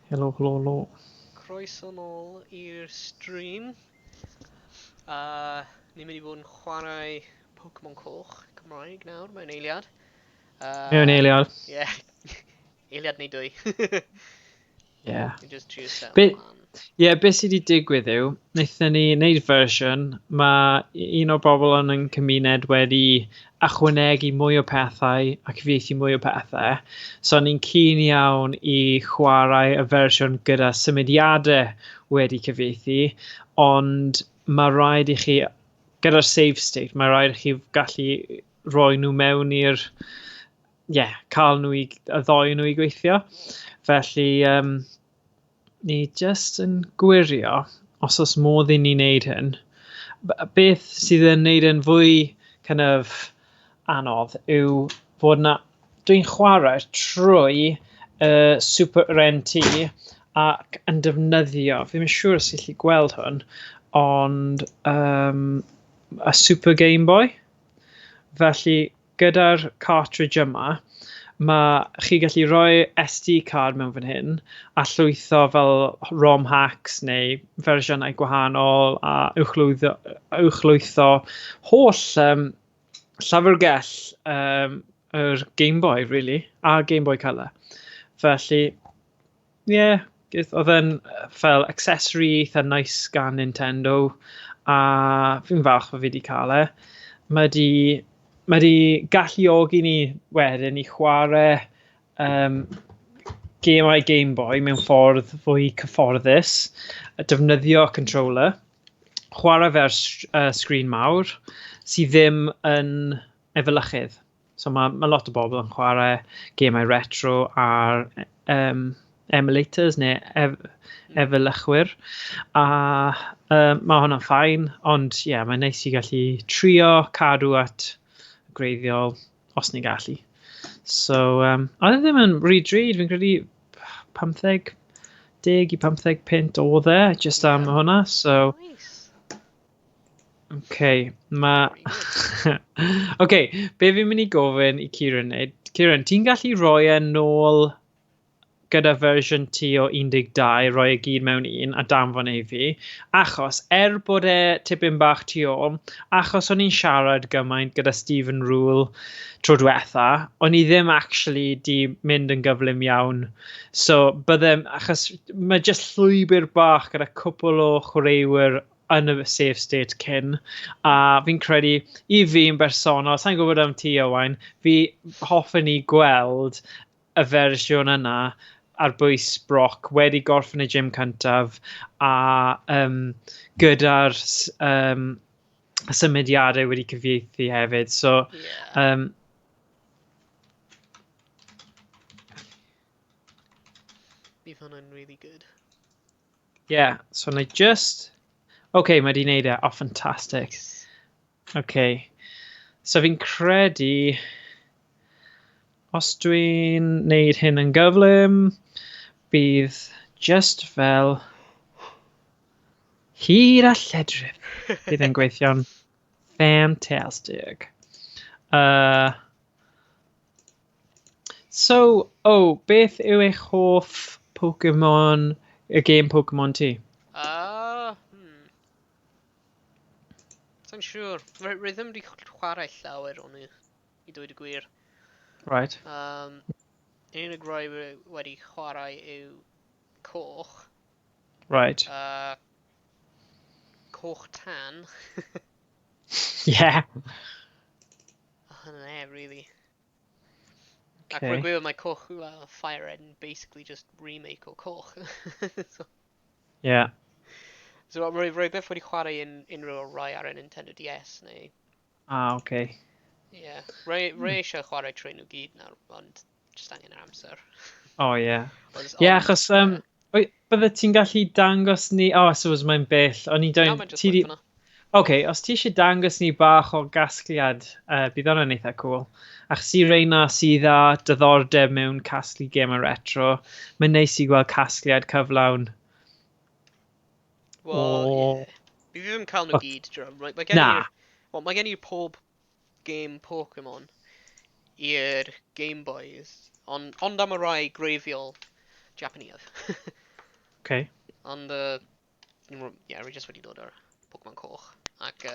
Helo, helo, helo. Croeso nôl i'r stream. Ni'n mynd i fod yn chwarae Pokemon Coch Cymraeg nawr mewn eiliad. Mewn eiliad. Ie. Yeah. Eiliad neu dwy. Yeah. Ni'n just trio settle Be, lan. ie, yeah, beth sydd wedi digwydd yw, wnaethon ni wneud fersiwn, mae un o'r bobl yn ein cymuned wedi ychwanegu mwy o pethau a cyfieithu mwy o pethau. So ni'n keen iawn i chwarae y fersiwn gyda symudiadau wedi cyfieithu, ond mae rhaid i chi, gyda'r save state, mae rhaid i chi gallu rhoi nhw mewn i'r, ie, yeah, cael nhw i, y ddoi nhw i gweithio. Felly, ni jyst yn gwirio os oes modd i ni wneud hyn. Beth sydd yn wneud yn fwy kind of anodd yw fod na... Dwi'n chwarae trwy Super NT ac yn defnyddio, fi ddim yn siŵr os ti'n gallu gweld hwn, ond y Super Game Boy. Felly gyda'r cartridge yma, mae chi gallu rhoi SD card mewn fan hyn a llwytho fel ROM hacks neu fersiynau gwahanol a uwchlwytho holl llyfrgell yr Game Boy, really, a Game Boy Color. Felly, ie, yeah, oedd e'n fel accessory eitha nice gan Nintendo, a fi'n falch bod fi wedi cael e. Mae di galluogi ni wedyn i chwarae gemau Game Boy mewn ffordd fwy cyfforddus, a defnyddio controller, chwarae fe ar sgrin mawr sydd ddim yn efelychydd. So mae lot o bobl yn chwarae gemau retro ar emulators neu efelychwyr. A mae hwnna'n fine, ond ie, yeah, mae'n neis i gallu trio cadw at gwreiddiol os ni'n gallu. So, oedd e ddim yn rhy drud, fi'n credu 15, 10 i 15 punt oedd e, just am hwnna. So, Nice. Okay, ma... Okay, be fi'n mynd i gofyn i Kieran wneud? Kieran, ti'n gallu rhoi e nôl gyda fersiwn ti o 12, rhoi e gyd mewn un a danfon e i fi, achos er bod e tipyn bach tu ôl, achos o'n i'n siarad gymaint gyda Stephen Rule tro diwetha, o'n i ddim actually di mynd yn gyflym iawn. So byddem, achos mae just llwybr bach gyda cwpl o chwaraewyr yn y save state cyn, a fi'n credu i fi yn bersonol, sa'n gwybod am ti, Owain, fi hoffen i gweld y fersiwn yna ar bwys Brock wedi gorffen y gym cyntaf a gyda'r symudiadau wedi cyfieithu hefyd. So, Bydd hwnna'n really good. Yeah, so na i just... OK, mae di wneud e. Oh, fantastic. Nice. OK. So fi'n credu... Os dwi'n wneud hyn yn gyflym, bydd just fel hyd a lledrith. Bydd e'n gweithio'n fantastic. So, oh, beth yw eich hoff Pokemon, y game Pokemon ti? Sa'n siŵr. Rwy ddim wedi chwarae llawer o'n nhw, i dweud y gwir. Unig rai wedi chwarae yw coch. Coch tan. A hynna e, really. Ac rwy'n gwybod mae coch, well, Fire Red yn basically just remake o coch. So, So rwy byth wedi chwarae unrhyw o rai ar y Nintendo DS neu... Ah, okay. Yeah. Rwy eisiau chwarae trwy nhw gyd nawr, ond just angen yr amser. Oh, yeah. Ond, Yeah, achos, oi, bydde ti'n gallu dangos ni... Oh, I suppose mae'n bell. O'n i'n Na, dweud... mae'n just ti di... like fyna. OK, os ti eisiau dangos ni bach o gasgliad, bydd hwnna'n eitha cool. Achos i reina sydd â diddordeb mewn casglu gemau retro, mae'n neis i gweld casgliad cyflawn. Wel, O. ie. Fi ddim yn cael nhw gyd, dro. Mae gen Na. i'r... Wel, mae gen i pob game Pokemon i'r Game Boys, ond am y rai greiddiol, Japaneaidd. Okay. Ond, yeah, rwy jyst wedi dod ar Pokemon Coch. Ac,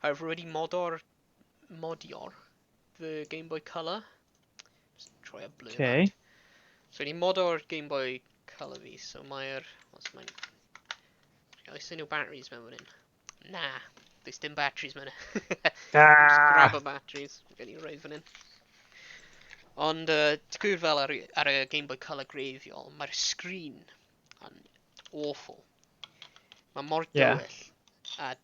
rwy wedi modio'r fy Game Boy Color. Just try a blur that. So wedi modo'r Game Boy Color fi, so mae'r... Os mae'n... Oes unrhyw batteries mewn fan hyn? Na, does dim batteries mewn e. Just grab y batteries, gen i roi fan hyn. Ond, ti'n gwybod fel ar y Game Boy Color greiddiol, mae'r screen yn awful. Mae mor dywyll. A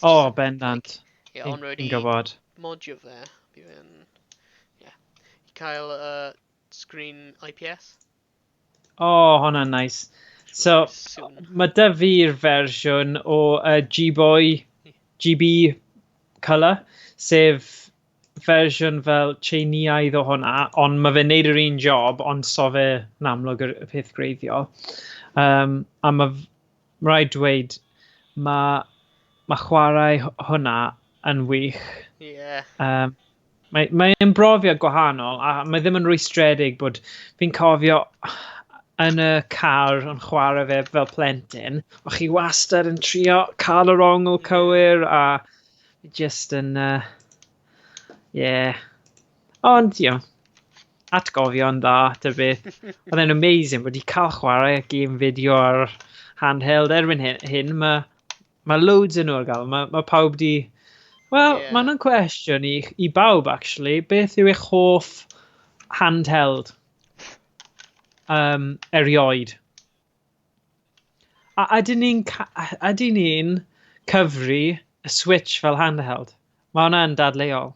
Oh, bendant. Ie, ond rwy Fi'n wedi gwybod. modio fe, bydd e'n, ie, i cael screen IPS. Oh, hwnna'n nice. So, Soon. mae 'da fi'r fersiwn o G-Boy, GB Color, sef fersiwn fel Tsieineaidd o hwnna, ond mae fe'n neud yr un job, ond so fe yn amlwg y peth greiddiol. A mae rhaid dweud, mae chwarae hwnna yn wych. Mae'n brofiad gwahanol, a mae ddim yn rwystredig bod fi'n cofio yn y car yn chwarae fe fel plentyn, o'ch chi wastad yn trio cael yr ongl cywir, a just yn, yeah. Ond, atgofion dda, ta beth. Oedd e'n amazing bod i cael chwarae game video ar handheld erbyn hyn mae loads yn nhw ar gael. Mae pawb di... Wel, mae hwnna'n cwestiwn i bawb, actually. Beth yw eich hoff handheld erioed? A ydyn ni'n cyfri y Switch fel handheld? Mae hwnna'n dadleuol.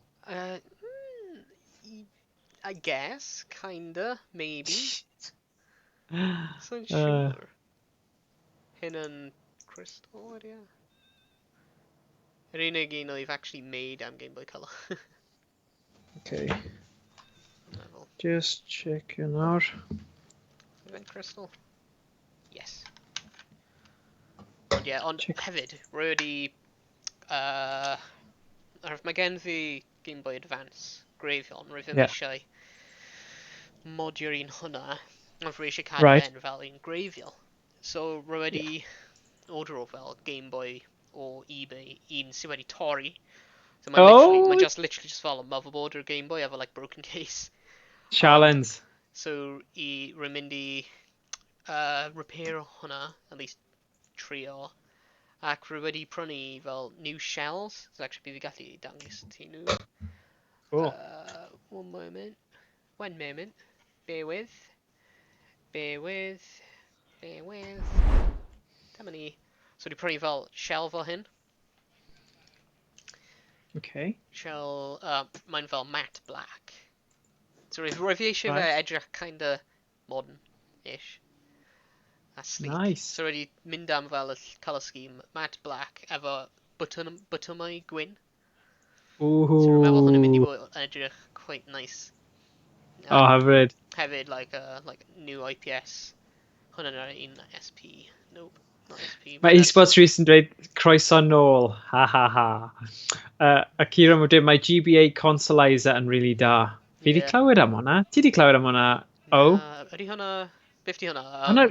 I guess, kinda, maybe. So'n siŵr. Hyn yn Crystal, ydy e? Yr unig un oedd actually made am Game Boy Color. Okay. Meddwl. Just check nawr. Fe'n Crystal? Yes. Ond ie, ond Check. hefyd, rwy wedi... Mae gen fi Game Boy Advance greiddiol, rwy ddim eisiau modio'r un hwnna, ond rwy eisiau cadw fe'n fel un greiddiol. So rwy wedi ordero fel Game Boy o eBay, un sydd wedi torri. So mae'n literally, mae just literally just fel a motherboard o'r Game Boy efo like broken case. Challenge. So i rwy'n mynd i repair hwnna, at least trio. Ac rwy wedi prynu fel new shells. So actually bydd fi gallu dangos ti nhw. Cool. One moment. One moment. Bear with. Bear with. Bear with. Dyma ni. So wedi prynu fel shell fel hyn. Shell, mae'n fel matte black. So rwy fi eisiau fe edrych kind of modern-ish. A sleek. Nice. So wedi mynd am fel y colour scheme, matte black, efo botymau gwyn. Ooh. So rwy'n meddwl hwn yn mynd i fod yn edrych quite nice. Oh, hyfryd. Hefyd, like new IPS. Hwn yn yr un SP. Nope, not SP. Mae eSports Rhys yn dweud croeso nôl. Ha ha ha. A Kieran yn dweud mae GBA Consolizer yn really da. Fi 'di clywed am hwnna. Ti 'di clywed am hwnna? O? Na, ydy hwnna... Beth 'di hwnna? Hwnna...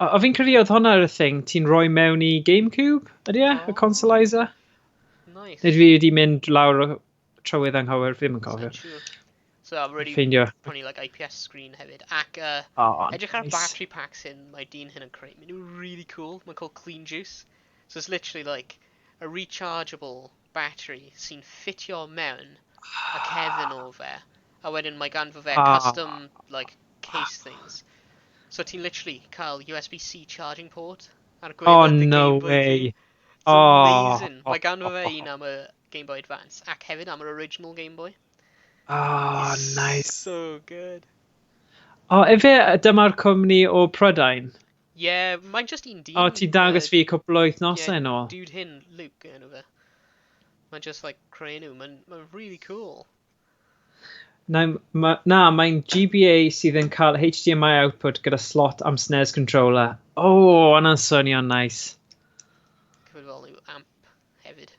O, fi'n credu oedd hwnna y thing ti'n rhoi mewn i GameCube, ydy e? Y Oh. Consolizer? Nice. Neu fi wedi mynd lawr o trywydd anghywir, fi ddim yn cofio. Sa'n siŵr. So I've already Ffeindio. prynu like IPS screen hefyd. Ac Oh, edrych ar nice. battery packs hyn, mae dyn hyn yn creu. Maen nhw'n really cool. Mae'n called Clean Juice. So it's literally like a rechargeable battery sy'n ffitio mewn y cefn o fe. A wedyn mae ganddo fe custom like case things. So ti'n literally cael USB-C charging port ar Oh, gwaelod y no Game Boy way. ti. It's Oh. amazing. Mae ganddo fe un am y Game Boy Advance ac hefyd am yr original Game Boy. Oh, It's nice. so good. O, efe dyma'r cwmni o Prydain? Yeah, mae'n just un dyn. O, ti'n dangos fi cwpl o wythnosau yn ôl. Dude hyn, Luke, enw fe. Mae'n just like creu nhw. Mae'n really cool. Na, na, mae'n GBA sydd yn cael HDMI output gyda slot am SNES controller. O, oh, hwnna'n swnio'n nice. Cyfyd fel new amp hefyd.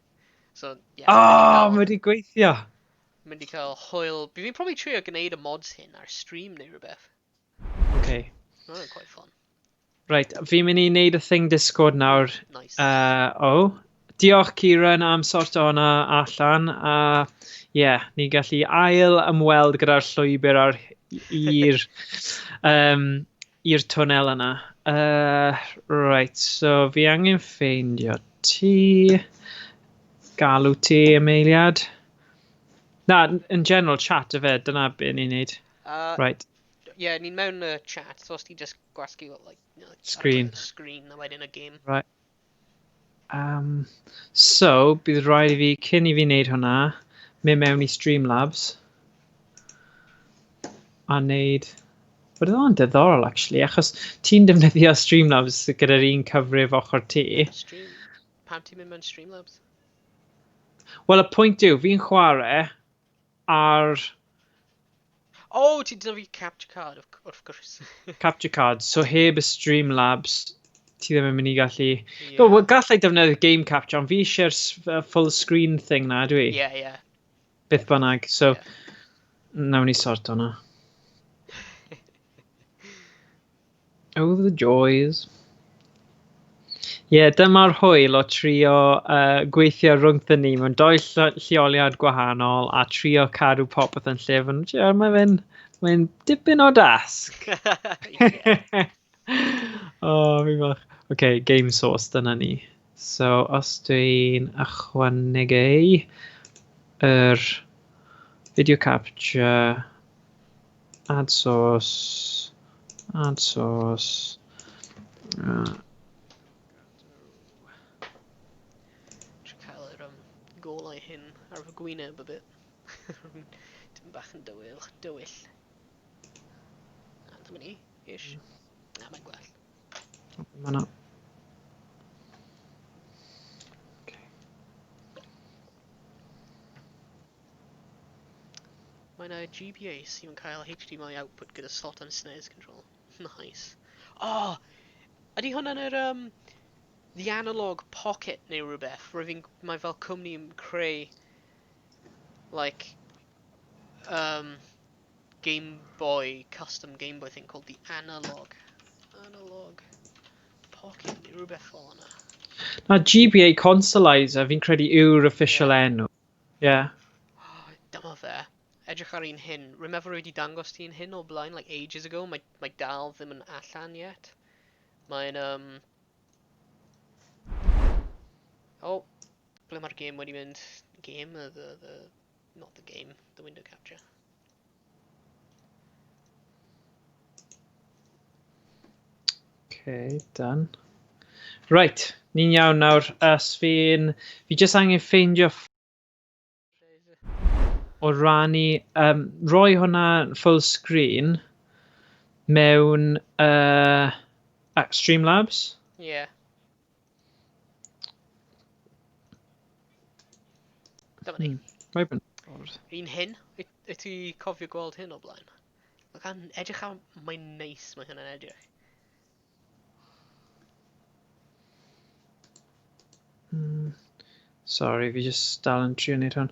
So, yeah. O, oh, mae wedi gweithio. Mynd i cael hwyl. Bydd fi'n probably trio gwneud y mods hyn ar stream neu rhywbeth. Okay. Mae hwnna'n quite fun. Right, fi'n mynd i wneud y thing Discord nawr. Nice. Oh. Diolch Kieran am sorto hwnna allan. A ie, yeah, ni'n gallu ail ymweld gyda'r llwybr ar i'r i'r twnnel yna. Right, so fi angen ffeindio ti. Galw ti am eiliad. Na, in general chat y fe, dyna be ni'n neud. Right. Yeah, ni'n mewn y chat, so os ti just gwasgu, like, Screen. Screen, a wedyn y game. Right. So, bydd rhaid i fi, cyn i fi wneud hwnna, mynd mewn i Streamlabs a wneud. Bydd hwnna'n diddorol, actually, achos ti'n defnyddio Streamlabs gyda'r un cyfrif ochr ti. Stream. Pam ti'n mynd mewn Streamlabs? Wel, y pwynt yw, fi'n chwarae ar Oh, ti'n defnyddio capture card, wrth gwrs. Capture card, so heb y Streamlabs, ti ddim yn mynd i gallu. Yeah. Well, gallai defnyddio game capture, ond fi eisiau'r full screen thing na, dwi? Yeah. Beth bynnag, so nawn ni sort hwnna. Oh, the joys. Ie, yeah, dyma'r hwyl o trio gweithio rhwngthyn ni mewn doi lleoliad gwahanol a trio cadw popeth yn llyfn. Ie, mae fe'n dipyn o dasg. Oh, fi'n falch. OK, game source, dyna ni. So, os dwi'n ychwanegu yr video capture, add source, add source, Trio cael yr golau hyn ar fy gwyneb a bit. Dim bach yn dywyll, dywyll. Na, dyma ni, ish. Na, mae'n gwell. Ma' 'na. Okay. Mae yna GBA sy'n cael HDMI output gyda slot am SNES control. Nice. Oh! Ydy hwnna'n yr The Analog Pocket neu rhywbeth? Rwy fi'n. Mae fel cwmni yn creu, like, Game Boy, custom Game Boy thing called the Analog. Analog Pocket neu rhywbeth fel yna. Na, GBA Consolizer, fi'n credu yw'r official enw. Yeah. Oh, dyma fe. Edrych ar un hyn. Remember wedi dangos ti un hyn o blaen, like ages ago? Mae dal ddim yn allan yet. Mae'n. Oh, ble mae'r game wedi mynd? Game? The... Not the game, the window capture. Okay, done. Right, ni'n iawn nawr. Os fi'n. Fi jyst angen ffeindio o rannu. Roi hwnna full screen mewn Streamlabs. Yeah. Dyma ni. Right. Un hyn, wyt ti cofio gweld hyn o blaen? Look, edrych am mae'n neis mae hynna'n edrych. Sorry, fi just dal yn trio wneud hwn.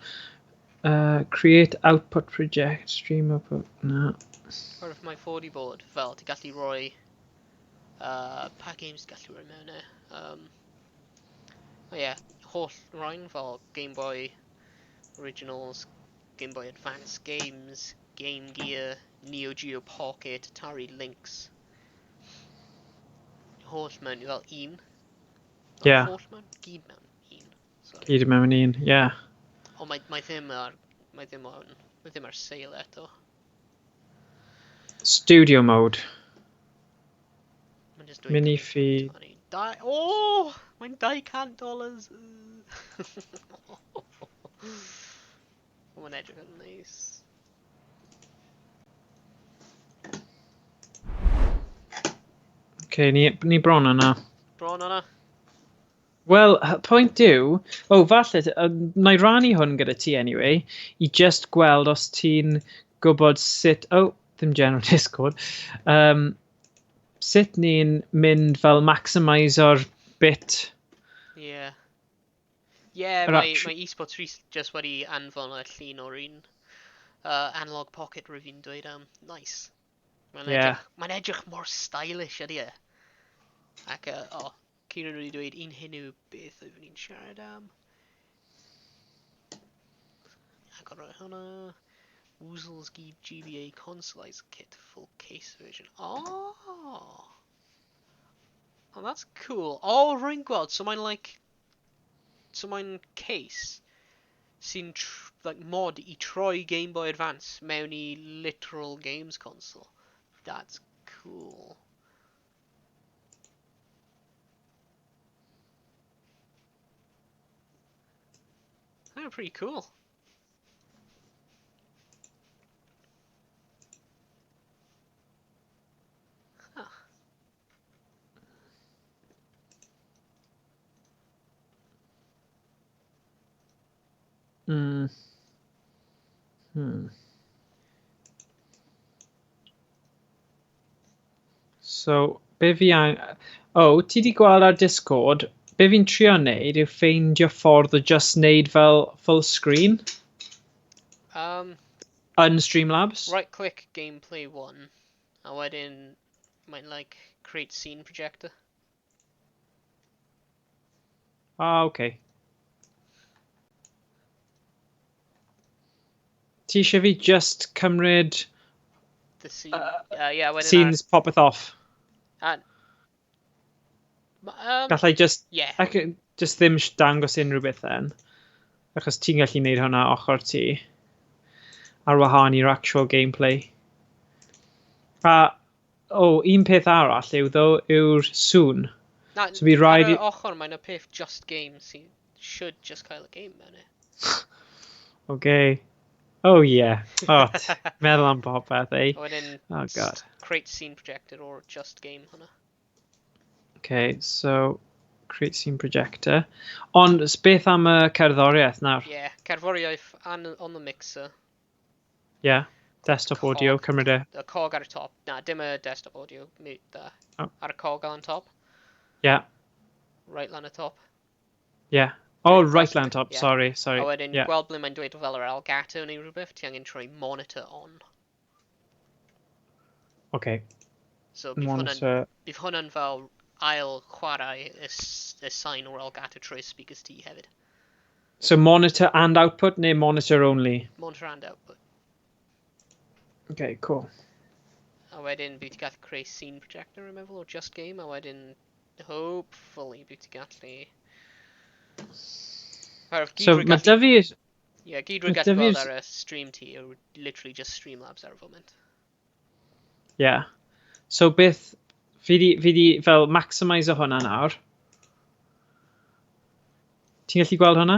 Create output project, stream output, na. Oherwydd mae fod i bod fel, ti'n gallu rhoi pa games ti'n gallu rhoi mewn e? Oh yeah, holl rhain fel Game Boy Originals, Game Boy Advance games, Game Gear, Neo Geo Pocket, Atari Lynx. Holl mewn fel un. Holl mewn? Gyd mewn un. Sorry. Gyd mewn un, yeah. Ond mae ddim ar sale eto. Studio mode. Mae'n just dweud Mini gymaint feed. o money. Oh! Mae'n $200. Oh, mae'n edrych yn neis. Okay, ni bron yna. Bron yna. Wel, pwynt yw, o, oh, falle, na i rannu hwn gyda ti anyway, i just gweld os ti'n gwybod sut, oh, ddim general Discord, sut ni'n mynd fel maximiso'r bit. Yeah, Yr mae eSports Rhys just wedi anfon y llun o'r un Analog Pocket rwy fi'n dweud am. Nice. Mae'n yeah. Edrych, mae'n edrych mor stylish ydy e. Ac, o, oh, Kieran wedi dweud un hyn yw beth oeddwn ni'n siarad am. Ac o'r hwnna... Woozles GBA Consolize Kit full case version. Oh! Oh, that's cool. Oh, rwy'n gweld. So mae'n like... So mae'n case sy'n like mod i troi Game Boy Advance mewn i literal games console. That's cool. That's pretty cool. Huh. So, be fi ang... O, ti di gweld ar Discord, be fi'n trio wneud yw ffeindio ffordd o just wneud fel full screen. Yn Streamlabs. Right click gameplay 1, a wedyn mae'n like create scene projector. Ah, okay. Ti eisiau fi just cymryd... The scene. Yeah, wedyn scenes ar... popeth off. And, Gallai just... Yeah. I can just ddim dangos unrhyw beth then. Achos ti'n gallu gwneud hwnna ochr ti. Ar wahân i'r actual gameplay. A, oh, un peth arall yw, ddo, yw'r sŵn. Na, so fi rhaid ar y ochr mae'n y peth just game sy'n should just cael y game mewn e. Okay. Oh, yeah. Oh, meddwl am popeth, eh? A wedyn, oh, God. Create scene projector or just game hwnna. Okay, so create scene projector. Ond beth am y cerddoriaeth nawr? Yeah, cerddoriaeth on the mixer. Yeah, desktop cog, audio, cymryd e. Y cog ar y top. Na, dim y desktop audio, mute, oh. Ar y cog on top. Yeah. Right lan y top. Yeah. Oh, right lan top, yeah. Sorry, sorry. A wedyn, yeah. Gweld ble mae'n dweud fel yr Elgato neu rhywbeth, ti angen troi monitor on. Okay. So, monitor... bydd hwnna'n fel ail chwarae y sain o'r Elgato trwy speakers ti hefyd. So monitor and output neu monitor only? Monitor and output. Okay, cool. A wedyn bydd ti'n gallu creu scene projector, rwy'n meddwl, or just game, a wedyn hopefully bydd ti'n gallu... So mae dy fi... Yeah, gyd rwy'n gallu gweld ar y stream ti yw literally just Streamlabs ar y foment. Yeah. So beth... Fi di fel maximise o hwnna nawr. Ti'n gallu gweld hwnna?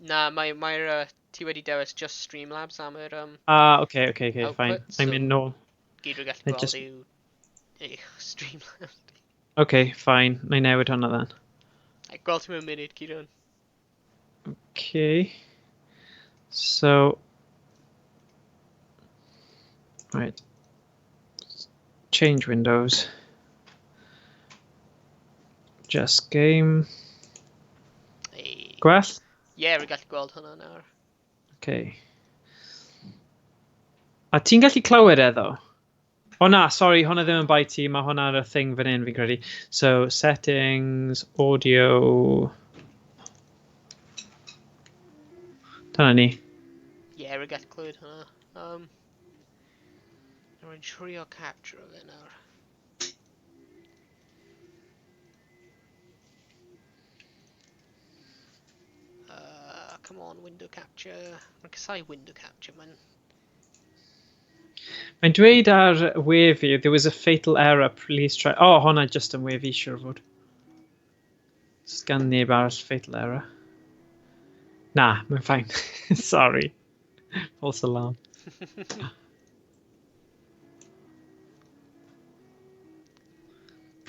Na, mae'r... Ti wedi dewis just Streamlabs am yr... Ah, okay, fine. So, I'm in nôl. Gyd rwy'n gallu gweld yw eich Streamlabs. Okay, fine. Na i newid hwnna then. Gweld ti mewn munud, Kieran. Okay. So... Right. Change windows. Just game. Hey. Gwell? Yeah, rwy'n gallu gweld hwnna nawr. Okay. A ti'n gallu clywed e, ddo? O na, sorry, hwnna ddim yn bai ti, mae hwnna ar y thing fan hyn fi'n credu. So, settings, audio... Dyna ni. Yeah, rwy'n gallu clywed hwnna. Rwy'n trio capture o fe nawr. Come on, window capture. Mae'n casau window capture, mae'n... Mae'n dweud ar we fi, there was a fatal error, please try... Oh, hwnna just yn we fi, siŵr fod. Just gan neb arall fatal error. Na, mae'n fine. Sorry. False alarm.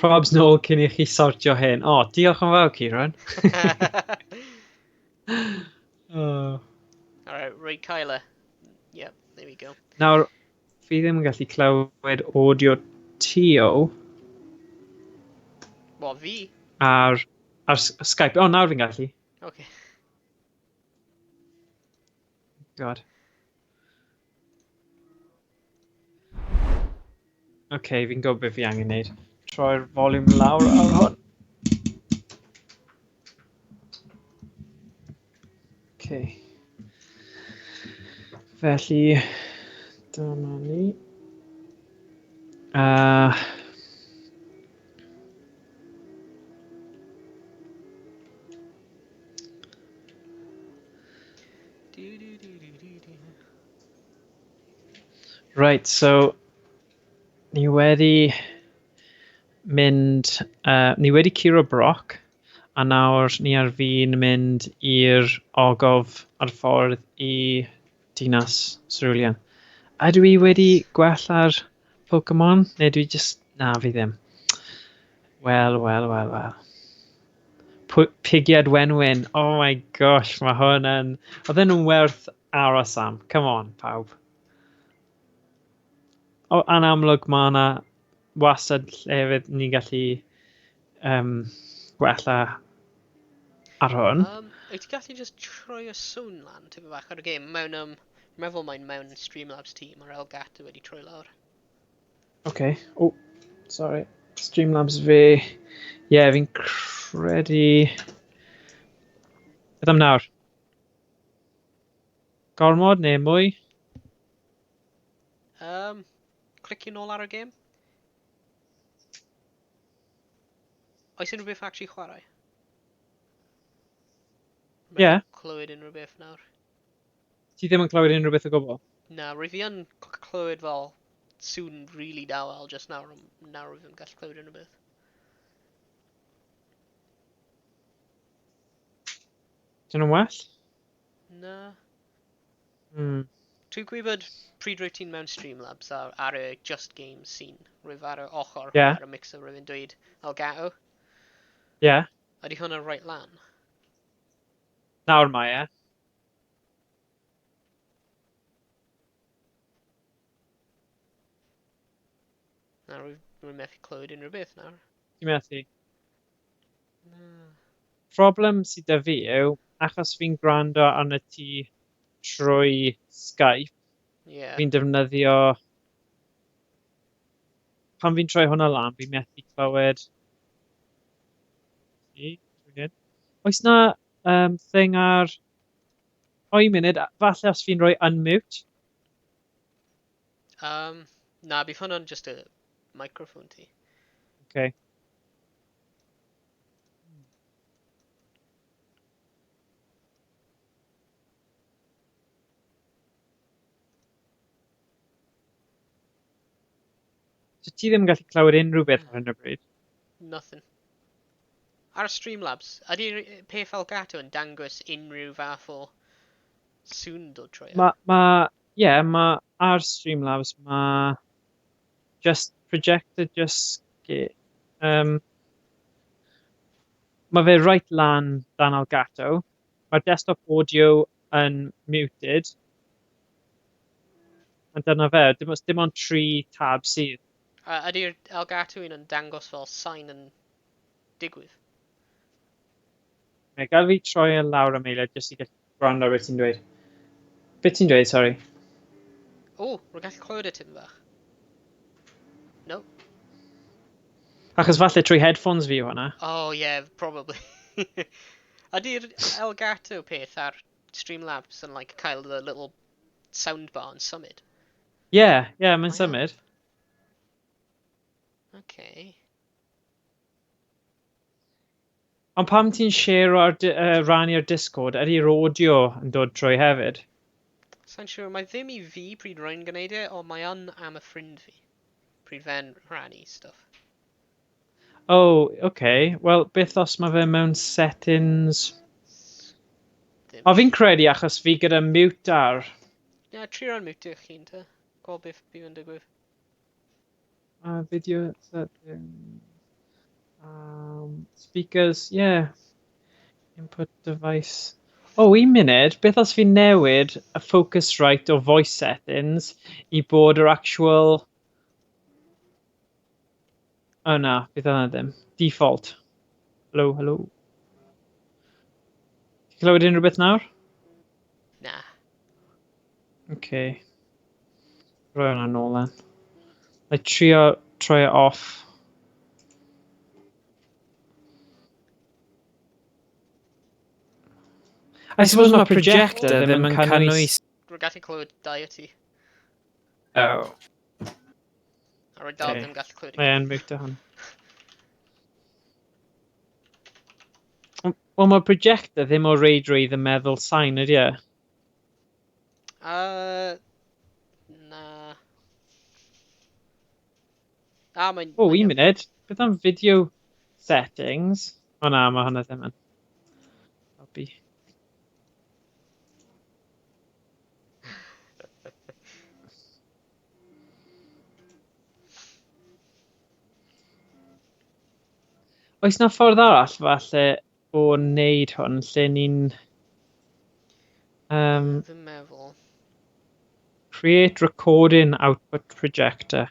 Probs nôl cyn i chi sortio hyn. O, oh, diolch yn fawr, Kieran. Oh. All right, right, Kyla. Yep, there we go. Nawr, fi ddim yn gallu clywed audio ti o. What, fi? Ar Skype. O, oh, nawr fi'n gallu. Okay. God. Ok, fi'n gwybod beth fi angen neud. Troi'r volume lawr ar hwn. Ok. Felly, dyma ni. Right, so ni wedi mynd... ni wedi curo Brock, a nawr ni ar fin mynd i'r ogof ar ffordd i Dinas Cerulean. Ydw i wedi gwella'r Pokemon? Neu dwi jyst... Na, fi ddim. Wel, wel, wel, wel. Pigiad Wenwyn. Oh my gosh, mae hwn yn... Oedd nhw'n werth aros am. Come on, pawb. O, yn amlwg mae yna wastad llefydd ni'n gallu gwella ar hwn. Wyt ti'n gallu just troi y sŵn lan tipyn bach ar y gêm? Mewn, meddwl mae'n mewn Streamlabs ti, mae'r Elgato wedi troi lawr. OK. Oh, sorry. Streamlabs fi. Ie, yeah, fi'n credu... Beth am nawr? Gormod neu mwy? Clicio nôl ar y gêm. Oes unrhyw beth actually chwarae? Ie. Yeah. Clywed unrhyw beth nawr. Ti ddim yn clywed unrhyw beth o gwbl? Na, rwy fi yn clywed fel sŵn really dawel just nawr, ond nawr rwy ddim yn gallu clywed unrhyw beth. Dyn nhw'n well? Na. Ti'n gwybod pryd rwyt ti'n mewn Streamlabs ar y Just Games scene? Rwyf ar y ochr, ar y mixer, rwyf yn dweud Elgato. Ydy hwnna right lan? Nawr mae e. Na, rwy'n methu clywed unrhyw beth nawr. Ti'n methu? Na. Problem sydd 'da fi yw, achos fi'n gwrando arno ti trwy Skype, fi'n defnyddio... Pan fi'n troi hwnna lan, fi'n methu clywed... Oes na thing ar... O, un munud, falle os fi'n rhoi unmute? Na, bydd hwnna'n just y microphone ti. Okay. So ti ddim yn gallu clywed unrhyw beth ar hyn o bryd? Nothing. Ar Streamlabs, ydy'r peth Elgato yn dangos unrhyw fath o sŵn dod trwy e? Ma ar Streamlabs, ma just projector, just... Ma fe right lan dan Elgato. Mae'r desktop audio yn muted. A dyna fe, dim ond 3 tab sydd. A ydy'r Elgato un yn dangos fel sain yn digwydd? Mae gael fi troi e lawr am eiliad jyst i gallu gwrando ar beth ti'n dweud. Beth ti'n dweud, sorry? O, rwy'n gallu clywed e tipyn bach. No. Achos falle trwy headphones fi yw hwnna. Oh, yeah, probably. Ydy'r Elgato peth ar Streamlabs yn cael the little soundbar yn symud? Yeah, yeah, mae'n symud. Okay. Ond pam ti'n share ar rannu ar Discord, ydy'r audio yn dod trwy hefyd? Sa'n siŵr, mae ddim i fi pryd rwy'n gwneud e, ond mae yn am y ffrind fi. Pryd fe'n rhannu stuff. Oh, okay. Wel, beth os mae fe mewn settings? Ddim. O, fi'n credu achos fi gyda mute ar. Ie, trio unmute eich hun te. Gweld beth bydd yn digwydd. Video settings. Speakers, yeah. Input device. Oh, un munud, beth os fi'n newid y Focusrite o voice settings i bod yr actual... Oh na, bydd hwnna ddim. Default. Hello, hello. Ti'n clywed unrhyw beth nawr? Na. Okay. Rhoi hwnna nôl then. Na i trio troi e off. I suppose mae projector ddim yn cynnwys... Rwy'n gallu clywed dau o ti. Oh. A rwy'n dal ddim gallu clywed. Mae e'n mute hwn. Wel, mae projector ddim o reidrwydd yn meddwl sain, ydy e? Na. Ah, mae'n... O, un munud. Beth am video settings? O na, mae hwnna ddim yn. Helpu. Oes na ffordd arall falle o wneud hwn lle ni'n... Ddim meddwl. Create recording output projector.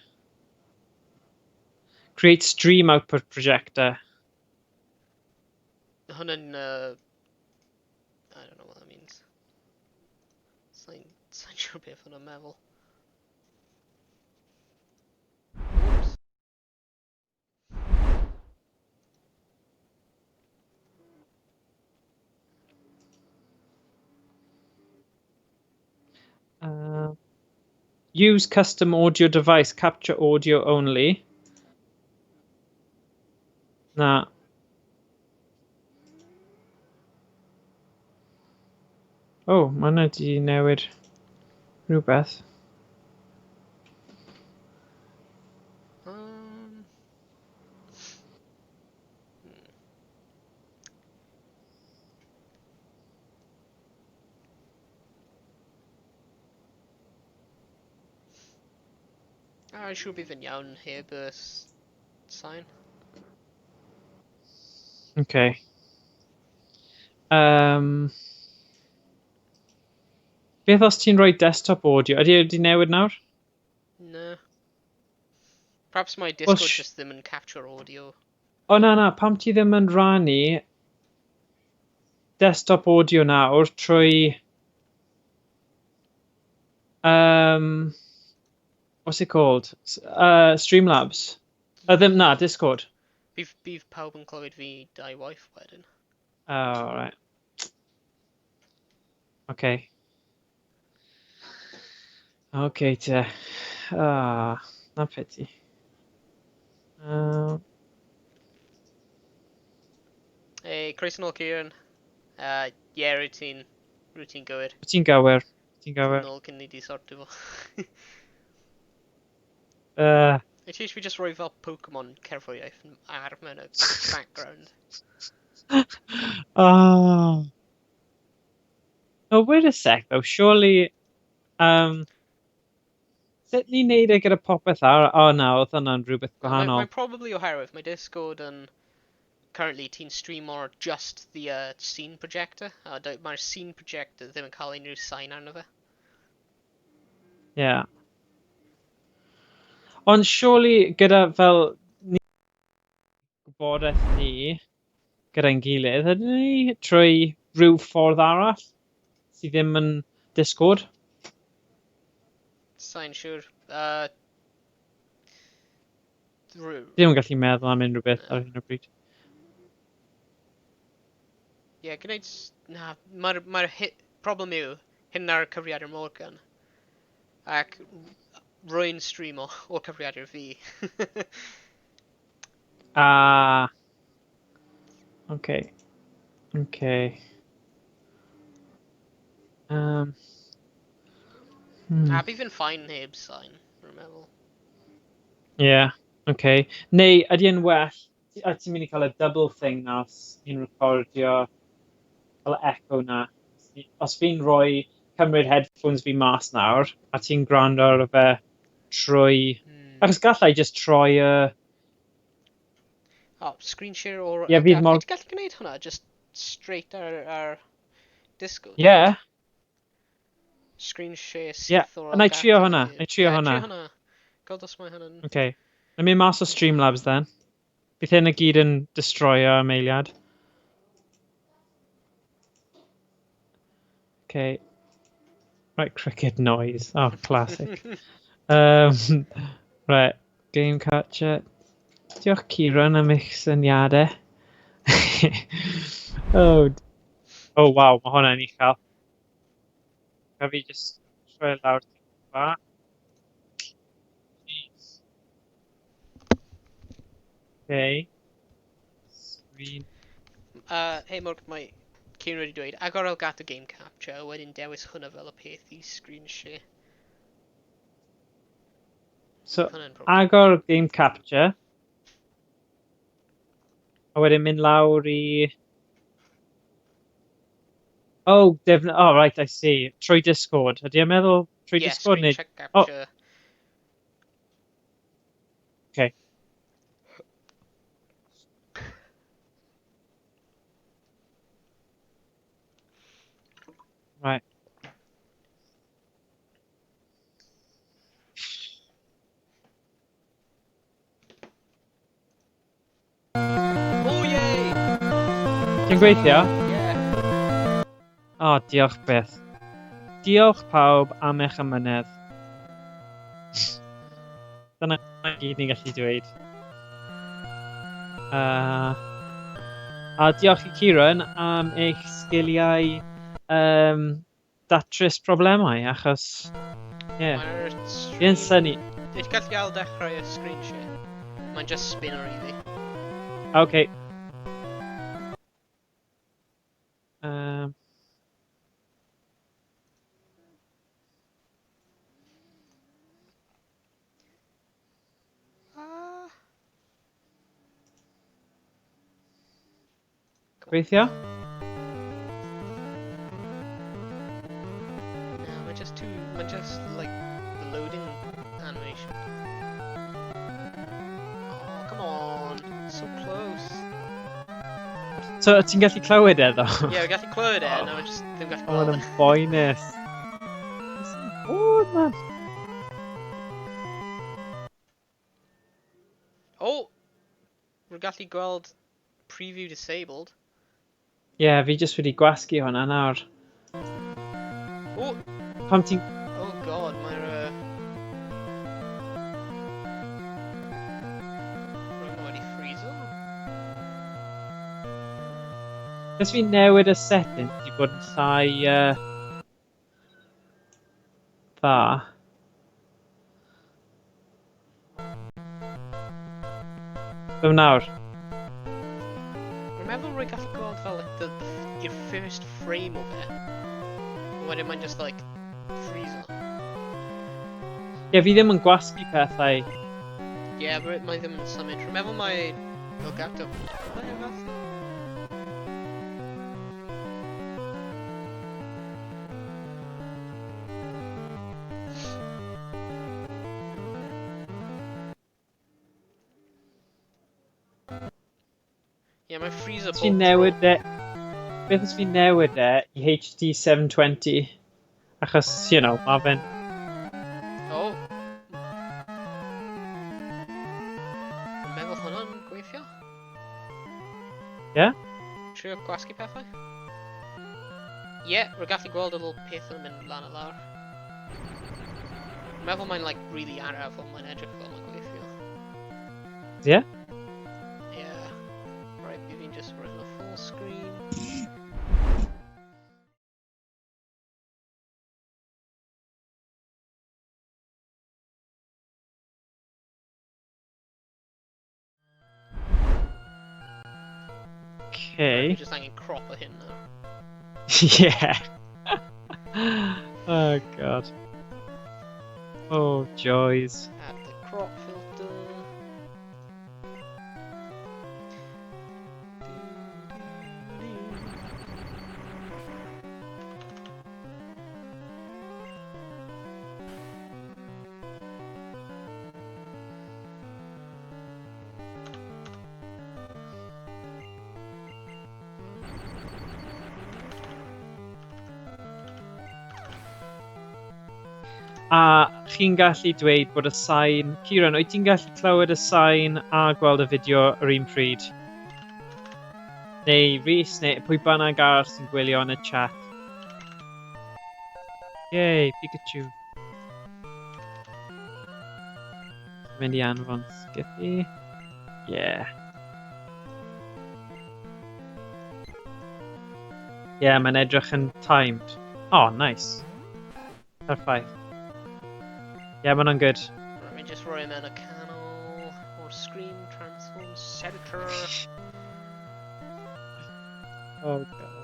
Create stream output projector. Hwnna'n... I don't know what that means. Sa'n sa siŵr beth hwnna'n meddwl. Oops. Use custom audio device, capture audio only. Na. Oh, mae hwnna di newid rhywbeth. Ah, siŵr bydd yn iawn heb y sain. Okay. Beth os ti'n rhoi desktop audio? Ydy e wedi newid nawr? Na. Perhaps my Discord just ddim yn capture audio. O na na, pam ti ddim yn rannu desktop audio nawr trwy... What's it called? Streamlabs. Ddim na, Discord. Bydd pawb yn clywed fi dau waith wedyn. Oh, right. Okay. Okay, te. Ah, na pity. Hey, croeso nôl, Kieran. Ie, rwyt ti'n gywir. Ti'n gywir. Ti'n gywir. Nôl cyn ni di sortio fo. Wyt ti eisiau fi just rhoi fel Pokemon cerddoriaeth ar mewn y background? Oh. Oh, wait a sec though, surely... Sut ni'n neud e gyda popeth ar... Oh na, oedd hwnna'n rhywbeth gwahanol. Mae'n probably oherwydd mae Discord yn... Currently ti'n stream or just the scene projector. Mae'r scene projector ddim yn cael unrhyw sain arno fe. Yeah. Ond surely gyda fel ni gwybodaeth ni gyda'n gilydd, ydyn ni trwy rhyw ffordd arall sydd ddim yn Discord? Sa'n siŵr. Ddim yn gallu meddwl am unrhyw beth ar hyn o bryd. Ie, gwneud... Na, mae'r problem yw hyn ar cyfrifiadur Morgan. Ac rwy'n streamo o'r cyfrifiadur fi. Ah. Okay. Okay. A bydd yn fine heb sain, rwy'n meddwl. Yeah, okay. Neu, ydy e'n well, a ti'n mynd i cael y double thing na os ni'n recordio, cael y echo na. Os fi'n rhoi cymryd headphones fi mas nawr, a ti'n gwrando ar fe trwy... Achos gallai just troi y... Oh, screen share o'r... Ie, fydd mor... Ti'n gallu gwneud hwnna, just straight ar Discord? Yeah. Screen share syth Yeah, o'r na i trio Elgato hwnna, fi. na i trio Ie, hwnna. trio hwnna. Gweld os mae hwnna'n... Okay. Na mynd mas o Streamlabs then. Bydd hyn i gyd yn destroyo am eiliad. Okay. Right, cricket noise. Oh, classic. Right. Game Catcher. Diolch Kieran am eich syniadau. Oh, oh waw, mae hwnna'n uchel. Ga fi just troi lawr fa. Jeez. Okay. Screen. Hei Morgan, mae Kieran wedi dweud, agor Elgato Game Capture, a wedyn dewis hwnna fel y peth i screen share. So, agor Game Capture. A wedyn mynd lawr i... Oh, defn... Oh, right, I see. Trwy Discord. Ydy e'n meddwl trwy yeah, Discord? Screen neu... check capture. Oh. Okay. Right. Oh, yay! Ti'n gweithio? Yeah. O, oh, diolch byth. Diolch pawb am eich amynedd. Dyna gyd ni'n gallu dweud. A diolch i Kieran am eich sgiliau datrys problemau, achos... Ie. Mae'r Fi'n synnu. Dwi'n gallu ail dechrau y screen share. Mae'n just spinner i fi. Okay. Gweithio? No, mae'n just too... Mae'n just, like, the loading animation. Oh, come on. So close. So, ti'n gallu clywed e, ddo? Ie, yeah, gallu clywed e, no, just ddim gallu Oh, gweld yn e. boenus. Oh, man. Oh! Rwy'n gallu gweld preview disabled. Ie, yeah, fi jyst wedi gwasgu hwnna nawr. Oh! Pam ti'n... Oh god, mae'r... Rwy'n wedi freezo. Os fi'n newid y setting i bod yn llai dda. Be nawr? Rwy'n meddwl rwy'n gallu gweld fel like, your first frame of it. A wedyn mae'n just like freezo. Ie, yeah, fi ddim yn gwasgu pethau. Ie, yeah, mae ddim yn symud. Rwy'n meddwl mae Elgato... Mae fath? Ie, mae'n freezo Os fi'n bob tro. newid e... Beth os fi'n newid e i HD 720? Achos, you know, ma fe'n... Oh! Rwy'n meddwl hwnna'n gweithio? Ie? Trio gwasgu pethau? Ie, yeah, rwy'n gallu gweld y little peth yn mynd lan a lawr. Rwy'n meddwl mae'n like really araf ond mae'n edrych fel mae'n gweithio. Ie? Yeah. Right, fi fi'n just rhoi hwnna full screen. Okay. Fi just angen crop o hyn nawr. Yeah. Oh god. Oh joys. Add the crop filter. A chi'n gallu dweud bod y sain... Kieran, wyt ti'n gallu clywed y sain a gweld y fideo yr un pryd? Neu Rhys, neu pwy bynnag arall sy'n gwylio yn y chat. Yay, Pikachu. Mynd i anfon Skippy. Yeah. Yeah, mae'n edrych yn timed. Oh, nice. Perffaith. Yeah, mae'n good. Let me just roi mewn y canol o'r screen, transform center. Oh, God.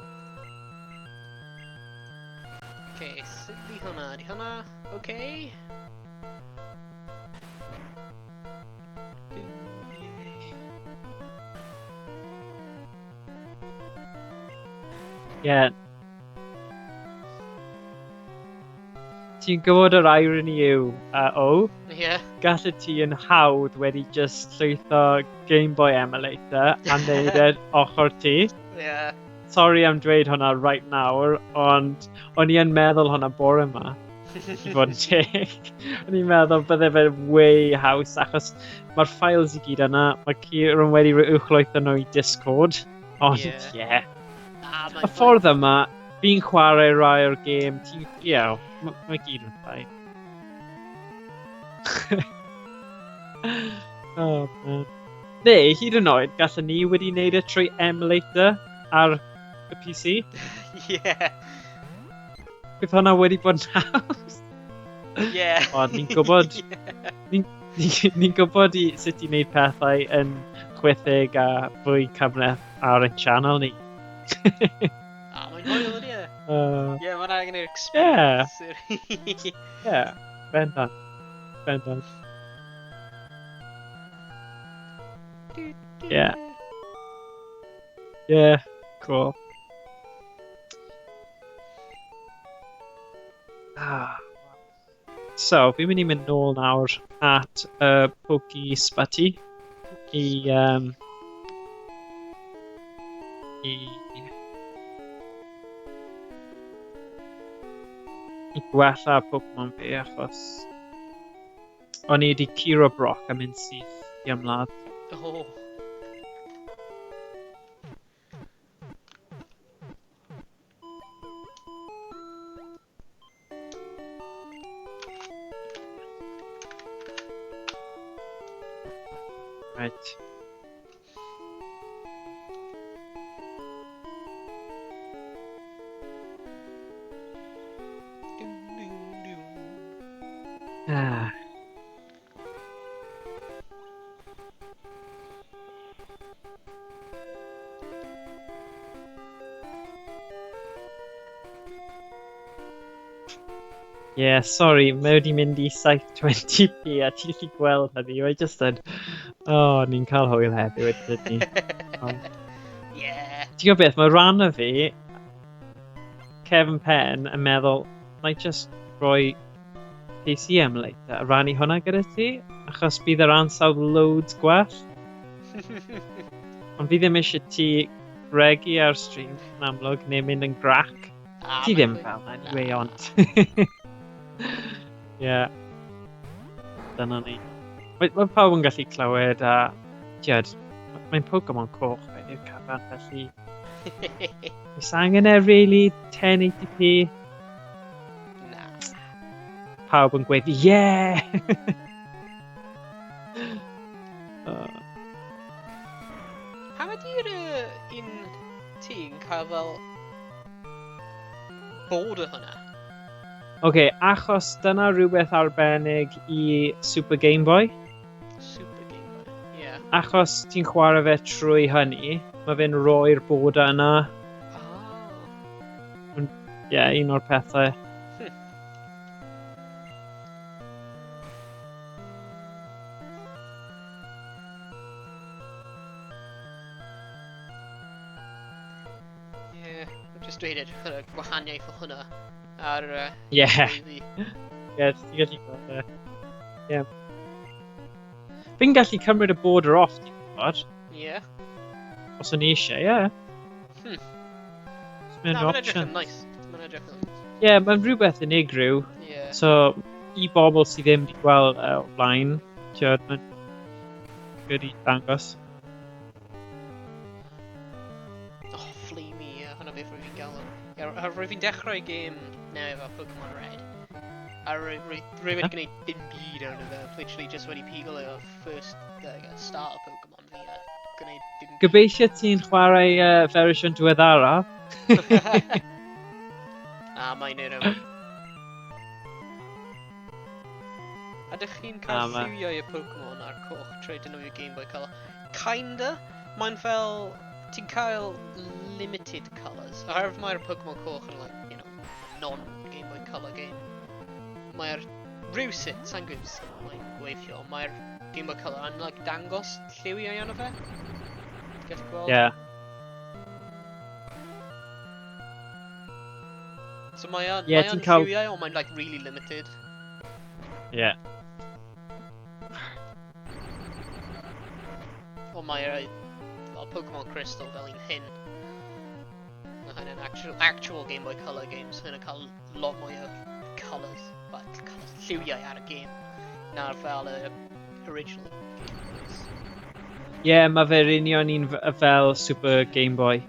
Okay, sut di hwnna? Di hwnna okay? Yeah. Ti'n gwybod yr irony yw, o? Yeah. Gallet ti yn hawdd wedi just llwytho Game Boy emulator a neud e ochr ti. Yeah. Sorry am dweud hwnna right nawr, ond o'n i yn meddwl hwnna bore yma, i fod yn teg. O'n i'n meddwl bydde fe way haws, achos mae'r files i gyd yna, mae Kieran wedi uwchlwytho nhw i Discord, ond ie. Yeah. Yeah. Ah, Y ffordd yma, fi'n chwarae rai o'r gêm, ti'n, you know, mae gyd yn fine. Oh, man. Neu, hyd yn oed, gallwn ni wedi wneud e trwy emulator ar y PC. Yeah. Bydd hwnna wedi bod yn haws. Yeah. Ond ni'n gwybod, Yeah. ni'n gwybod i sut i wneud pethau yn chwithig a fwy cymhleth ar ein channel ni. Ah, mae'n hwyl ydi e? Yeah, mae'n angen i'r Yeah. experience. Yeah, bendant. Bendant. Yeah. Yeah, cool. Ah. So, fi'n mynd i mynd nôl nawr at y Poke Sputty i gwella Pokemon fi achos o'n i wedi curo Brock a mynd syth i ymladd. Oh. Right. Dun, dun, dun. Ah. Yeah, sorry, mae wedi mynd i 720p a ti'n gallu gweld hynny. Mae jyst yn... Oh, ni'n cael hwyl heddiw, ydyn ni. Ond Yeah. ti'n gwybod beth, mae rhan o fi, Kevin Penn, yn meddwl, na i just rhoi PC emulator a rannu hwnna gyda ti, achos bydd yr ansawdd loads gwell. Ond fi ddim eisiau ti regi ar stream yn amlwg, neu mynd yn grac. Ah, Ti mae'n ddim hwyl. fel 'na anyway, ond... Ie. Dyna ni. Mae pawb yn gallu clywed a, ti'od, mae'n Pokemon coch wedi'r cyfan, felly oes angen e really 1080p? Na. Pawb yn gweud, yeah! Oh. Pam ydy'r un ti'n cael fel border hwnna? Oce, achos dyna rhywbeth arbennig i Super Game Boy. Super Game Boy, yeah. Achos ti'n chwarae fe trwy hynny, mae fe'n rhoi'r border yna. Oh. Ie, yeah, un o'r pethau. Yeah, just dweud edrych ar y gwahaniaeth o hwnna ar Ie, TV. ie, ti'n gallu gweld e. Ie. Fi'n gallu cymryd y border off, ti'n gwybod? Yeah. Os o'n i eisiau, ie. Mae'n Na, mae'n edrych option. yn nice. Mae'n edrych yn nice. Ie, yeah, mae'n rhywbeth unigryw. Yeah. So, i bobl sydd ddim wedi gweld e o'r blaen, ti'n mae'n good i dangos. Oh, Flamey, yeah, hwnna beth rwy'n fi'n galw. Ie, yeah, rwy'n fi'n dechrau gêm newydd efo Pokemon Red. A rwy wedi gwneud dim byd arno fe. Literally just wedi pigo y first starter Pokemon fi a gwneud dim byd. Gobeithio ti'n chwarae fersiwn diweddaraf. Na, mae'n neud Ydych chi'n cael lliwiau y Pokemon a'r coch trwy defnyddio Game Boy Color? Kinda. Mae'n fel... Ti'n cael limited colours. Oherwydd mae'r Pokemon coch yn, like, non-Game Boy Color game. Mae'r rhywsut, sa'n gwybod sut mae'n gweithio, ond mae'r Game Boy Color yn like, dangos lliwiau arno fe. Ti'n gallu gweld? Yeah. So mae yn, yeah, mae yn cael lliwiau, ond mae'n like, really limited. Yeah. Ond mae'r fel Pokemon Crystal fel un hyn. Mae hynny'n actual Game Boy Color games. Hynny'n cael lot mwy o colours, well, colours, lliwiau ar y game na'r fel y original Game Boys. Ie, yeah, mae fe'r union un fel Super Game Boy.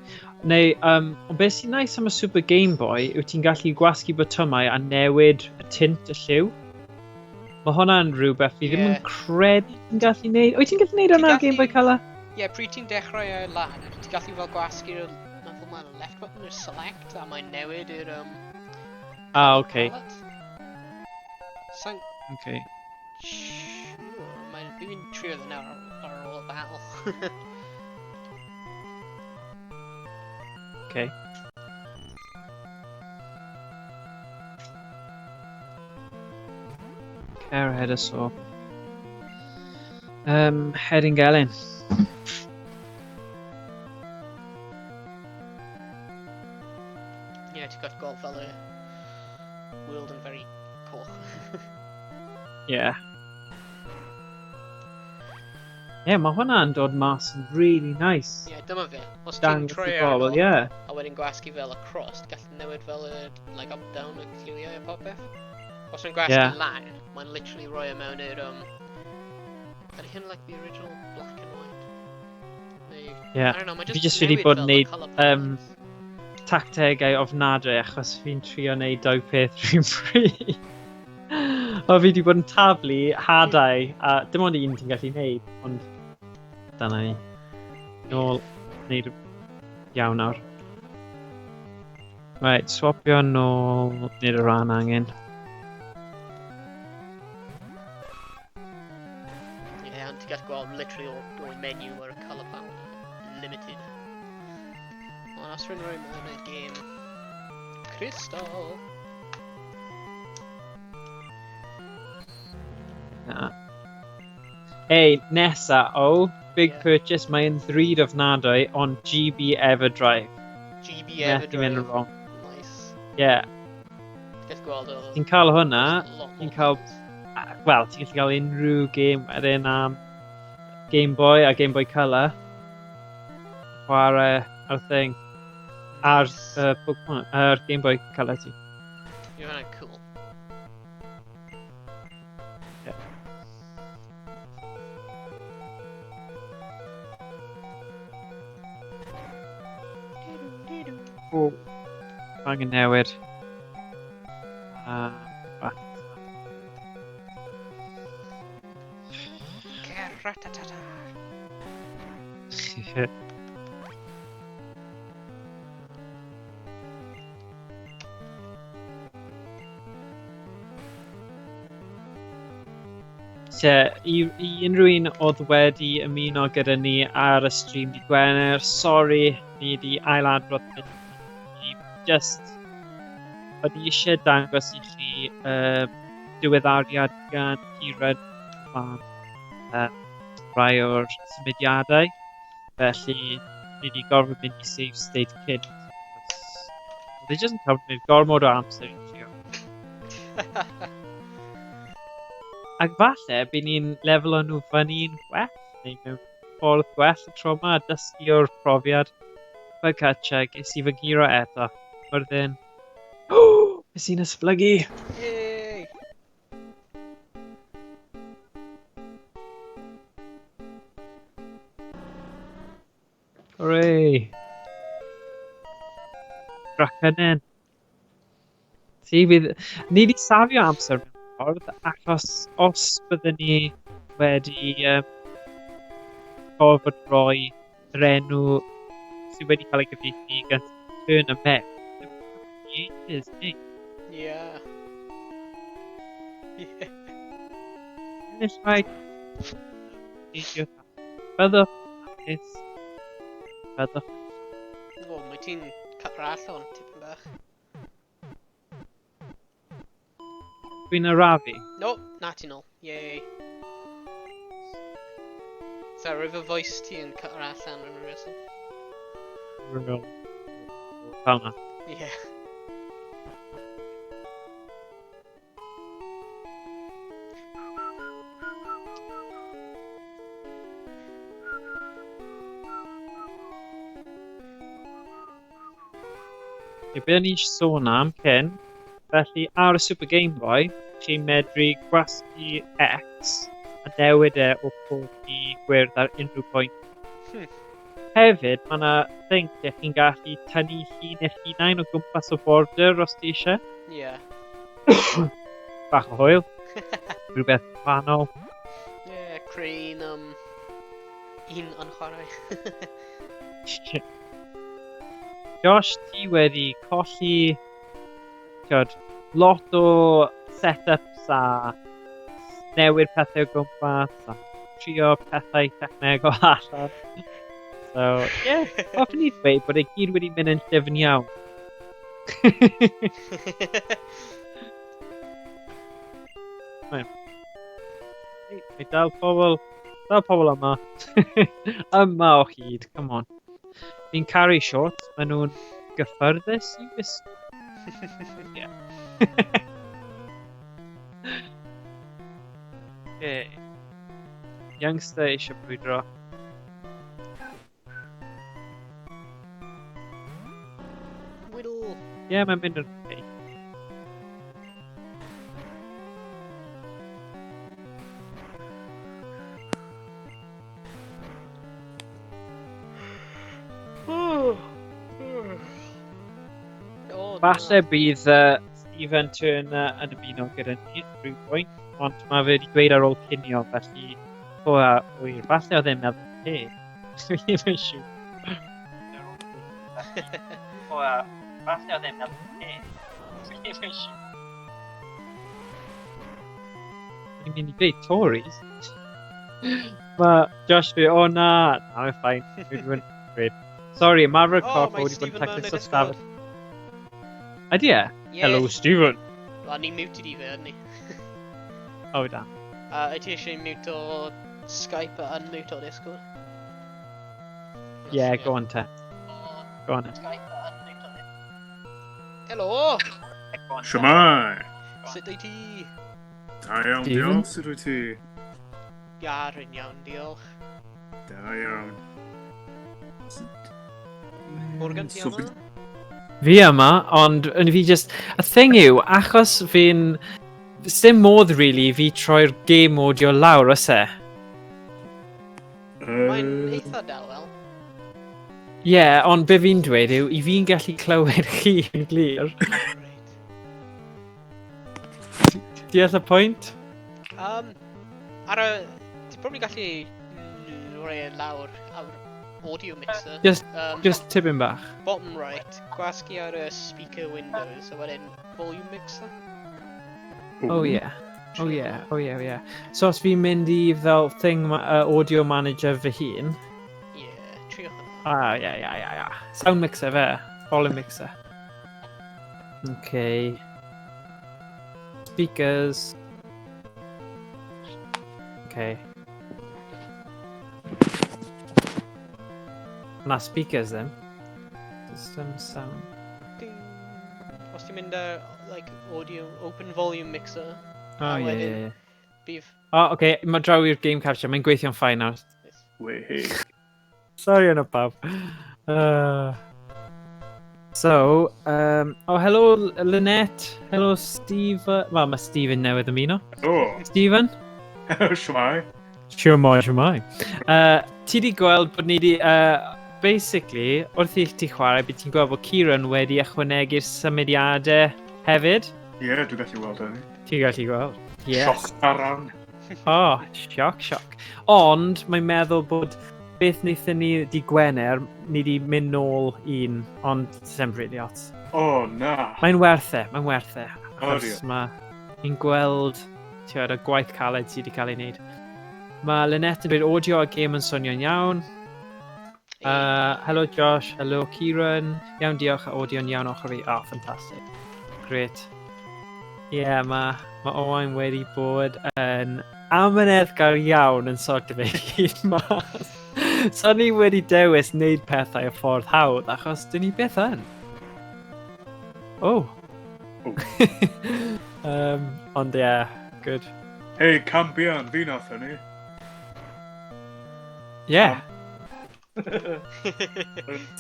Neu, ond beth sy'n nice am y Super Game Boy yw ti'n gallu gwasgu botymau a newid y tint y lliw. Mae hwnna'n rhywbeth fi ddim yn credu ti'n gallu neud. Wyt ti'n gallu neud hwnna ar Game Boy Color? Ie, yeah, pryd ti'n dechrau e lan, ti'n gallu fel gwasgu'r mae'n left button or select, a mae'n newid i'r Ah, okay. palette. Sa'n Okay. siŵr, mae'n fi'n trio fe nawr ar ôl y battle. Okay. Cer ahead of so. Heading Gelyn. Ie, ti'n gallu gweld fel y world yn very coch. Yeah. Yeah, mae hwnna'n dod mas yn really nice. Ie, yeah, dyma fe. Os ti'n Dangos i troi bobl, arno, yeah. a wedyn gwasgu fel y cross, ti'n gallu newid fel y like, up down y lliwiau a popeth. Os ti'n gwasgu lan, mae'n literally rhoi e mewn i'r ydy hyn like the original black and white? Neu, Yeah. I don't know, mae'n Fi just jyst wedi newid bod yn fel y neud, colour palette. Tactegau ofnadwy achos fi'n trio neud dau peth rhywun pryd. O, fi wedi bod yn taflu hadau, a dim ond un ti'n gallu neud, ond dyna ni. Nôl, neud iawn nawr. Right, swapio nôl, neud y rhan angen. Ie, yeah, ond ti'n gallu gweld literally o'r menu ar y colour palette. Limited. Ond os rwy'n rhoi mewn y game Crystal. Na. Hey, nesa, oh, big Yeah. purchase, mae'n ddrud ofnadwy, ond GB Everdrive. GB Methu mynd yn Everdrive. wrong. Nice. Yeah, Ti'n gallu gweld o. ti'n cael hwnna, lot ti'n more cael colours. Wel, ti'n gallu cael unrhyw game wedyn am Game Boy a Game Boy Color. Chwarae ar thing. Ar Nice. Pokemon, ar Game Boy Color ti. Ie, hwnna'n cool. Yeah. O, angen newid. Ratatata. Te, i unrhyw un oedd wedi ymuno gyda ni ar y stream di Gwener, sori, ni wedi ailadrodd hyn. Ni just, o'n i eisiau dangos i chi diweddariad gan Hired fan rai o'r symudiadau. Felly, ni wedi gorfod mynd i save state cyn. Oedd e jyst yn cymryd gormod o amser i trio. Ac falle, by ni'n lefelo nhw fyny'n gwell, neu mewn ffordd gwell y tro yma, a dysgu o'r profiad. Fel catcha, ges i fy nghuro eto. Myrddin. Nes i'n esblygu! Yay! Hooray! Draconin. Si, fydd... Ni wedi safio amser mewn ffordd, achos os byddwn ni wedi gorfod rhoi yr enw sydd wedi cael ei gyfieithu gan Turner mewn, ages, ni. Yeah. Yeah. Ennill rhaid. Byddwch hapus. Byddwch. O, mae ti'n cut allan tipyn bach. Dwi'n arafu. No, na ti'n ôl. Yay. So, roedd fy voice ti yn cut allan yn rhywbeth. Fel na. Yeah. Okay, be o'n i'n sôn am cyn, felly ar y Super Game Boy, chi'n medru gwasgu X a newid e o coch i gwyrdd ar unrhyw pwynt. Hefyd, mae yna thing lle chi'n gallu tynnu llun eich hunain o gwmpas o border os ti eisiau. Yeah. Bach o hwyl. Rhywbeth gwahanol. Yeah, creu un, un yn chwarae. Josh, ti wedi colli tiod, lot o setups a newid pethau o gwmpas a trio pethau technegol allan. So, yeah, hoffwn i ddweud bod e gyd wedi mynd yn llyfn iawn. Mae dal pobl, dal pobl yma. Yma o hyd, come on. Fi'n caru shorts, maen nhw'n gyffyrddus i wisgo. Yeah. Okay. Youngster eisiau brwydro. Whittle. Ie, yeah, mae'n mynd yn okay. Oh, Falle bydd Stephen Turner yn ymuno gyda ni at rhyw pwynt, ond mae fe wedi dweud ar ôl cinio, felly o a wir, falle oedd e'n meddwl, he, dwi ddim yn siŵr. O a, falle oedd e'n meddwl, he, dwi ddim yn siŵr. Dwi'n mynd i dweud Tories. Mae Josh fi, o na, na, mae'n fine. Dwi wedi bod yn great. Sorry, mae Oh, corff mae wedi bod yn Stephen mewn taclus y o stafell. Discord. Ydy e? Yeah. Hello, Stephen. Wel, ni muted i fe, ydyn ni. Oh, da. Ydy ti eisiau mute o Skype a unmute o Discord? Yeah, go on te. Go on. Skype a unmute o Discord. Helo! Shwmae! Sut wyt ti? Da iawn, Stephen? diolch. Sut wyt ti? Ia, rwy'n iawn, diolch. Da iawn. Morgan, ti So yma? Fi yma, ond yn fi just... Y thing yw, achos fi'n... Sdim modd, really, fi troi'r game audio lawr, oes e? Mae'n eitha dawel. Ie, yeah, ond be fi'n dweud yw, i fi'n gallu clywed chi yn glir. Right. Deall y pwynt? Ar y... Ti'n probably gallu rhoi e lawr ar audio mixer. Just, just tipyn bach. Bottom right, gwasgu ar y speaker windows, a wedyn volume mixer. Oh yeah. Oh yeah, oh yeah, oh yeah. So os fi'n mynd i fel thing audio manager fy hun. Yeah, trio hwnna. Ah, yeah, yeah, yeah, yeah. Sound mixer fe. Volume mixer. Okay. Speakers. Okay. Na speakers ddim. System sound. Ding. Os ti'n mynd ar, like, audio, open volume mixer, Oh, A yeah, wedyn- yeah, yeah. bydd... Oh, okay, mae draw i'r game capture, mae'n gweithio'n fine nawr. Wei. Sorry yna pawb. So, oh, hello Lynette. Hello Steve. Wel, mae Steven newydd ymuno. O, Steven? shwmae. Shwmae, shwmae. Ti di gweld bod ni di... Basically, wrth i ti chwarae, bydd ti'n gweld bod Kieran wedi ychwanegu'r symudiadau hefyd. Ie, dwi'n gallu weld hynny. Ti'n gallu gweld. Yes. Sioc taran. Oh, sioc, sioc. Ond mae'n meddwl bod beth wnaethon ni di Gwener, ni di mynd nôl un, ond sy'n really ots. O, oh, na. Mae'n werth e, mae'n werth e. O, Achos mae ni'n gweld ti'n y gwaith caled sydd wedi cael ei wneud. Mae Lynette yn dweud audio a game yn swnio'n iawn. Hello Josh, hello Kieran. Iawn, diolch, a audio'n iawn ochr fi. Ah, oh, ffantastig. Great. Ie, yeah, mae ma Owain wedi bod yn amyneddgar iawn yn sortio fe gyd mas. So ni wedi dewis wneud pethau y ffordd hawdd, achos dyn ni byth yn. Oh. Oh. Ond ie, yeah, good. Hey, Campion, fi nath hynny. Yeah.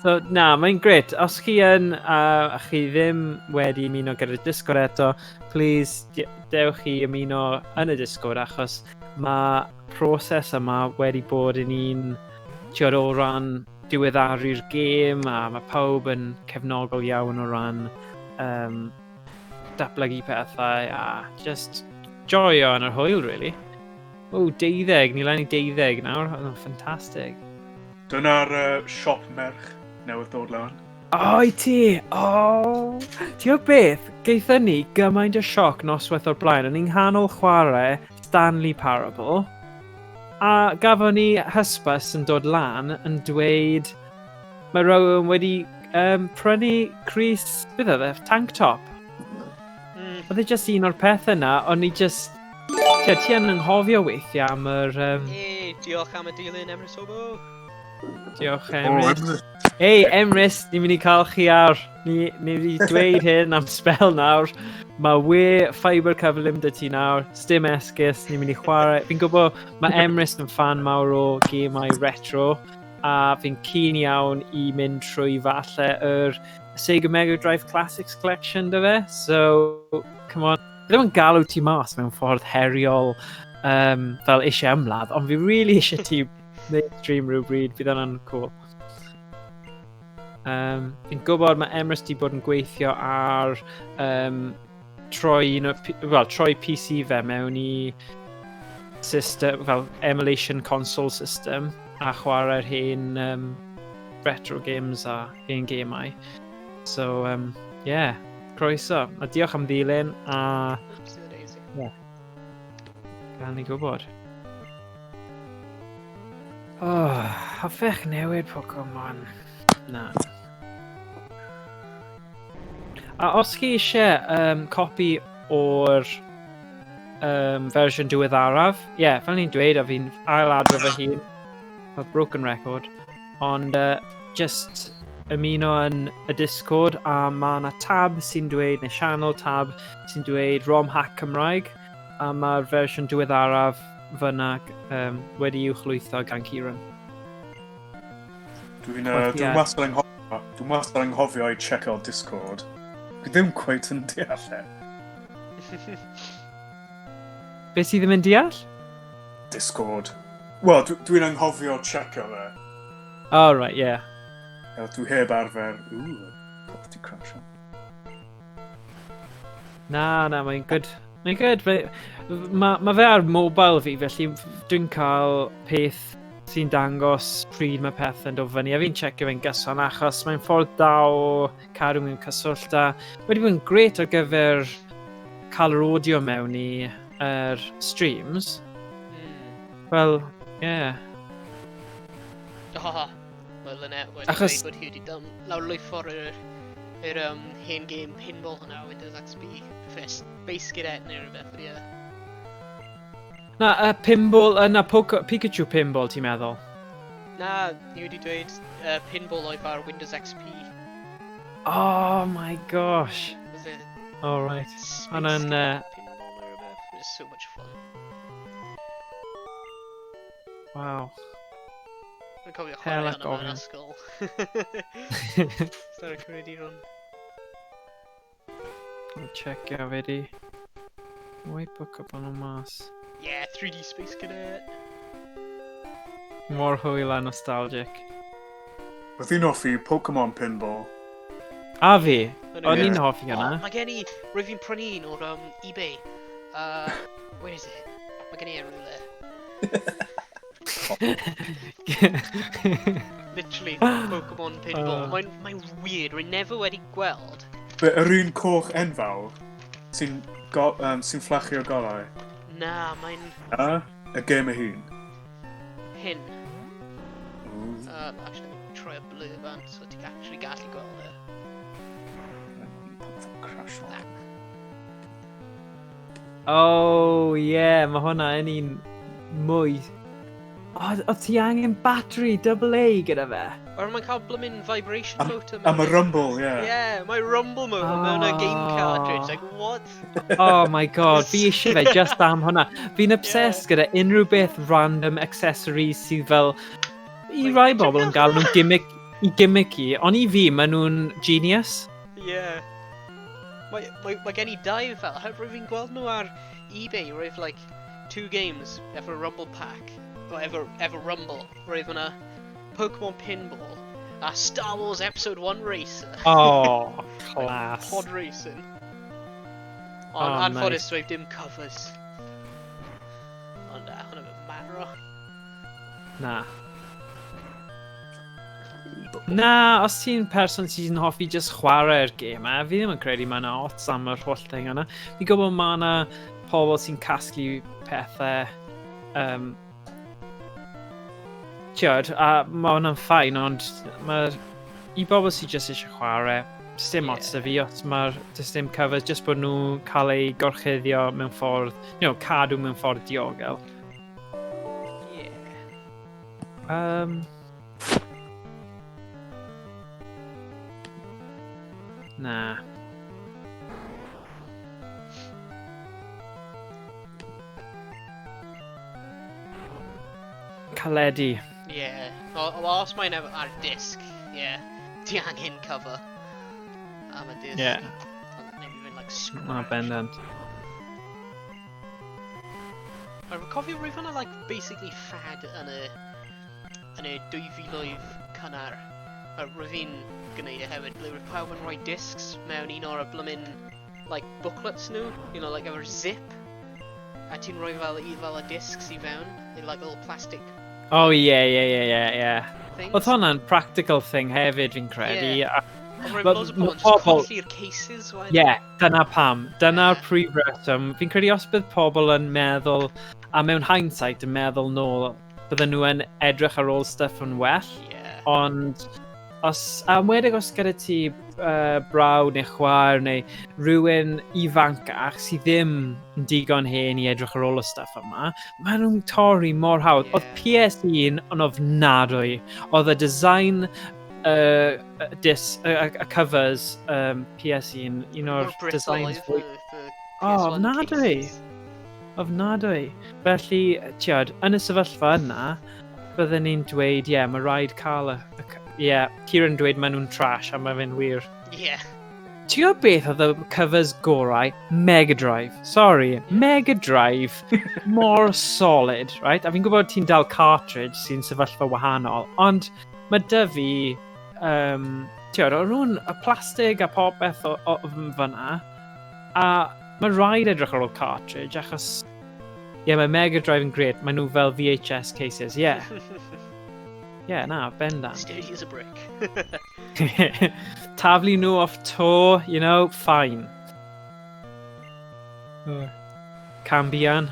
So, na, mae'n gret. Os chi yn, a chi ddim wedi ymuno gyda'r Discord eto, please, dewch i ymuno yn y Discord, achos mae proses yma wedi bod yn un, ti'n o ran diweddaru'r gêm, a mae pawb yn cefnogol iawn o ran datblygu pethau, a just joio yn yr hwyl, really. O, 12, ni lan i 12 nawr, oedd o'n ffantastig. Dyna'r siop merch newydd dod lan. O, i ti! O! Ti'n gwybod beth? Gaethon ni gymaint o sioc noswaith o'r blaen. O'n i'n nghanol chwarae Stanley Parable, a gafon ni hysbys yn dod lan yn dweud mae rhywun wedi prynu crys, beth oedd e, tank top. Oedd e just un o'r pethau yna, o'n i just... Ti yn anghofio weithiau am yr... Hey, diolch am y dilyn, Emrys Obo. Diolch, O, Emrys. Emrys. Ei, Emrys, ni'n mynd i cael chi ar... Ni wedi dweud hyn am spel nawr. Mae we fiber cyflym dy ti nawr. Sdim esgus, ni'n mynd i chwarae. Fi'n gwybod mae Emrys yn fan mawr o gemau retro, a fi'n keen iawn i mynd trwy falle yr Sega Mega Drive Classics Collection, dy fe? So, come on. Fi ddim yn galw ti mas mewn ffordd heriol fel eisiau ymladd, ond fi really eisiau ti wneud stream rhywbryd, bydd hwnna'n cool. Fi'n gwybod mae Emrys di bod yn gweithio ar troi, un o, well, troi PC fe mewn i system, fel emulation console system, a chwarae'r hen retro games a hen gemau. So, yeah, croeso. A diolch am ddilyn, a Oopsie daisy. gael ni gwybod. Oh, hoffech newid Pokemon? Na. A os chi eisiau copi o'r fersiwn diweddaraf, ie, yeah, fel ni'n dweud, a fi'n ail-adrodd fy hun, fel broken record, ond just ymuno yn y Discord, a mae yna tab sy'n dweud, neu channel tab sy'n dweud ROM Hack Cymraeg, a mae'r fersiwn diweddaraf fyna wedi uwchlwytho gan Kieran. Dwi'n Wel, dwi ie. wastad anghofio, dwi'n wastad anghofio i check-o Discord. Dwi ddim cweit yn deall e. Beth sydd ddim yn deall? Discord. Wel, dwi'n anghofio check-o fe. Oh, right, yeah. Ie, dwi heb arfer. Ooh, popeth di crasio. Na, mae'n good. Mae'n good. Mae ma fe ar mobile fi, felly dwi'n cael peth sy'n dangos pryd mae pethau'n dod fyny. A fi'n checio fe'n gyson achos mae'n ffordd da o cadw mewn cyswllt a wedi bod yn gret ar gyfer cael yr audio mewn i yr streams. Wel, ie. Yeah. Oh, mae Lynette wedi dweud bod hi wedi lawrlwytho'r yr hen game pinball hwnna o Windows XP. Beth Space Cadet neu rhywbeth ydi e. Na, pinball, na, Pikachu pinball, ti'n meddwl? Na, ni wedi dweud pinball oedd ar Windows XP. Oh my gosh. Was it All right. Space Hwnna'n, Cadet pinball neu rhywbeth? It was so much fun. Wow. Dwi'n cofio Hel chwarae ac hwnna mewn ofn. ysgol. Sorry, cyfrifiaduron. I'll checio fe di. Wipe cwpl nhw mas. Yeah, 3D Space Cadet. Mor hwyl a nostalgic. Oedd hi'n hoffi Pokemon Pinball. A fi? O'n O'n Ie. i'n hoffi O, hwnna. mae gen i, rwyf fi'n prynu un o'r eBay. Where is it? Mae gen i e rhywle. Literally, Pokemon Pinball. Mae'n mae weird, rwy'n never wedi gweld. Be, yr un coch enfawr sy'n sy fflachio golau? Na, mae'n... Na? Y gêm ei hun? Hyn. Actually, let me try a blur fan, so ti'n actually gallu gweld e. Crash on. Oh, yeah, mae hwnna yn un mwy. O, oh, ti angen battery double A gyda fe? Or mae'n cael bloomin' vibration motor. Am y rumble, yeah. Yeah, mae rumble motor oh. Mewn y game cartridge. Like, what? Oh my God, fi eisiau fe just am hwnna. Fi'n obsessed gyda unrhyw beth random accessories sydd fel... I rai bobl yn gael nhw'n gimmick, i gimmicky, ond i fi, maen nhw'n genius. Yeah. Mae gen i dau fel, rwyf fi'n gweld nhw ar eBay, roedd like two games efo Rumble Pack, o efo Rumble, roedd yna Pokemon Pinball a Star Wars Episode 1 Racer. Oh, class. Pod Racing. Ond oh, anffodus, nice. Roedd dim covers. Ond hwnna fe'n matro. Na. Na, os ti'n person sy'n hoffi just chwarae'r gêm, a fi ddim yn credu mae yna ots am yr holl thing yna. Fi'n gwybod mae yna pobl sy'n casglu pethau, ti'od, a mae hwnna'n fine, ond mae i bobl sy'n just eisiau chwarae, does dim ots da fi os mae'r, does dim covers, just bod nhw'n cael eu gorchuddio mewn ffordd, cadw mewn ffordd diogel. Na. Caledu. Yeah. Wel, os mae'n efo ar disc, yeah. Ti angen cover am y disc. Yeah. Ond neu fi fynd, like, scratch. Na, bendant. Mae'n cofio roedd hwnna, like, basically fad yn y 2000 cynnar. A roedd fi'n gwneud e hefyd, ble roedd pawb yn rhoi discs mewn un o'r bloomin', like, booklets nhw, like efo'r zip. A ti'n rhoi fel, i fel y discs i fewn, in like little plastic Oh, yeah. things. Oedd hwnna'n practical thing hefyd, fi'n credu. Yeah. Ond roedd But loads o pobl ma' yn just pobl- colli'r cases wedyn. Ie, dyna pam. Dyna'r Ie. prif reswm. Fi'n credu os bydd pobl yn meddwl, a mewn hindsight yn meddwl nôl, bydden nhw yn edrych ar ôl stuff yn well. Ond, os, a enwedig os gyda ti brawd neu chwaer neu rhywun ifancach sydd ddim yn digon hen i edrych ar ôl y stuff yma, maen nhw'n torri mor hawdd. Oedd PS1 yn ofnadwy. Oedd y design y covers PS1, un o'r Mor brittle designs oedd fwy... y O, PS1 ofnadwy. cases. Ofnadwy. Felly, ti'od, yn y sefyllfa yna, bydden ni'n dweud, ie, yeah, mae rhaid cael y. Ie, yeah, Kieran dweud maen nhw'n trash, a mae fe'n wir. Ti'n gwybod beth oedd y covers gorau? Mega Drive. Sorry, Mega Drive. Mor solid, right? A fi'n gwybod ti'n dal cartridge sy'n sefyllfa wahanol, ond mae dy fi, ti'od, o'n nhw'n y plastig a popeth o fyna, a mae rhaid edrych ar ôl cartridge, achos, ie, yeah, mae Mega Drive yn great, maen nhw fel VHS cases, ie. Yeah. Yeah, na, bendant. Sturdy as a brick. Taflu nhw off to, fine. Cambian.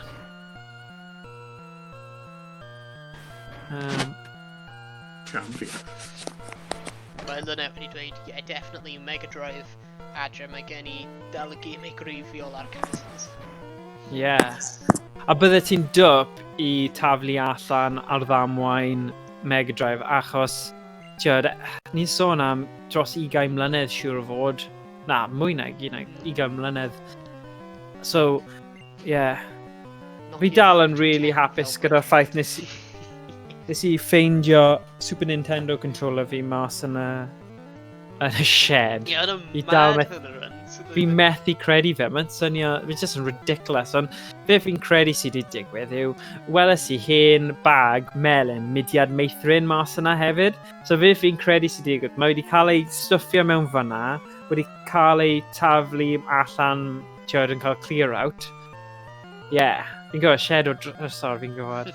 Champion. Mae Lynette wedi dweud, yeah, definitely Mega Drive adre, mae gen i dal y gemau gwreiddiol ar cases. Yeah. A bydde ti'n dwp i taflu allan ar ddamwain Mega Drive achos, ti'od, ni'n sôn am dros 20 mlynedd siŵr o fod. Na, mwy nag 20 mlynedd. So, yeah. Fi dal yn really hapus gyda'r ffaith nes i ffeindio Super Nintendo controller fi mas yn y shed. Ie, yn Fi y dal mad methu- hwn yn run. Fi methu credu fe, mae'n swnio, mae'n just yn ridiculous, ond be fi'n credu sydd wedi digwydd yw, weles i hen bag melyn Mudiad Meithrin mas yna hefyd, so fe fi'n credu sydd wedi digwydd, mae wedi cael ei stwffio mewn fyna, wedi cael ei taflu allan, ti'od, yn cael clear out. Yeah. Fi'n gwybod, shed o drysor, fi'n gwybod.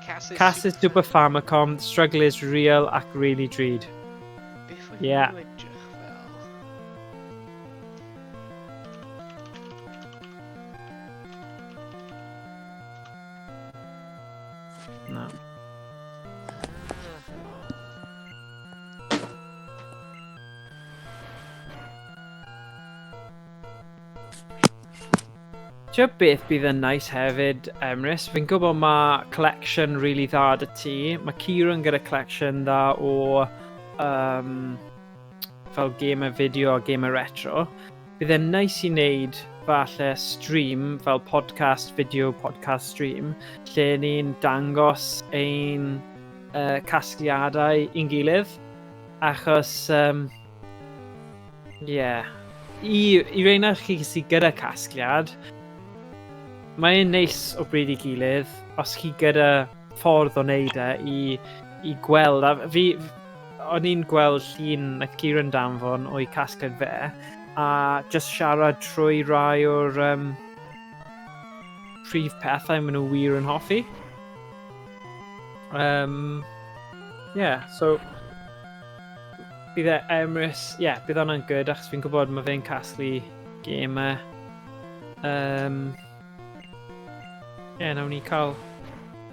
Cass is Cass is Super Famicom, the struggle is real ac really drud. Beth oedd Yeah. nhw edrych fel? Na. Ti'n beth bydd yn nice hefyd, Emrys? Fi'n gwybod mae collection really dda 'da ti. Mae Kieran gyda collection dda o fel gamer video a gamer retro. Bydd e'n nice i wneud falle stream, fel podcast, video podcast stream, lle ni'n dangos ein casgliadau i'n gilydd. Achos, yeah. I reina chi sydd gyda casgliad, mae'n neis o bryd i gilydd, os chi gyda ffordd o wneud e i gweld. A fi, o'n i'n gweld llun naeth Kieran danfon o'i casgliad fe, a just siarad trwy rai o'r prif pethau maen nhw wir yn hoffi. Yeah, so bydd e Emrys, yeah, bydd hwnna'n good achos fi'n gwybod mae fe'n casglu gemau. Yeah, nawn ni cael...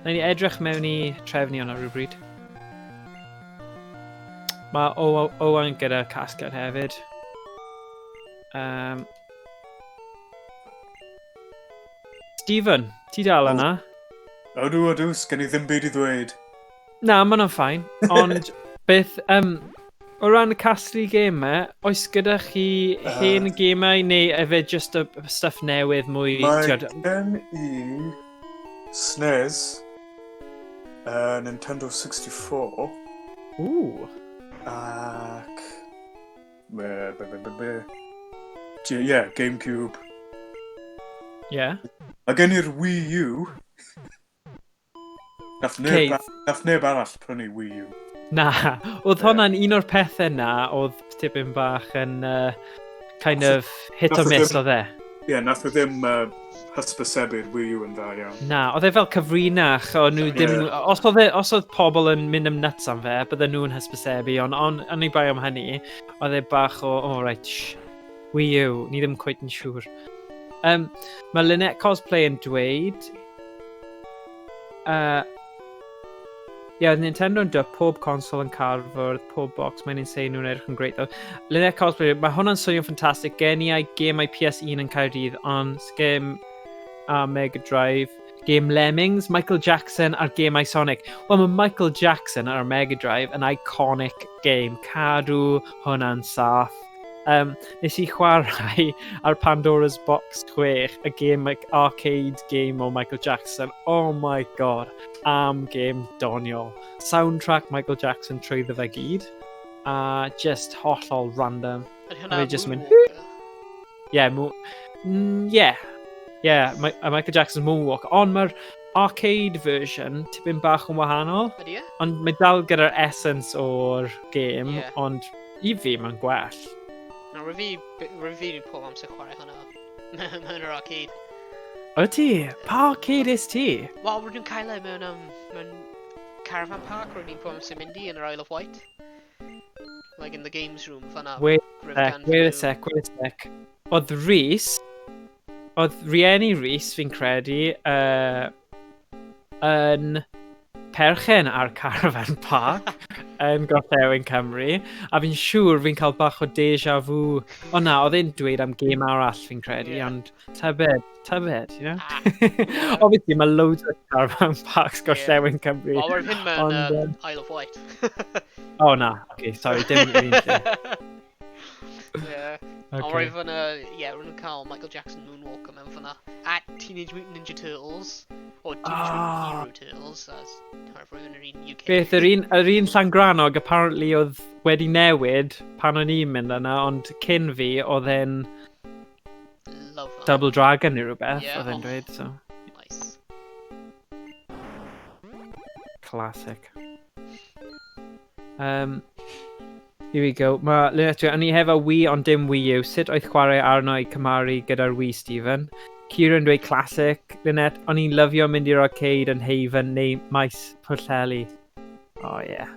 Nawn ni edrych mewn i trefnu hwnna rhywbryd. Mae Owen gyda casgliad hefyd. Stephen, ti dal yna? Ydw, ydw, sgen i ddim byd i ddweud. Na, mae hwnna'n fine. Ond beth, o ran y casglu gemau, oes gyda chi hen gemau neu efe just y stuff newydd mwy? Mae Ti'od, gen i SNES, Nintendo 64, Ww. ac... Be, be, be, be, be. Yeah, GameCube. Yeah. Mae gen i'r Wii U. Nath neb, nath neb arall prynu Wii U. Na, oedd hwnna'n un o'r pethau na, oedd tipyn bach yn kind of hit or nath o miss ddim- oedd e. Ie, yeah, nath o ddim hysbysebu'r Wii U yn dda iawn. Na, oedd e fel cyfrinach, o'n nhw ddim... Os oedd pobl yn mynd am nuts am fe, bydden nhw'n hysbysebu, ond on i bai am hynny, oedd e bach o, oh right, shh, Wii U, ni ddim quite yn siŵr. Mae Lynette Cosplay yn dweud... Ie, yeah, Nintendo yn dweud pob consol yn carfwrdd, pob box, mae'n insane nhw'n edrych yn great though. Lynette Cosplay, mae hwnna'n swnio'n ffantastig. Gen i ai gemau PS1 yn Caerdydd, ond sgem a Mega Drive, game Lemmings, Michael Jackson a'r gemau Sonic. Wel, mae Michael Jackson ar Mega Drive yn iconic game. Cadw hwnna'n saff. Nes i chwarae ar Pandora's Box 6, y game, like, arcade game o Michael Jackson. Oh my god, am game doniol. Soundtrack Michael Jackson trwyddo fe gyd. A just hollol random. Ydy A hwnna fe jyst mynd, Moonwalker? Yeah, yeah. Yeah, Michael Jackson's Moonwalk. Ond mae'r arcade version tipyn bach yn wahanol. Ydy e? Ond mae dal gyda'r essence o'r game, ond i fi mae'n gwell. Na, rwy fi pob amser chwarae hwnna mewn yr arcade. O ti? Pa arcade is ti? Wel, rydyn nhw'n cael e mewn caravan park rydyn ni'n pob amser mynd i yn yr Isle of Wight. Like in the games room fan'na. Wait Rwyf a sec, ganddyn wait a nhw. sec, wait a sec. Oedd Rhys, oedd rieni Rhys fi'n credu, yn perchen ar Caravan Park yn Gorllewin Cymru, a fi'n siŵr fi'n cael bach o deja vu. O na, oedd e'n dweud am gêm arall fi'n credu, ond tybed, tybed, you know? Ah. Obviously, mae loads o Caravan Parks Gorllewin Cymru. Wel, roedd hyn mewn Ond, Isle of Wight. O na, okay, sorry, dim yr un lle. Yeah. Ond Okay. roedd fyna, ie, roedd nhw'n cael Michael Jackson Moonwalker mewn fyna. A Teenage Mutant Ninja Turtles. Or Teenage Mutant Hero Turtles, as however yn yr un UK. Beth, yr un Llangrannog apparently oedd wedi newid pan o'n i'n mynd yna, ond cyn fi oedd e'n Love that. Double Dragon neu rhywbeth, Yeah, oedd e'n oh. dweud, so Nice. Classic. Here we go. Mae Lynette, o'n i hefo Wii ond dim Wii U. Sut oedd chwarae arno i cymharu gyda'r Wii, Stephen? Kieran dweud classic. Lynette, o'n i'n lyfio mynd i'r arcade yn Haven neu Maes Pwllheli. Oh, yeah.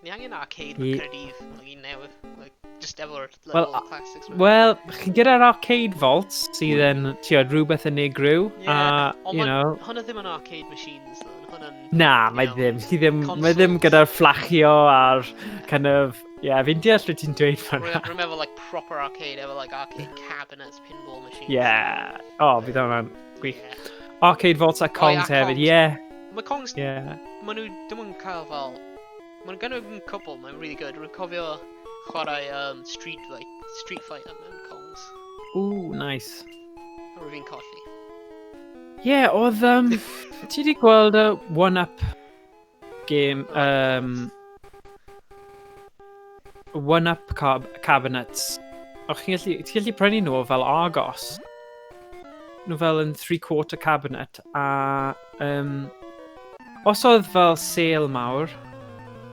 Ni angen arcade mewn Caerdydd, like un newydd. Like, just efo'r Wel, level classics. Wel, chi gyda'r arcade vaults sydd yn, ti'n rhywbeth unigryw. Yeah, a, ond you ma- know, Hwnna ddim yn arcade machines, though. Hwnna'n... Na, mae you know, ddim. Chi ddim, mae ddim consoles. gyda'r fflachio a'r kind of... Yeah, fi'n deall beth ti'n dweud fan'na. Rwy'n meddwl, like, proper arcade, efo, like, arcade cabinets, pinball machines. Yeah. Oh, fydd hwnna'n gwych. Yeah. Arcade Vaults a Kongs Oh, ie, hefyd, Kongs. yeah. Mae Kongs, Yeah. maen nhw ddim yn cael fel... Maen nhw gynnu yn cwbl, mae'n really good. Rwy'n cofio chwarae Street, like, Street Fighter mewn Kongs. Ooh, nice. A rwy'n fi'n colli. Yeah, oedd... Ti di gweld y one-up game... One-up cabinets. O'ch chi'n gallu... Ti'n gallu prynu nhw fel Argos. Nhw fel yn three-quarter cabinet. A... Os oedd fel sale mawr...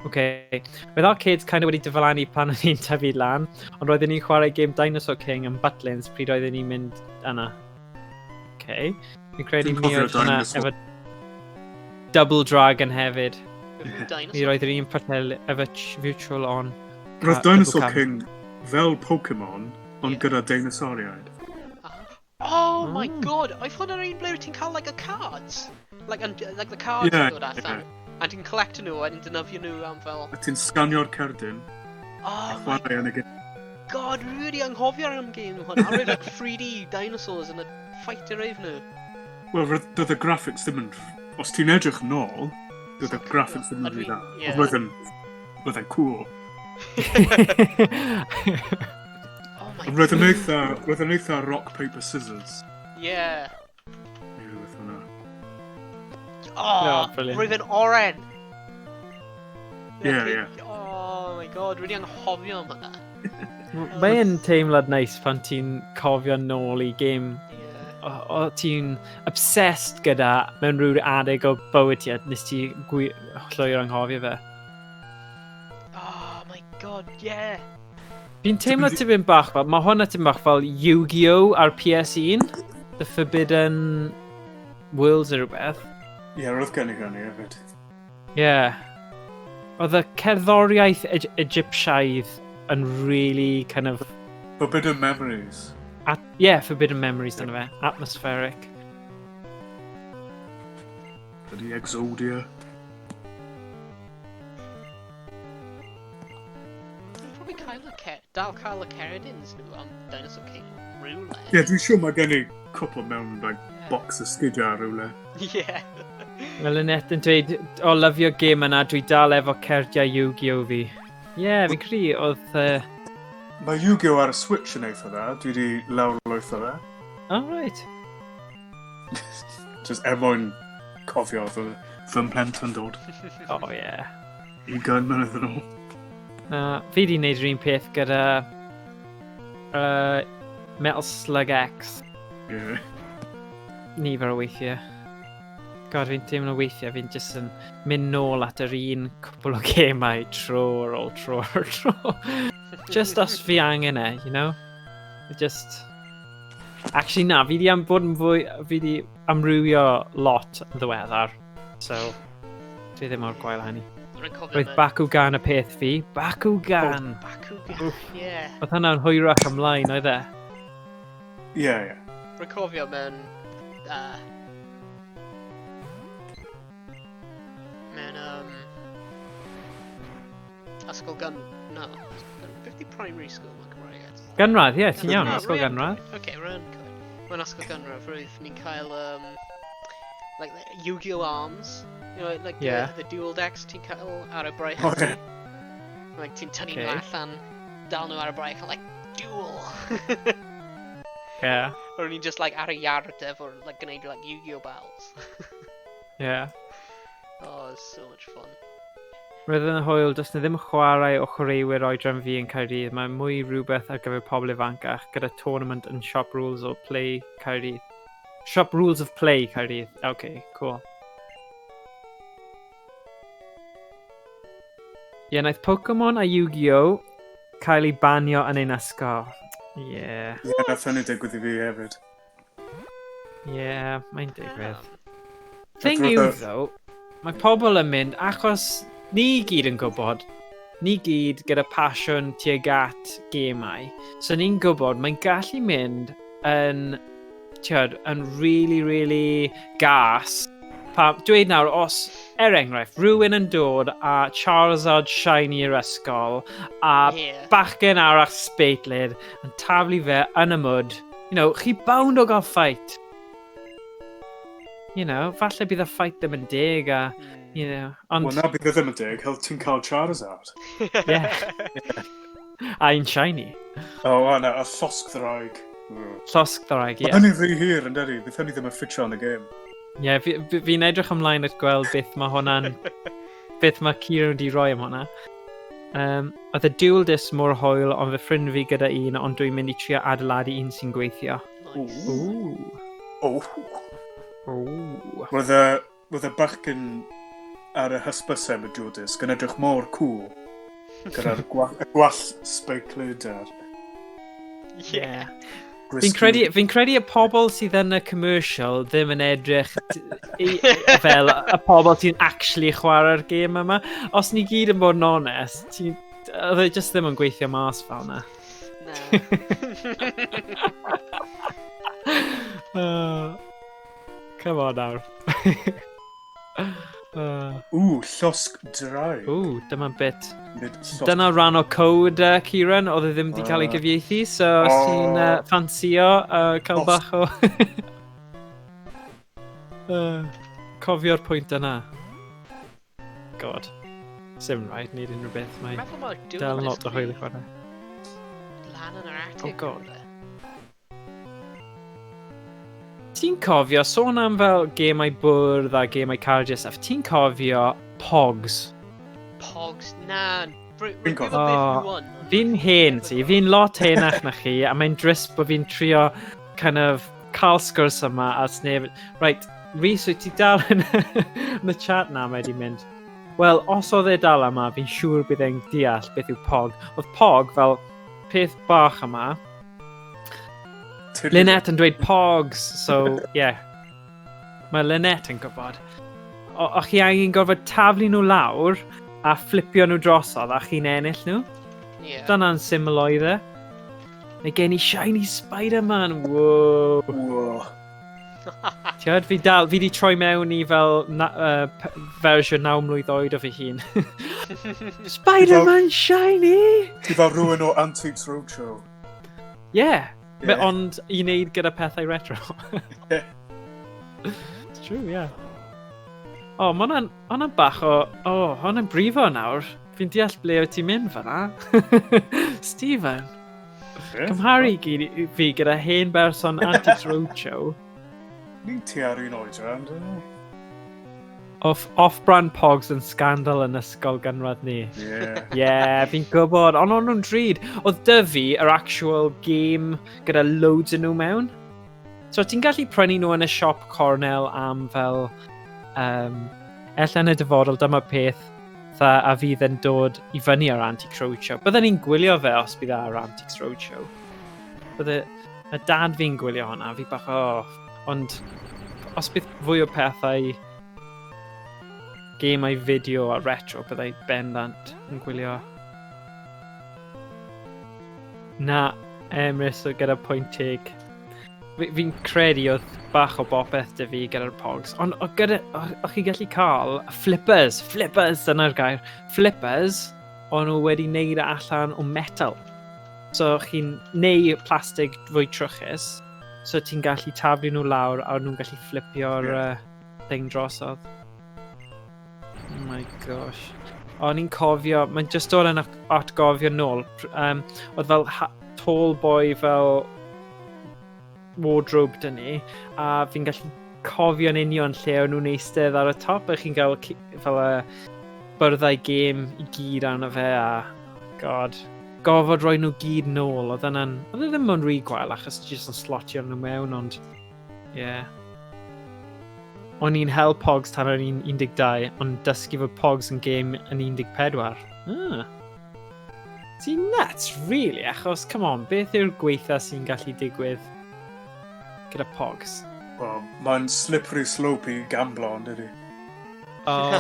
Okay. Roedd arcades kind of wedi diflannu pan o'n i'n tyfu lan, ond roedden ni'n chwarae game Dinosaur King yn Butlins pryd oedden ni'n mynd yna. Okay. Fi'n credu Dwi'n mi cofio oedd hwnna Dinosaur. efo Double Dragon hefyd. Beth yw Mi dinosaur? roedd yr un pwtel efo Virtual On. Roedd Dinosaur double cam. King fel Pokemon, ond Ie. gyda dinosauriaid. Ah. Oh my god, oedd hwnna'r un ble wyt ti'n cael like y cards? Like, and, like the cards Ie, yn dod allan. A ti'n collect nhw a ti'n defnyddio nhw am fel... A ti'n sganio'r cerdyn, Oh a my chwarae yn y gêm. god, rwy wedi anghofio am game hwnna. Roedd like 3D dinosaurs yn y fighter rave nhw. Wel, doedd y graphics ddim yn... Os ti'n edrych nôl, doedd y graphics ddim yn Ond rhy dda. ie. Ond roedd yn cool. Oh my Ond roedd yn eitha, roedd yn eitha rock, paper, scissors. Yeah. Neu rhywbeth hwnna. Oh, No, brilliant. roedd yn oren. Ie, ie. Oh my god, rwy wedi anghofio am hwnna. Mae'n teimlad neis pan ti'n cofio nôl i game Yeah. o ti'n obsessed gyda mewn rhyw adeg o bywyd ti a nes ti llwyr anghofio fe. Oh my god, yeah. Fi'n teimlo tipyn bach fel, mae hwnna tipyn bach fel Yu-Gi-Oh! Ar PS1, The Forbidden Worlds neu rhywbeth. Ie, roedd gen i hynny hefyd. Yeah. Oedd y cerddoriaeth Egyptiaidd yn really kind of... Forbidden Memories. Yeah, Forbidden Memories dyna fe. Atmospheric. Ydy Exodia. Probably cael y dal cael y Ceridins nhw am Dinosaur King rhywle. Ie, yeah, dwi'n siŵr mae gen i cwpl mewn like, box o sgidiau rhywle. Yeah. Mae Lynette yn dweud, o, lyfio gêm yna, dwi dal efo cerdiau Yu-Gi-Oh! Fi. Ie, yeah, fi'n credu oedd... Mae Yu-Gi-Oh! Ar y Switch yn eitha dda. Dwi wedi lawrlwytho fe. Oh, right. Just er mwyn cofio fy mhlentyndod. Oh, yeah. 20 mlynedd yn ôl. Fi di wneud yr un peth gyda Metal Slug X. Ie. Nifer o weithiau. God, fi'n teimlo weithiau, fi'n just yn mynd nôl at yr un cwpl o gemau tro ar ôl tro ar tro. Just os fi angen e, you know? Just... Actually, na, fi di am bod yn fwy... Fi di amrywio lot yn ddiweddar. So, dwi ddim o'r gwael hynny. Rwy'n cofio Roedd Bakugan y peth fi. Bakugan! Bakugan, yeah. Oedd hwnna'n hwyrach ymlaen, oedd e? Ie, ie. Rwy'n cofio mewn... Mewn, Ysgol gyn... No. Beth di primary school mewn Cymraeg? Gynradd, ie, ti'n iawn, Na, ysgol rwy yn gynradd. cywir. Oce, rwy'n cywir. Mewn ysgol gynradd, roedd ni'n cael, like, the Yu-Gi-Oh! Arms. You know, like the dual decks ti'n cael ar y braich. O, ie. Like, ti'n tynnu nhw Okay. allan, dal nhw ar y braich, and like, duel! Yeah, Or ni'n just like ar y iard efo'r like, gwneud like Yu-Gi-Oh! Battles. yeah. Oh, it's so much fun. Roedd yn hwyl, does na ddim chwarae o chwaraewyr oedran fi yn Caerdydd. Mae mwy rhywbeth ar gyfer pobl ifancach gyda tournament yn Shop Rules of Play Caerdydd. Shop Rules of Play Caerdydd. Okay, cool. Ie, yeah, naeth Pokemon a Yu-Gi-Oh! Cael ei banio yn ein ysgol. Ie. Yeah. Ie, nath hynny digwydd i fi hefyd. Ie, yeah, mae'n digwydd. Thing yw, though, mae pobl yn mynd, achos ni gyd yn gwybod, ni gyd gyda pasiwn tuag at gemau, so ni'n gwybod mae'n gallu mynd yn, tiod, yn really, really gas. Pa, dweud nawr, os, er enghraifft, rhywun yn dod a Charizard shiny i'r ysgol, a yeah. bachgen arall sbeitlyd yn taflu fe yn y mwd, you know, chi bound o gael fight. You know, falle bydd y fight ddim yn deg a, you know, ond... Wel, na bydd e ddim yn deg, hel ti'n cael Charizard. Yeah. A un shiny. Oh, a na, a llosg ddraig. Llosg ddraig, ie. Mae hynny'n rhy hir yn dydi, bydd hynny ddim yn ffitio yn y game. Ie, yeah, fi'n fi, fi edrych ymlaen at gweld beth mae hwnna'n... beth mae Kieran wedi rhoi am hwnna. Oedd y dual disc mor hwyl, ond fy ffrind fi gyda un, ond dwi'n mynd i trio adeiladu un sy'n gweithio. Nice. Ooh. Oh. Ooh. Roedd y, roedd y bachgen ar y hysbyseb y dual disc yn edrych mor cool. Gyda'r y gwall speiklyd a'r... Yeah. Fi'n credu, fi credu y pobl sydd yn y commercial ddim yn edrych fel y pobl sy'n actually chwarae'r gêm yma. Os ni gyd yn bod yn onest, oedd e just ddim yn gweithio mas fel yna. Na. Come on nawr. Ww, llosg draig. Ww, dyma bit. Dyna rhan o code, Kieran, oedd e ddim wedi cael ei gyfieithu, so os ti'n ffansio cael bach o... Cofio'r pwynt yna. God. Sim rhaid wneud unrhyw beth, mae dal lot o hwyl i chwarae. Lan yn yr attic. Oh God. Ti'n cofio, sôn am fel gemau bwrdd a gemau cardiau stuff, ti'n cofio Pogs? Pogs, na. Fi'n cofio. Fi'n hen ti, fi'n lot henach na chi, a mae'n drist bod fi'n trio kind of cael sgwrs yma a sneb... Right, Rhys, wyt ti dal yn yn y chat na mae di mynd? Wel, os oedd e dal yma, fi'n siŵr bydd e'n deall beth yw Pog. Oedd Pog fel peth bach yma. Lynette yn dweud Pogs, so yeah. Mae Lynette yn gwybod. O chi angen gorfod taflu nhw lawr a fflipio nhw drosodd a chi'n ennill nhw. Yeah. Dyna'n syml oedd e. Mae gen i Shiny Spider-Man, wow. Wow. Tiod, fi dal, fi di troi mewn i fel fersiwn 9 mlwydd oed o fy hun. Spider-Man Shiny! Ti fel rhywun o Antiques Roadshow. Yeah. Yeah. Ond i wneud gyda pethau retro. Yeah. It's true, yeah. O, oh, mae hwnna'n bach o... O, oh, hwnna'n brifo nawr. Fi'n deall ble wyt ti'n mynd fan'na. Stephen. Yeah. Cymharu fi gyda hen berson Antiques Roadshow. Ni'n tua'r un oedran, dyn ni? Off-brand Pogs yn scandal yn ysgol gynradd ni. Yeah. Yeah, fi'n gwybod. Ond o'n nhw'n drud. Oedd dy fi yr actual game gyda loads yn nhw mewn. So ti'n gallu prynu nhw yn y siop cornel am fel... Ella yn y dyfodol, dyma peth tha, a fydd yn dod i fyny ar Antiques Roadshow. Bydden ni'n gwylio fe os bydd ar Antiques Roadshow. Bydde... Mae dad fi'n gwylio hwnna, fi bach o... Ond os bydd fwy o pethau gemau fideo a retro, byddai bendant yn gwylio. Na, Emrys o gyda pwynt teg. Fi'n credu oedd bach o bopeth dy fi gyda'r Pogs, ond o gyda, o chi gallu cael flippers, flippers, dyna'r gair, flippers, o'n nhw wedi wneud allan o metal. So chi'n neu plastig fwy trwchus, so ti'n gallu taflu nhw lawr a nhw'n gallu flipio'r thing drosodd. Oh my gosh. O'n i'n cofio, mae'n just dod yn atgofio nôl. Oedd fel tall boy fel wardrobe dyn ni, a fi'n gallu cofio'n union lle o'n nhw'n eistedd ar y top, a chi'n cael fel y byrddau gêm i gyd arno fe, a god, gofod roi nhw gyd nôl, oedd yna'n, oedd e ddim yn rhy gwael achos ti jyst yn slotio nhw mewn, ond yeah. O'n i'n hel Pogs tan o'n i'n 12, ond dysgu fod Pogs yn gêm yn 14. Ah. Ti'n nuts, really, achos, come on, beth yw'r gweitha sy'n gallu digwydd gyda Pogs? Wel, mae'n slippery slope i gamblo, ond ydy? Oh.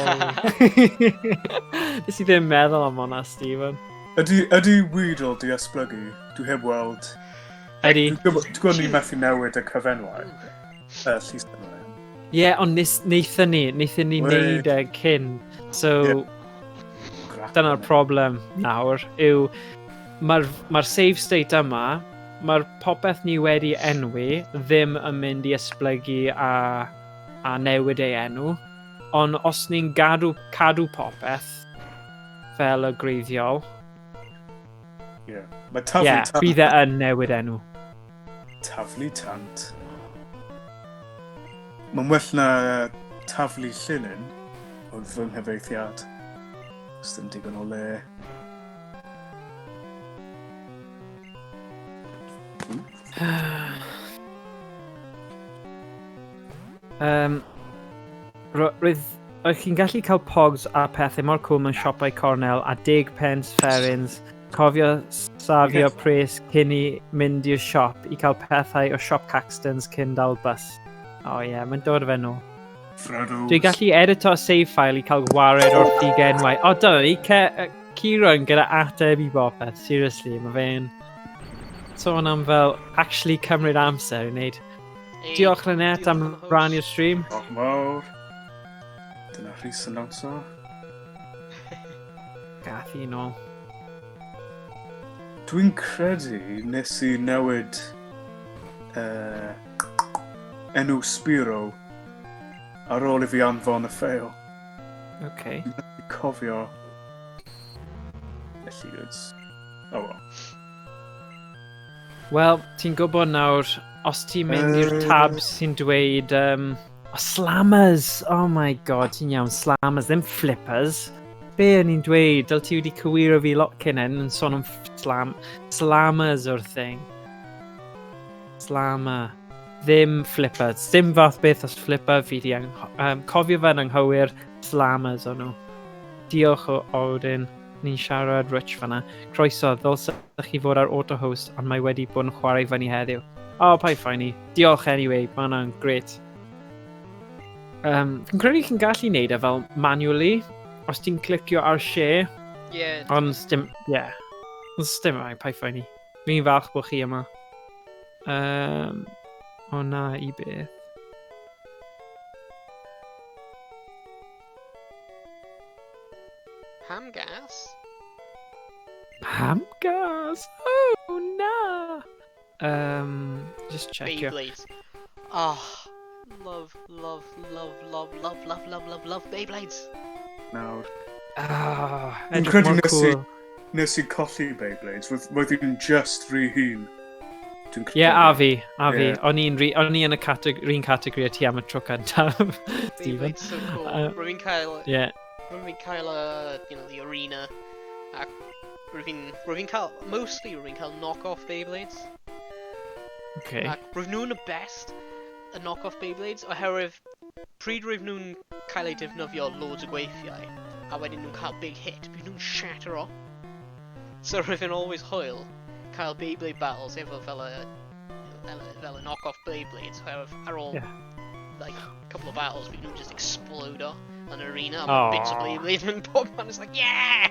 Nes i ddim meddwl am hwnna, Stephen. Ydy Weedle di esblygu? Dwi heb weld. Ydy. Dwi'n gwybod ni methu newid y cyfenwau. Llys enwau. Ie, yeah, ond wnaethon ni, wnaethon ni wneud e cyn. So, yeah. Dyna'r problem nawr, yw mae'r save state yma, mae'r popeth ni wedi enwi ddim yn mynd i esblygu a newid ei enw, ond os ni'n cadw popeth fel y gwreiddiol, Yeah. Mae taflu yeah, tant. Bydd e yn newid enw. Taflu tant. Mae'n well na taflu llinyn oedd fy nghyfeithiad. Os ddim digon o le. Roedd oedd chi'n gallu cael pogs a pethau mor cool mewn siopau cornel a 10 pence fferins. Cofio safio pres cyn i mynd i'r siop i cael pethau o siop Caxtons cyn dal bus. O oh, ie, yeah, mae'n dod fe nôl. Freddos. Dwi'n gallu edito save file i cael wared o'r ffugenwau. O, dyna ni, Kieran gyda ateb i bopeth. Seriously, mae fe'n sôn am fel actually cymryd amser i wneud. Hey, Diolch Lynette diolch am am y host. rannu'r stream. Diolch yn fawr. Dyna Rhys yn dawnsio. Gath i nôl. Dwi'n credu nes i newid enw Spiro ar ôl i fi anfon y ffeil. Okay. Dwi'n cofio. Felly, it's... Oh well. Wel, ti'n gwybod nawr, os ti'n mynd i'r tab sy'n dweud... Oh, slammers! Oh my god, ti'n iawn, slammers, ddim flippers. Be o'n i'n dweud? Dyl ti wedi cywiro fi lot cyn hyn yn sôn am slammers o'r thing. Slammer. Ddim flippers. Dim fath beth os flipper, fi di cofio fe'n anghywir, slammers o'n nhw. Diolch o Odin. Ni'n siarad rich fanna. Croeso, ddylsech chi fod ar auto-host, ond mae wedi bod yn chwarae fyny heddiw. O, oh, paid phoeni. Diolch anyway, mae hwnna'n great. Fi'n credu chi'n gallu neud e fel manually, os ti'n clicio ar share, ond dim, yeah. Ond dim rhaid, paid phoeni. Fi'n falch bod chi yma. O na, i beth. Pam gas? Pam gas? Oh, na! Just check. Beyblades. Oh, love, love, love, love, love, love, love, love, love Beyblades. Nawr. Ah, Fi'n edrych credu mor cool. nes i colli Beyblades. Roedd hi'n just rhy hun. Dwi'n Ie, yeah, a fi, a fi. Ie. O'n i yn y un categori a ti am y tro cyntaf, Stephen. Beyblades so cool. Rwy'n cael, rwy'n cael the arena, ac rwy'n cael, mostly rwy'n cael knock-off Beyblades. Ac rwy'n nhw'n y best, y knock-off Beyblades, oherwydd pryd rwy'n nhw'n cael eu defnyddio loads o gweithiau, a wedyn nhw'n cael big hit, bydd nhw'n shatter o. So rwy'n always hwyl cael Beyblade battles efo fel y knock-off Beyblades, oherwydd ar ôl like couple of battles, bydd nhw'n just explode o yn yr arena, a mae bits o Aw. Beyblades yn bob man, it's like, yeah!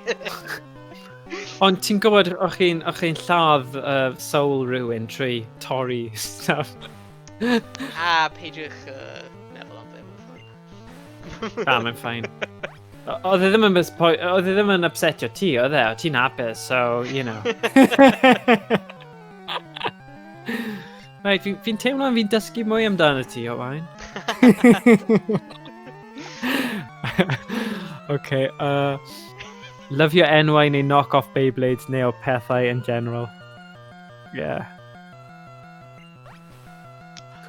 Ond ti'n gwybod, o'ch chi'n lladd soul rhywun trwy torri stuff. A peidiwch meddwl am fe, mae'n fine. Ah, mae'n fine. Oedd e ddim yn oedd e ddim yn upsetio ti, oedd e? O ti'n hapus, so. Right, fi'n teimlo fi'n dysgu mwy amdano ti, Owain. Okay, love your enwau neu knock-off Beyblades neu o pethau in general. Yeah.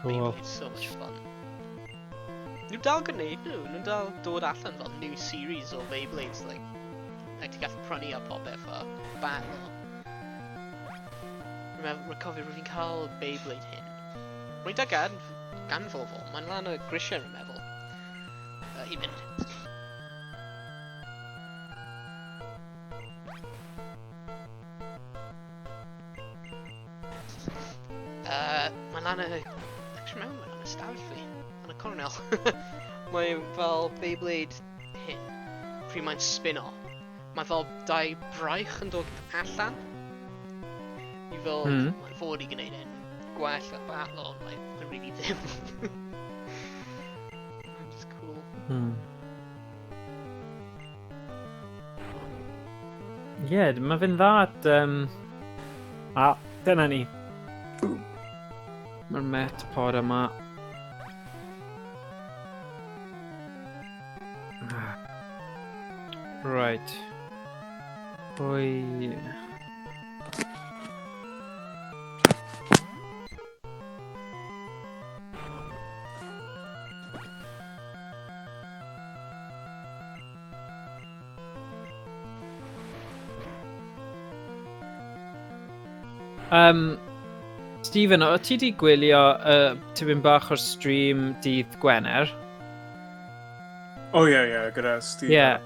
Cool. Beyblades, so much fun. Nhw dal gwneud nhw, nhw dal dod allan fel new series o Beyblades, like ti'n gallu prynu a popeth a battle. Rwy'n cofio rwy'n fi'n cael Beyblade hyn. Rwy'n da ganfod fo, mae'n lan y grisiau rwy'n meddwl. Un munud. Mae'n lan y... Actually, mewn, mae'n lan y stafell fi, yn y cornel. Mae fel Beyblade hyn, pryd mae'n spino. Mae fel dau braich yn dod allan. I fel, mae'n fod i gwneud e'n gwell a battle, ond mae'n really ddim. Mae'n just cool. Ie, yeah, mae fe'n dda at... A, dyna ni. Boom. Mae'r Metapod yma. Right. Pwy... Stephen, o ti di gwylio tipyn bach o'r stream dydd Gwener? O, ie, ie, gyda Stephen. Ie.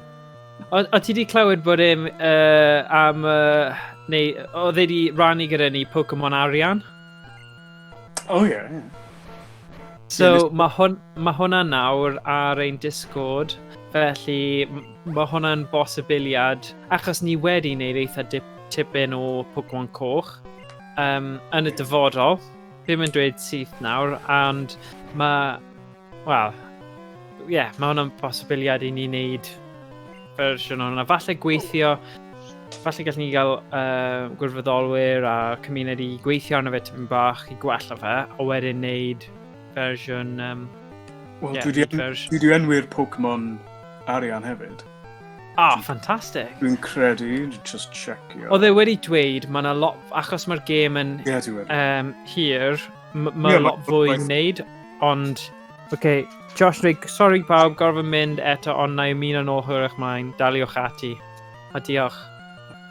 O ti di clywed bod e'n am... neu, oedd e di rannu gyda ni Pokemon Arian? O, ie, ie. So, mae hwnna nawr ar ein Discord, felly mae hwnna'n bosibiliad, achos ni wedi wneud eitha tipyn o Pokemon Coch yn y dyfodol. Ddim yn dweud syth nawr, ond mae, wel, ie, yeah, mae hwnna'n posibiliad i ni wneud fersiwn o hwnna. Falle gweithio, falle gallwn ni gael gwirfoddolwyr a cymuned i gweithio arno fe tipyn bach i gwella fe, a wedyn wneud fersiwn... Wel, ie, dwi wneud fersiwn. Dwi 'di enwi'r Pokemon Arian hefyd. Ah, ffantastig. Dwi'n credu, just checkio. Oedd e wedi dweud, mae yna lot, achos mae'r gêm yn Ie, dwi wedi. hir, mae Ie, lot fwy i wneud, ond... OK, Josh dweud, sorry pawb, gorfod mynd eto, ond na i ymuno nôl hwyrach mlaen, daliwch ati. A diolch.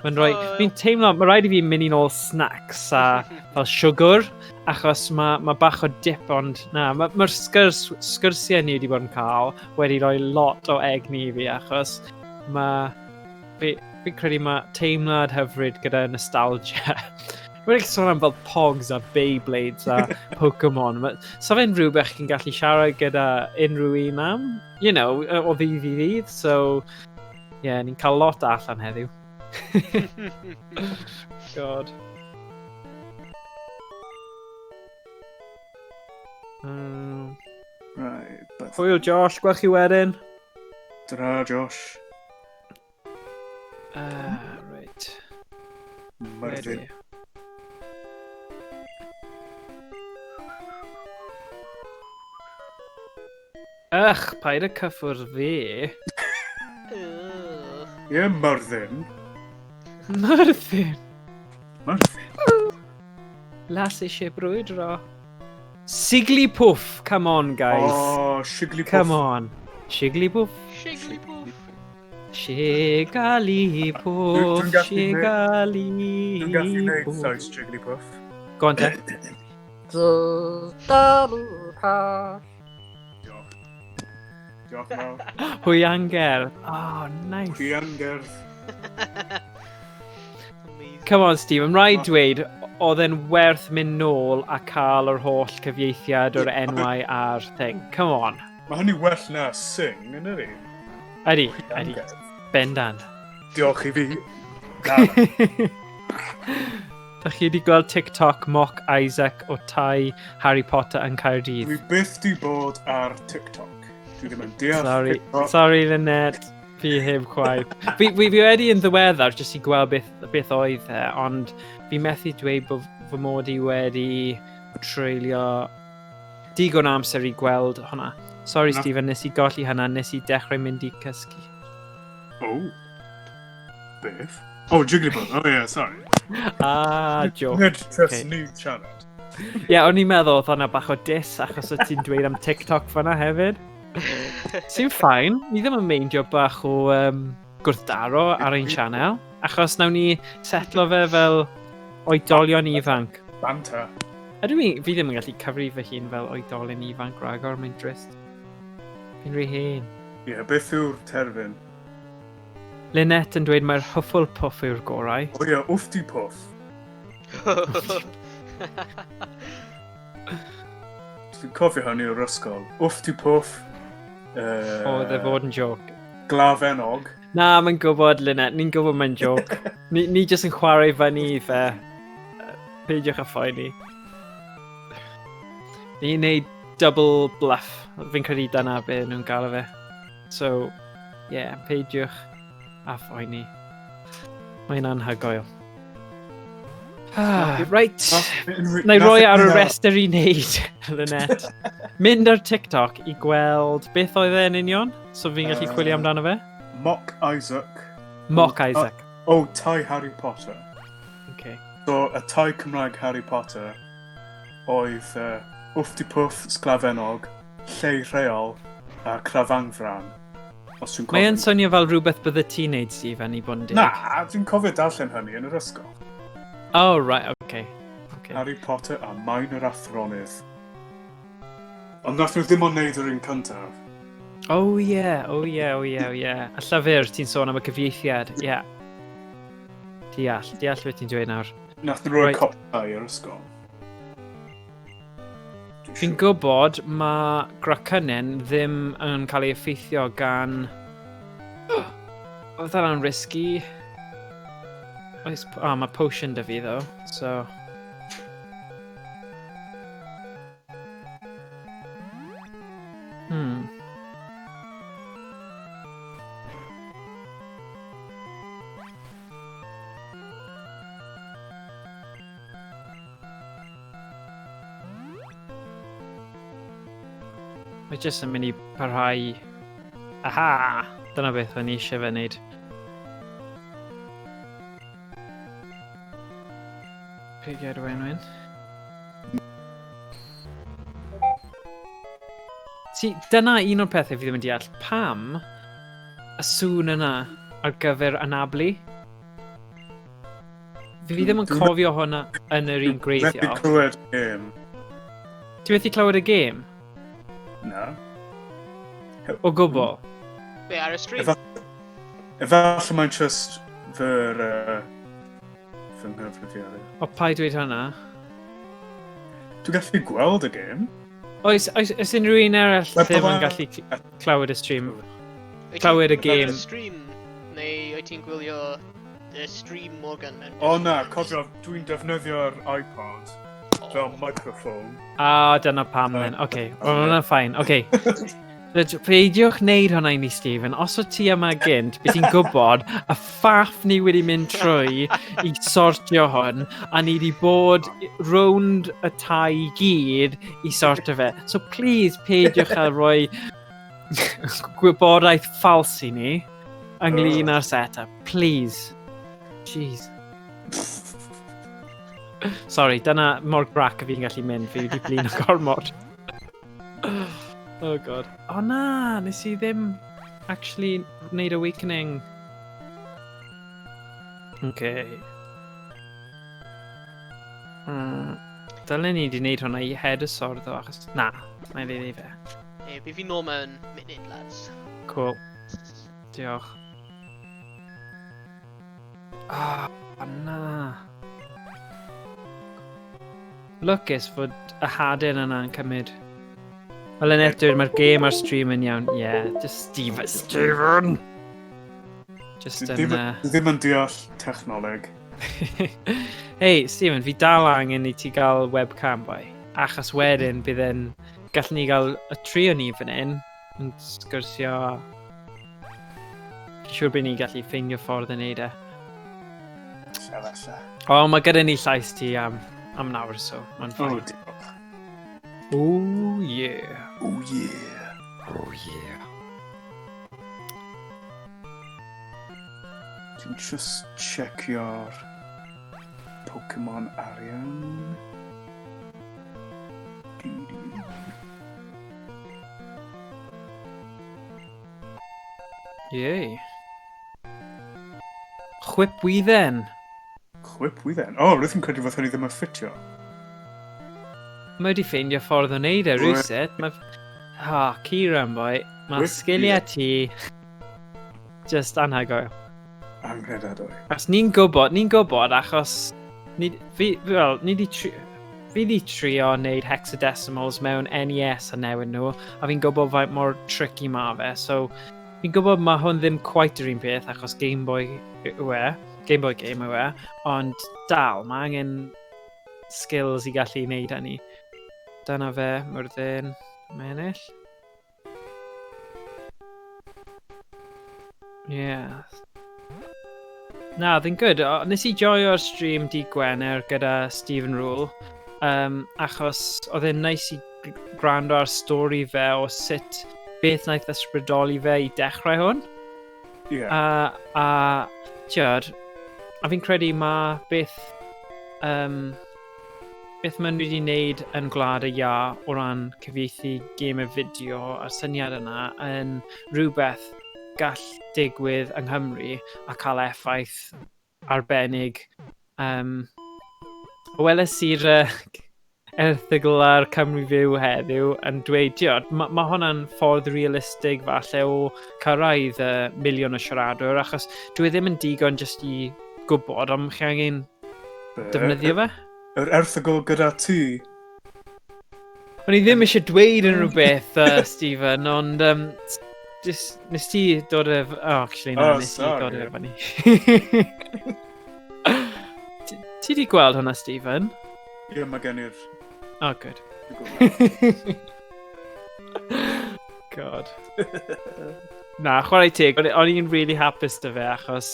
Mae'n rhoi... Hwyl. Fi'n teimlo, mae rhaid i fi mynd i nôl snacks a fel siwgr, achos mae bach o dip, ond na, mae'r sgyrsiau ni wedi bod yn cael wedi rhoi lot o egni i fi, achos mae... Fi'n credu mae teimlad hyfryd gyda nostalgia. Mae'n sôn am fel Pogs a Beyblades a Pokemon. So fe'n rhywbeth chi'n gallu siarad gyda unrhyw un am, you know, o ddydd i ddydd. So, yeah, ni'n cael lot allan heddiw. God. Right, but... Hwyl Josh, gwelch chi wedyn. Dra, Josh. Right. Myrddin. Ready. Ych, paid y cyffwrdd fi. Ie, Myrddin. Myrddin. Myrddin. Las eisiau brwydro. Sigglypuff, come on, guys. Oh, Sigglypuff. Come on. Sigglypuff. Sigglypuff. Sigglypuff. Dwi'n gallu Dwi'n gallu gwneud Sigglypuff. llais Jigglypuff. Go on, te. Jigglypuff. Diolch. Diolch yn fawr. Hwyangerdd. Oh, nice. Hwyangerdd. Amazing. Come on, Steve, mae'n rhaid dweud, oedd e'n werth mynd nôl a cael yr holl cyfieithiad o'r enwau a'r thing. Come on. Mae hynny well na sing, yn ydi? Ydy, ydy. Hwyangerdd. Bendant. Diolch i fi. Na. Da chi wedi gweld TikTok mock Isaac o tai Harry Potter yn Caerdydd? Dwi byth di bod ar TikTok. Dwi ddim yn deall Sorry, TikTok. sorry Lynette, fi heb chwaith. Fi wedi yn ddiweddar jyst i gweld beth oedd e, ond fi methu dweud bod fy mod i wedi treulio digon amser i gweld hwnna. Sorry Na. Stephen, nes i golli hynna, nes i dechrau mynd i cysgu. Oh. Beth? Oh, Jigglypuff. Oh yeah, sorry. Ah, joke. Nid just Okay. ni siarad. Ie, yeah, o'n i'n meddwl oedd hwnna bach o dis achos o ti'n dweud am TikTok fanna hefyd. Sy'n fine, ni ddim yn meindio bach o gwrthdaro ar ein sianel, achos nawn ni setlo fe fel oedolion ifanc. Banta. Ydw i, fi ddim yn gallu cyfri fy hun fel oedolyn ifanc ragor, mae'n drist. Fi'n rhy hen. Ie, yeah, beth yw'r terfyn? Lynette yn dweud mae'r Hufflepuff yw'r gorau. O ie, wffti puff. Dwi'n cofio hynny o'r ysgol. Wff di pwff. Oedd e fod yn joc. Glafennog. Na, mae'n gwybod, Lynette, ni'n gwybod mae'n joc. Ni, ni jyst yn chwarae fyny i fe. Peidiwch â phoeni. Ni'n neud double bluff. Fi'n credu dyna be nhw'n gael fe. So, yeah, peidiwch â phoeni. Mae'n anhygoel. Ah, right. Na i roi ar y restr i wneud, Lynette. Mynd ar TikTok i gweld beth oedd e'n union, so fi'n gallu chwilio amdano fe. Mock Isaac. Mock Isaac. Oh, tai Harry Potter. Okay. So, y tai Cymraeg Harry Potter oedd Wff di Pwff, Sglafennog, Lleu Rheol a Crafangfran. Os dwi'n cofio. Mae e'n swnio fel rhywbeth bydde ti'n neud, Stephen, i bod yn deg. Na, dwi'n cofio darllen hynny yn yr ysgol. Oh, right, okay. Okay. Harry Potter a Maen yr Athronydd. Ond nath nhw ddim ond neud yr un cyntaf. Oh yeah, oh yeah, oh yeah, oh yeah. A llyfr, ti'n sôn am y cyfieithiad, yeah. Deall, deall beth ti'n dweud nawr. Nath nhw roi Right. copau i'r ysgol. Fi'n gwybod mae Gracynen ddim yn cael ei effeithio gan... Oedd hwnna'n risky. Oes... O, mae potion da fi, ddo, so... Mae jyst yn mynd i parhau. Aha! Dyna beth o'n i eisiau fe wneud. Pigiad wenwyn. Si, dyna un o'r pethau fi ddim yn deall. Pam y sŵn yna ar gyfer anablu? Fi ddim yn cofio hwnna yn yr un gwreiddiol. Methu clywed y gêm. Ti methu clywed y gêm? Na. O gwbl? Be, ar y stream? Efallai mae'n just fy'r fy nghyfrifiadur. O, pa i dweud hwnna? Dwi'n gallu gweld y gêm. Oes, oes, oes unrhyw un arall ddim yn gallu clywed y stream? Clywed y gêm. Stream, neu wyt ti'n gwylio y stream Morgan mewn... O na, cofio, dwi'n defnyddio'r iPod fel microphone. A, dyna pam then. Oce, okay. Hwnna'n fine. Oce. Peidiwch wneud hwnna i ni, Stephen. Os o ti yma gynt, beth ti'n gwybod, y ffaff ni wedi mynd trwy i sortio hwn, a ni wedi bod rownd y tai i gyd i sortio fe. So please, peidiwch â rhoi gwybodaeth ffals i ni ynglyn â'r set-up. Please. Jeez. Sorry, dyna mor grac fi'n gallu mynd. Fi wedi blino gormod. Oh god. O na, nes i ddim actually wneud awakening. Okay. Dylen ni wedi wneud hwnna i head y sword ddo, achos... Na, na i ddim fe. Hey, bydd fi nôl mewn munud, lads. Cool. Diolch. Ah, na. Lwcus fod y hadyn yna'n cymryd. Wel, yn eto, mae'r gêm a'r stream yn iawn. Yeah, just Steve, Steven! Just yn... Dwi ddim yn deall technoleg. Hey, Steven, fi dal angen i ti gael webcam, boi. Achos wedyn, bydd yn... Gallwn ni gael y tri o ni fan hyn, yn sgwrsio... Fi'n siŵr bydd ni'n gallu ffeindio ffordd yn neud e. Lla, O, mae gyda ni llais ti am, am nawr, so mae'n Oh, fine. diolch. Oh, yeah. Oh, yeah. Oh, yeah. Dwi'n just checio'r Pokemon arian. Yay. Chwip wydden. Chwip wydden. O, oh, rwy'n credu fod hynny ddim yn ffitio. Mae wedi ffeindio ffordd o wneud e rhywsut. Mae... Ha, Kieran, boi. Mae Chwip sgiliau ti just anhygoel. Anghredadwy. Os ni'n gwybod, ni'n gwybod achos... Ni, fi, wel, ni di tri... Fi di trio wneud hexadecimals mewn NES a newid nhw, a fi'n gwybod faint mor tricky ma fe, so fi'n gwybod mae hwn ddim quite yr un peth achos Game Boy yw e, Game Boy game yw e, ond dal, mae angen skills i gallu wneud hynny. Dyna fe, Myrddin, mae ennill. Yeah. Na, ddim good. O, nes i joio'r stream di Gwener gyda Stephen Rule, achos oedd e'n nice i gwrando ar stori fe o sut beth wnaeth ysbrydoli fe i dechrau hwn. Yeah. A tiod, a fi'n credu mae beth beth maen nhw wedi wneud yn Gwlad y Iâ o ran cyfieithu gemau fideo a'r syniad yna yn rhywbeth gall digwydd yng Nghymru a cael effaith arbennig. Weles i'r erthygl ar Cymru Fyw heddiw yn dweud, tiod, mae ma hwnna'n ffordd realistig falle o cyrraedd y miliwn o siaradwyr, achos dwi e ddim yn digon jyst i gwybod, ond chi angen defnyddio fe. Yr erthygl gyda ti. O'n i ddim eisiau dweud unrhyw beth, Stephen, ond just, nes ti dod e... Oh, actually, na, oh, nes ti sorry. dod e fyny. Ti di gweld hwnna, Stephen? Ie, mae gen i'r... Oh, good. God. Na, chwarae teg, o'n i'n really hapus dy fe, achos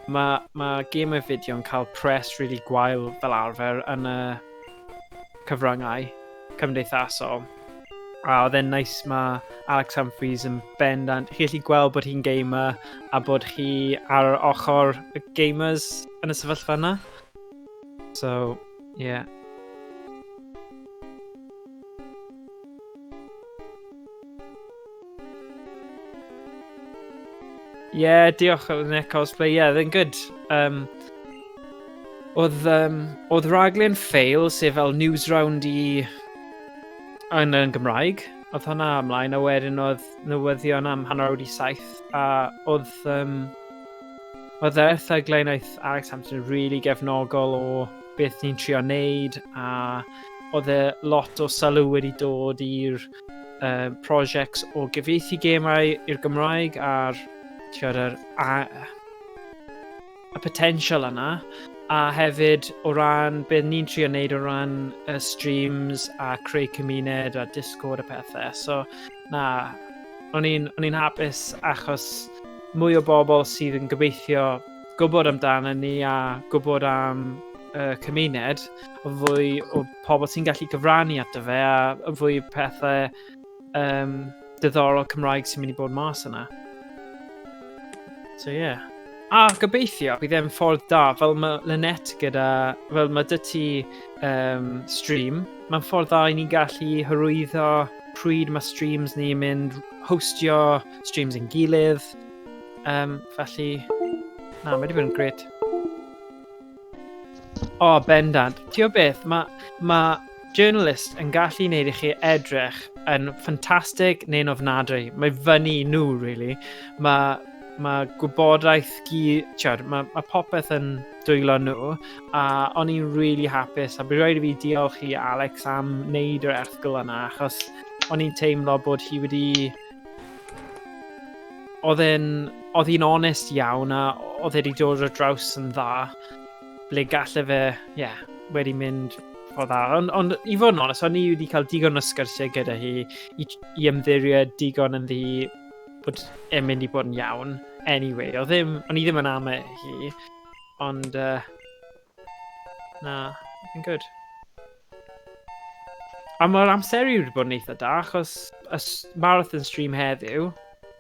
mae ma gemau fideo yn cael press really gwael fel arfer yn y cyfryngau cymdeithasol. A oedd e'n nice mae Alex Humphries yn bendant. Chi gallu gweld bod hi'n gamer a bod chi ar ochr y gamers yn y sefyllfa yna. So, yeah. Yeah, diolch Nick Cosplay. Yeah, they're good. Oedd raglen Fail, sef fel news round i yn Gymraeg. Oedd hwnna ymlaen, a wedyn oedd newyddion am 7:30, a oedd yr erthyglau wnaeth Alex Hampton really gefnogol o beth ni'n trio wneud, a oedd e lot o sylw wedi dod i'r prosiects o gyfieithu gemau i'r Gymraeg a'r, ti'od, y potential yna, a hefyd o ran beth ni'n trio wneud o ran y streams a creu cymuned a Discord a pethau. So, na, o'n i'n hapus achos mwy o bobl sydd yn gobeithio gwybod amdano ni a gwybod am y cymuned, o fwy o pobl sy'n gallu cyfrannu ato fe a fwy o pethau diddorol Cymraeg sy'n mynd i bod mas yna. So, yeah. A gobeithio, bydd e'n ffordd da, fel mae Lynette gyda, fel mae dy ti stream, mae'n ffordd dda i ni gallu hyrwyddo pryd mae streams ni'n mynd, hostio streams yn gilydd. Felly, na, mae wedi bod yn gret. O, bendant. Ti'n gwybod beth, ma journalist yn gallu wneud i chi edrych yn ffantastig neu'n ofnadwy. Mae fyny i nhw, really. Mae gwybodaeth ti'od, ma popeth yn dwylo nhw, a o'n i'n really hapus, a bydd rhaid i fi diolch i Alex am wneud yr erthygl yna, achos o'n i'n teimlo bod hi wedi... Oedd hi'n onest iawn, a oedd e wedi dod ar draws yn dda, ble galle fe, ie, wedi mynd ffordd dda. Ond i fod yn onest, o'n i wedi cael digon o sgyrsiau gyda hi i ymddiried digon ynddi hi bod e'n mynd i bod yn iawn. Anyway, o'n i ddim yn amau hi, ond na, yn good. A mae'r amseru wedi bod yn eitha da, achos y marathon stream heddiw,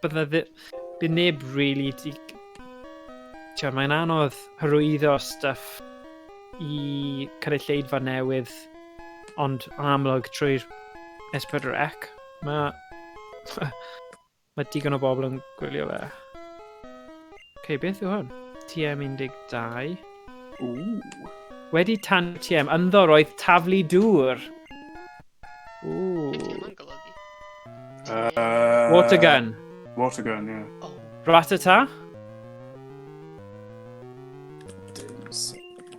bydd neb really di... Ti'od, mae'n anodd hyrwyddo stuff i cynulleidfa newydd, ond yn amlwg trwy'r S4C, mae digon o bobl yn gwylio fe. Okay, beth yw hwn? TM12. Ooh. Wedi tan TM, ynddo roedd taflu dŵr. Ooh. Beth yw hwnna'n golygu? Water gun. Water gun, yeah. Oh. Ratata? Dim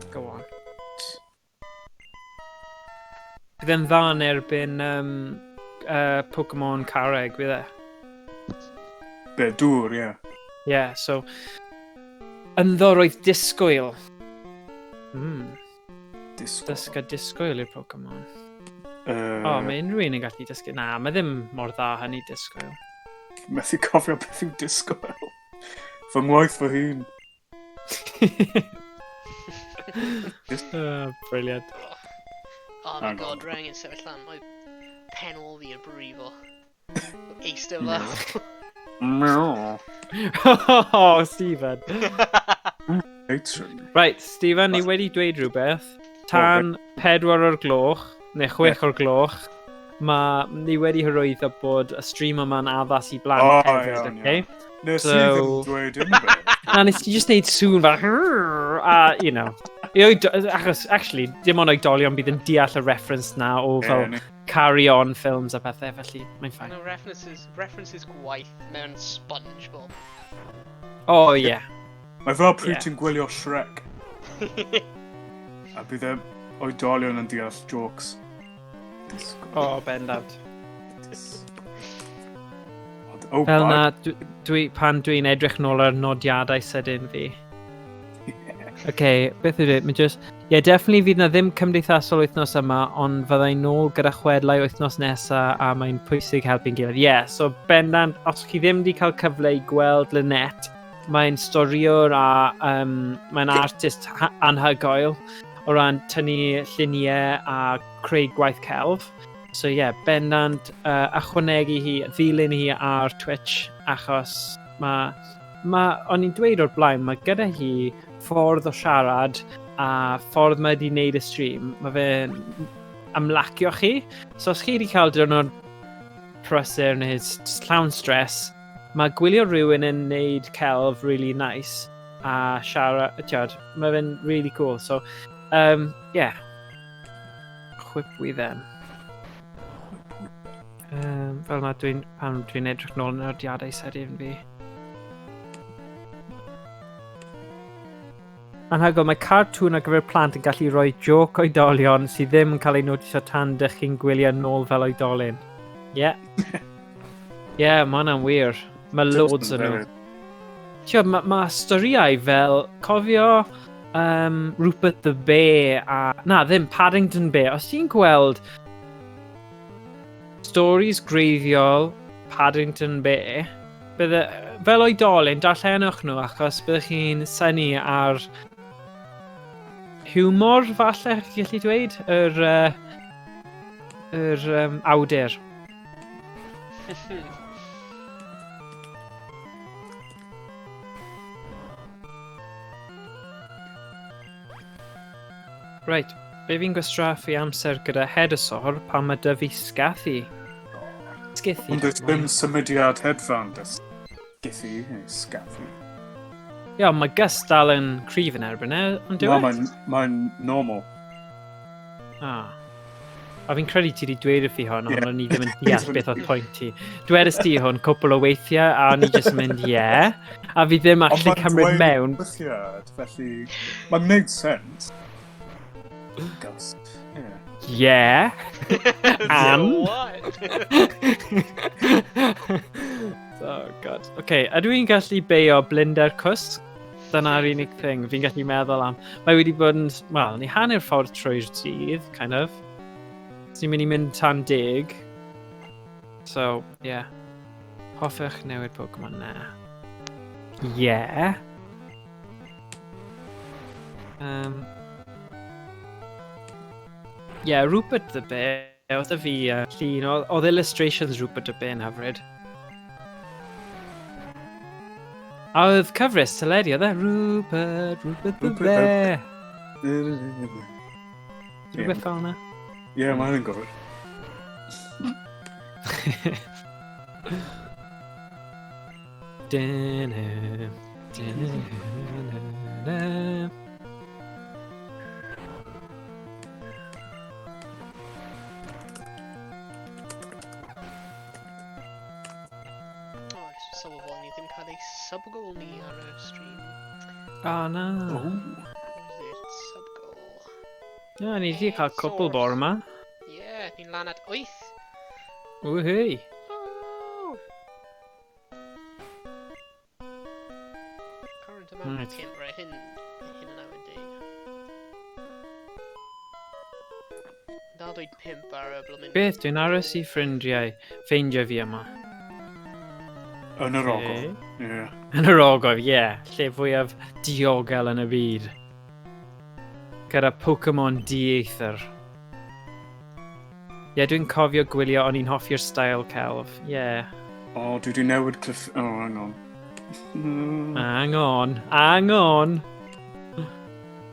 Go on. Bydd e'n dda yn erbyn Pokemon Carreg, bydd e? Be, dŵr, ie. Yeah. Yeah, so... Ynddo roedd disgwyl. Disgwyl. Dysga disgwyl i'r Pokemon. O, mae unrhyw un yn gallu dysgu. Na, mae ddim mor dda hynny disgwyl. Methu cofio beth yw disgwyl. Fy ngwaith fy hun. Brilliant. Oh my Hang on. god, rwy'n angen sefyll lan. Mae pen ôl fi yn brifo. Eistedd fel. No. Oh, Stephen. Patron. Right, Stephen, ni wedi dweud rhywbeth. Tan 4 o'r gloch, neu 6 o'r gloch, mae ni wedi hyrwyddo bod y stream yma'n addas i blant O, hefyd, iawn, okay? Nes i So- ddim dweud unrhyw. Na, nes ti just neud sŵn fel, "Rrrr," a, you know. I Achos, actually, dim ond oedolion bydd yn deall y reference na o fel Ie, carry on films a pethau, felly mae'n fine. No references gwaith mewn SpongeBob. Oh, yeah. Mae fel pryd Ie. ti'n gwylio Shrek. A bydd y oedolion yn deall jokes. Disgwyl. Oh, bendant. Oh, Fel bye. na, dwi, pan dwi'n edrych nôl ar nodiadau sydyn fi. OK, beth yw e? Mae just... Ie, yeah, definitely fydd na ddim cymdeithasol wythnos yma, ond fyddai nôl gyda chwedlau wythnos nesa a mae'n pwysig helpu'n gilydd. Ie, yeah, so bendant, os chi ddim wedi cael cyfle i gweld Lynette, mae'n storiwr a mae'n artist anhygoel o ran tynnu lluniau a creu gwaith celf. So ie, yeah, bendant ychwanegu hi, ddilyn hi ar Twitch, achos o'n i'n dweud o'r blaen, mae gyda hi ffordd o siarad a ffordd mae wedi wneud y stream, mae fe'n ymlacio chi. So os chi wedi cael diwrnod prysur neu llawn stress, mae gwylio rhywun yn wneud celf really nice a siarad, tiod, mae fe'n really cool. So, yeah. Chwipwydden. Fel na pan dwi'n edrych nôl yn nodiadau sydyn fi. Anhygoel, mae cartŵn ar gyfer plant yn gallu rhoi joc oedolion sydd ddim yn cael ei notisio tan dych chi'n gwylio nôl fel oedolyn. Ie. Ie, mae hwnna'n wir. Mae loads yn nhw. Tiod, ma storïau fel, cofio Rupert the Bear a... Na, ddim, Paddington Bear. Os ti'n gweld stories greiddiol Paddington Bear, bydde, fel oedolyn, darllenwch nhw achos byddwch chi'n synnu ar hiwmor, falle, chi'n gallu dweud, yr awdur. Reit, be fi'n gwastraffu amser gyda Hedosaur pan mae dy fi sgathu? Sgethu. Ond does dim symudiad hedfan dy sgethu neu sgathu. Ie, ond mae Gus dal yn cryf yn erbyn e, ond dyw Na, e? mae'n normal. Ah. A fi'n credu ti wedi dweud wrth fi hwn, ond Ie. o'n i ddim yn deall beth oedd pwynt ti. Dwedais ti hwn cwpl o weithiau, a o'n i jyst yn mynd, ie. A fi ddim Ond actually mae'n cymryd dweud mewn. Weithiau, felly mae'n gwneud sens. Gus. Yeah. And? So what? Oh, God. OK, ydw i'n gallu beio blinder cwsg? Dyna'r unig thing fi'n gallu meddwl am. Mae wedi bod yn, wel, ni hanner ffordd trwy'r dydd, kind of. So ni'n mynd i mynd tan 10. So, yeah. Hoffech newid Pokemon na. Yeah. Yeah, Rupert the Bear, oedd y fi llun, oedd illustrations Rupert the Bear yn hyfryd. A oedd cyfres teledu, oedd e? Rupert, Rupert the Rupert the Bear. Rhywbeth fel yna. Ie, mae'n yn gofod. Dun-dun, dun-dun-dun. O, jyst sylweddoli ni ddim cael ei sub-goal ni ar y stream. O, na. Oh. What is it? Sub-goal. Na, ni wedi cael cwpl bore yma. Ie, Rwy'n lan at 8. Woohoo! Oh! Current amount Right. 5, right, hyn, hyn yn 90. Dal dweud 5 ar y blwmin. Beth, dwi'n aros i ffrindiau ffeindio fi yma. Yn yr ogof. Ocê. Ie. Yn yr ogof, ie. Yeah. Lle fwyaf diogel yn y byd. Gyda Pokemon dieithr. Ie, yeah, dwi'n cofio gwylio, o'n i'n hoffi'r style celf. Ie. Yeah. O, dwi wedi newid cliff... Oh, hang on. Hang on, hang on.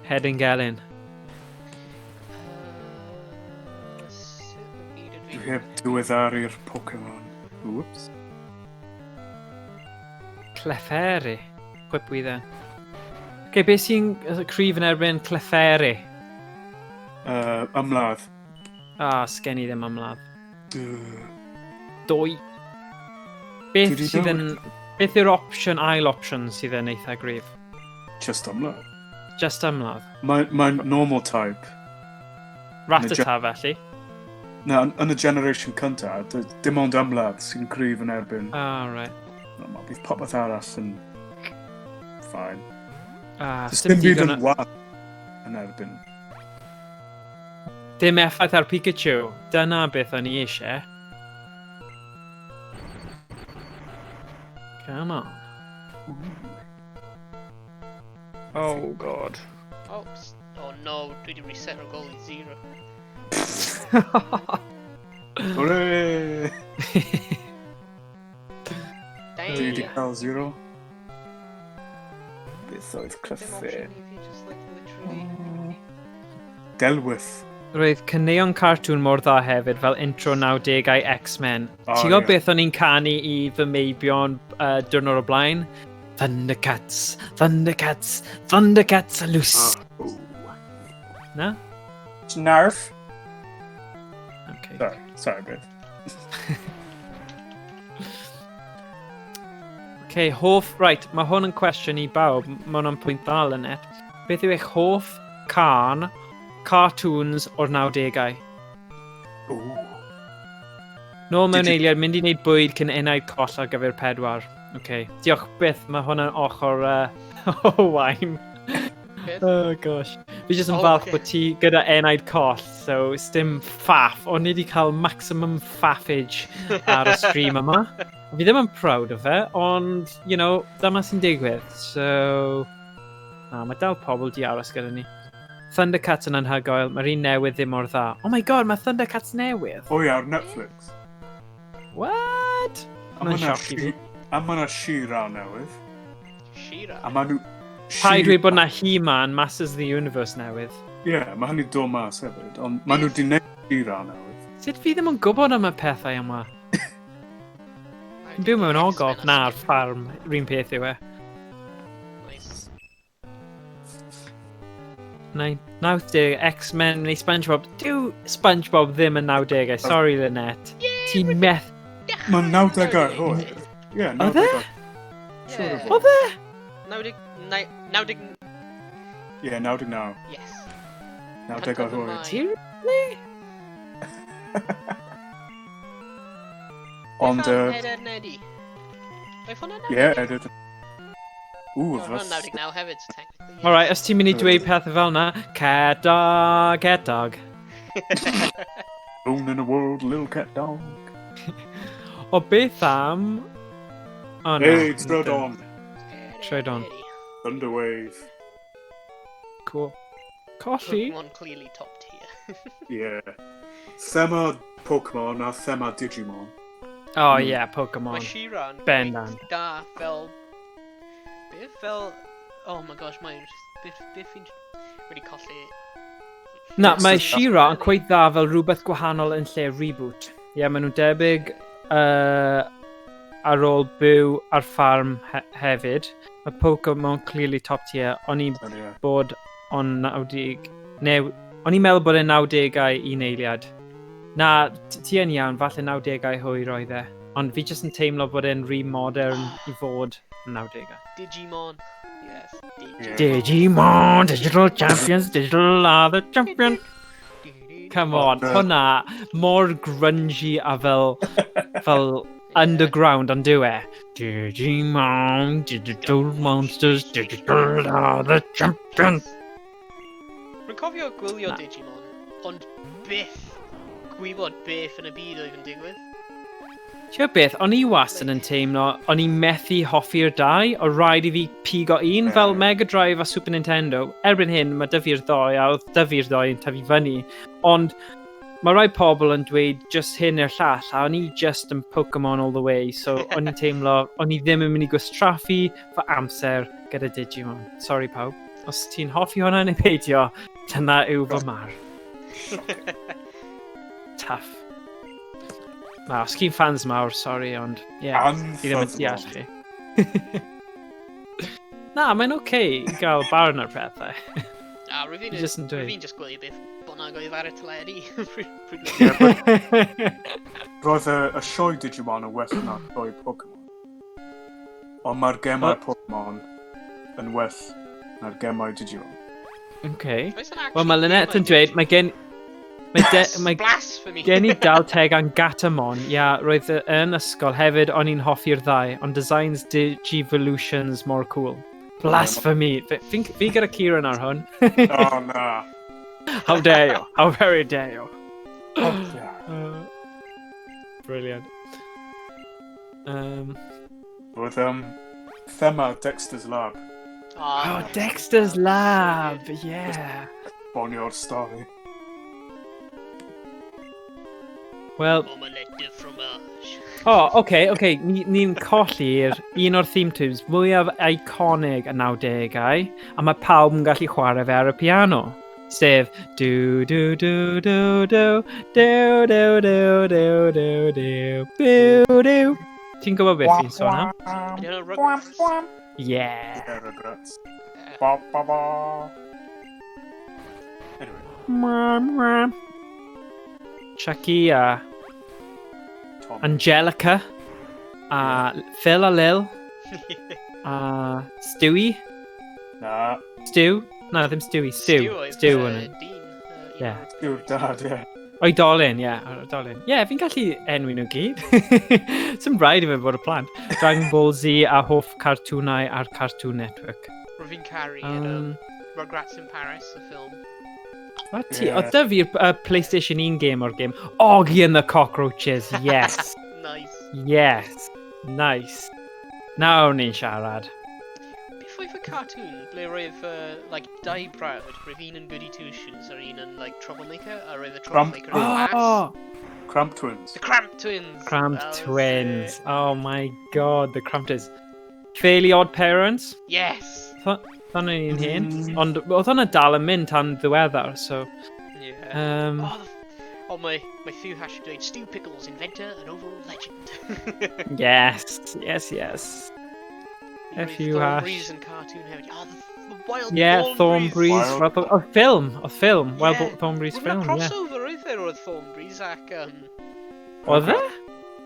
Hedyn Gelyn. Sut yn byd ydw Dwi i? heb diweddaru'r Pokemon. Whoops. Clefairy. Chwipwydden. Okay, beth sy'n cryf yn erbyn Clefairy? Ymladd. Ah, sgen i ddim ymladd. Duh. Dwy. Beth Dwi 'di sydd yn... Beth yw'r opsiwn, ail opsiwn sydd yn eitha gryf? Just ymladd. Just ymladd. Mae'n mae normal type. Rattata felly. Na, yn y generation cynta, dim ond ymladd sy'n gryf yn erbyn. Ah, right. No, ma, bydd popeth arall yn fine. Ah, Does dim dim byd digon yn wath yn erbyn. Dim effaith ar Pikachu. Dyna beth o'n i eisiau. Come on. Oh god. Oh, oh no, dwi wedi reset o'r goal i 0. Hooray! Dang! Dwi wedi cael zero. Beth oedd Dim Clefairy? option i fi, just like literally... Delwyth. Roedd caneuon cartŵn mor dda hefyd fel intro 90au X-Men. O, Ti'n gwybod ie. beth o'n i'n canu i fy meibion diwrnod o blaen? Thundercats, Thundercats, Thundercats are loose. Oh. Na? Snarf. Okay. Sorry, sorry, Beth. Okay, hoff... Right, mae hwn yn cwestiwn i bawb. Mae hwn yn pwynt dda yn it. Beth yw eich hoff can cartoons o'r 90au? Ooh. Nôl mewn Did you- eiliad, mynd i wneud bwyd cyn enaid coll ar gyfer 4. Okay. Diolch byth, mae hwn yn ochr o wain. Beth? Oh gosh. Fi jyst yn Oh, falch ocê. bod ti gyda enaid coll, so sdim faff. O'n i wedi cael maximum faffage ar y stream yma. Fi ddim yn proud o fe, ond, you know, dyma sy'n digwydd. So, na, mae dal pobl di aros gyda ni. Thundercats yn anhygoel, mae'r un newydd ddim mor dda. Oh my god, mae Thundercats newydd! O ie, ar Netflix. What? A Mae'n ma' 'na sioc i fi. A mae yna She-Ra newydd. She-Ra. A ma' nhw... Paid dweud bod na He-Man, Masters of the Universe newydd. Ie, yeah, mae hynny dod mas hefyd, ond ma' nhw wedi gwneud She-Ra newydd. Sut fi ddim yn gwybod am y pethau yma? Fi'n byw mewn ogof, na, ar ffarm, rhywun peth yw e. Nice. 90, X-Men neu SpongeBob. Dyw SpongeBob ddim yn 90au, sorry Lynette. Ti'n meth... Mae'n 90au hwyr. Ie, Oedd e? 90au. Siŵr o fod. Oedd e? 90... 90... Ie, 99. Yes. 90au hwyr. Seriously? Ond, Ed, Ed, and Eddie. Oedd hwnna'n ie, Ed, Ed. Ww, Oedd hwnna'n fas... 99 hefyd, so technically. yes. Alright, os ti'n mynd i dweud pethau fel na, cat dog, cat dog. Alone in the world, little cat dog. O beth am... O no. Hey, tread on. Ed, Ed, Tread on. Eddie. Thunderwave. Cool. Colli? Pokemon clearly top tier. Yeah. Thema Pokemon a thema Digimon. Oh yeah, Mae Pokemon. She-Ra yn Bendant. quite da fel... Beth fel... Oh my gosh, mae'n... Beth, beth fi'n wedi colli... Na, mae She-Ra yn cweith dda fel rhywbeth gwahanol yn lle reboot. Ie, yeah, maen nhw'n debyg ar ôl byw ar ffarm hefyd. Mae Pokemon clearly top tier. O'n i'n Ond ie. bod on 90... Neu, o'n i'n meddwl bod e'n 90au un eiliad. Na, ti yn iawn, falle 90au hwyr oedd e. Ond fi jyst yn teimlo bod e'n rhy modern i fod yn 90au. Digimon. Yes, Digimon. Digimon, Digital Champions, Digital are the champion. Come on, hwnna mor grungy a fel underground ond dyw e. Digimon, Digital Monsters, Digital are the champions. Rwy'n cofio gwylio Digimon, ond byth gwybod beth yn y byd oedd yn digwydd. Ti'n beth, o'n i wastad yn teimlo, o'n i methu hoffi'r dau, o rhaid i fi pigo un fel Mega Drive a Super Nintendo. Erbyn hyn, mae dyfu'r ddoi, a oedd dyfu'r ddoi yn tyfu fyny. Ond mae rai pobl yn dweud just hyn i'r llall, a o'n i just yn Pokemon all the way, so o'n i'n teimlo, o'n i ddim yn mynd i gwastraffu fy amser gyda Digimon. Sorry pawb. Os ti'n hoffi hwnna neu peidio, dyna yw fy mar. Tough. Na, os chi'n fans mawr, sorry, ond... Yeah, fi ddim yn deall chi. Na, mae'n oce okay i gael barn ar pethau. Na, rwy'n fi just gwylio beth bynnag oedd ar y teledu. Roedd y sioe Digimon yn well na sioe Pokemon. Ond mae'r gemau Pokemon yn well na'r gemau Digimon. Okay. Wel, mae Lynette yn dweud, mae gen... Mae blasphemy! Gen i dal teg am Gatamon. Ia, roedd yn ysgol hefyd, o'n i'n hoffi'r ddau, ond designs Digivolutions more cool. Blasphemy! Fi gyda Kieran ar hwn. Oh, na. How dare you? How very dare you? Oh, yeah. Brilliant. Roedd thema Dexter's Lab. Oh, Dexter's Lab, yeah. Bonio'r stori. Well... Omelette de fromage. Oh, okay, okay. Ni'n colli'r un o'r theme tunes mwyaf iconic y 90au, a mae pawb yn gallu chwarae fe ar y piano. Sef do do do do do do do do do do do do do. Ti'n gwybod beth fi'n sôn am? Ydy hwnna'n Rugrats? Yeah. Yeah, Rugrats. Ba ba ba. Anyway. Chucky a Tom. Angelica a Phil a Lil a Stewie. Na. Stu? Na, ddim Stewie. Stu. Stu yn. Dean. Yeah. Stew'r dad, ie. Oedolyn, ie. Oedolyn. Ie, fi'n gallu enwi nhw gyd. Sym rhaid i fe bod y plant. Dragon Ball Z a hoff cartwnau ar Cartoon Network. Rwy'n fi'n caru Rugrats in Paris, y ffilm. What ti? Oedd da fi'r PlayStation 1 game o'r game. Oggy and the Cockroaches, yes. Nice. Yes. Nice. Nawr ni'n siarad. Beth oedd y cartoon ble roedd like, dau brawd, roedd un yn goody two shoes a'r un yn like, troublemaker, a roedd y troublemaker yn las. Cramp Twins. The Cramp Twins. Cramp Twins. Oh my god, the Cramp Twins. Fairly Odd Parents. Yes. Oedd un hen, ond oedd hwnna dal yn mynd tan ddiweddar, so... Yeah. Oh, mae Thew Hash yn dweud, Stu Pickles, inventor and overall legend. Yes, yes, yes. F.U. Hash. Thornberrys and cartoon hefyd. Oh, the Wild yeah, Thornberrys. Oh, ffilm, oedd ffilm. Wild Thornberrys ffilm, yeah. Crossover oedd e roedd Thornberrys ac... Oedd e?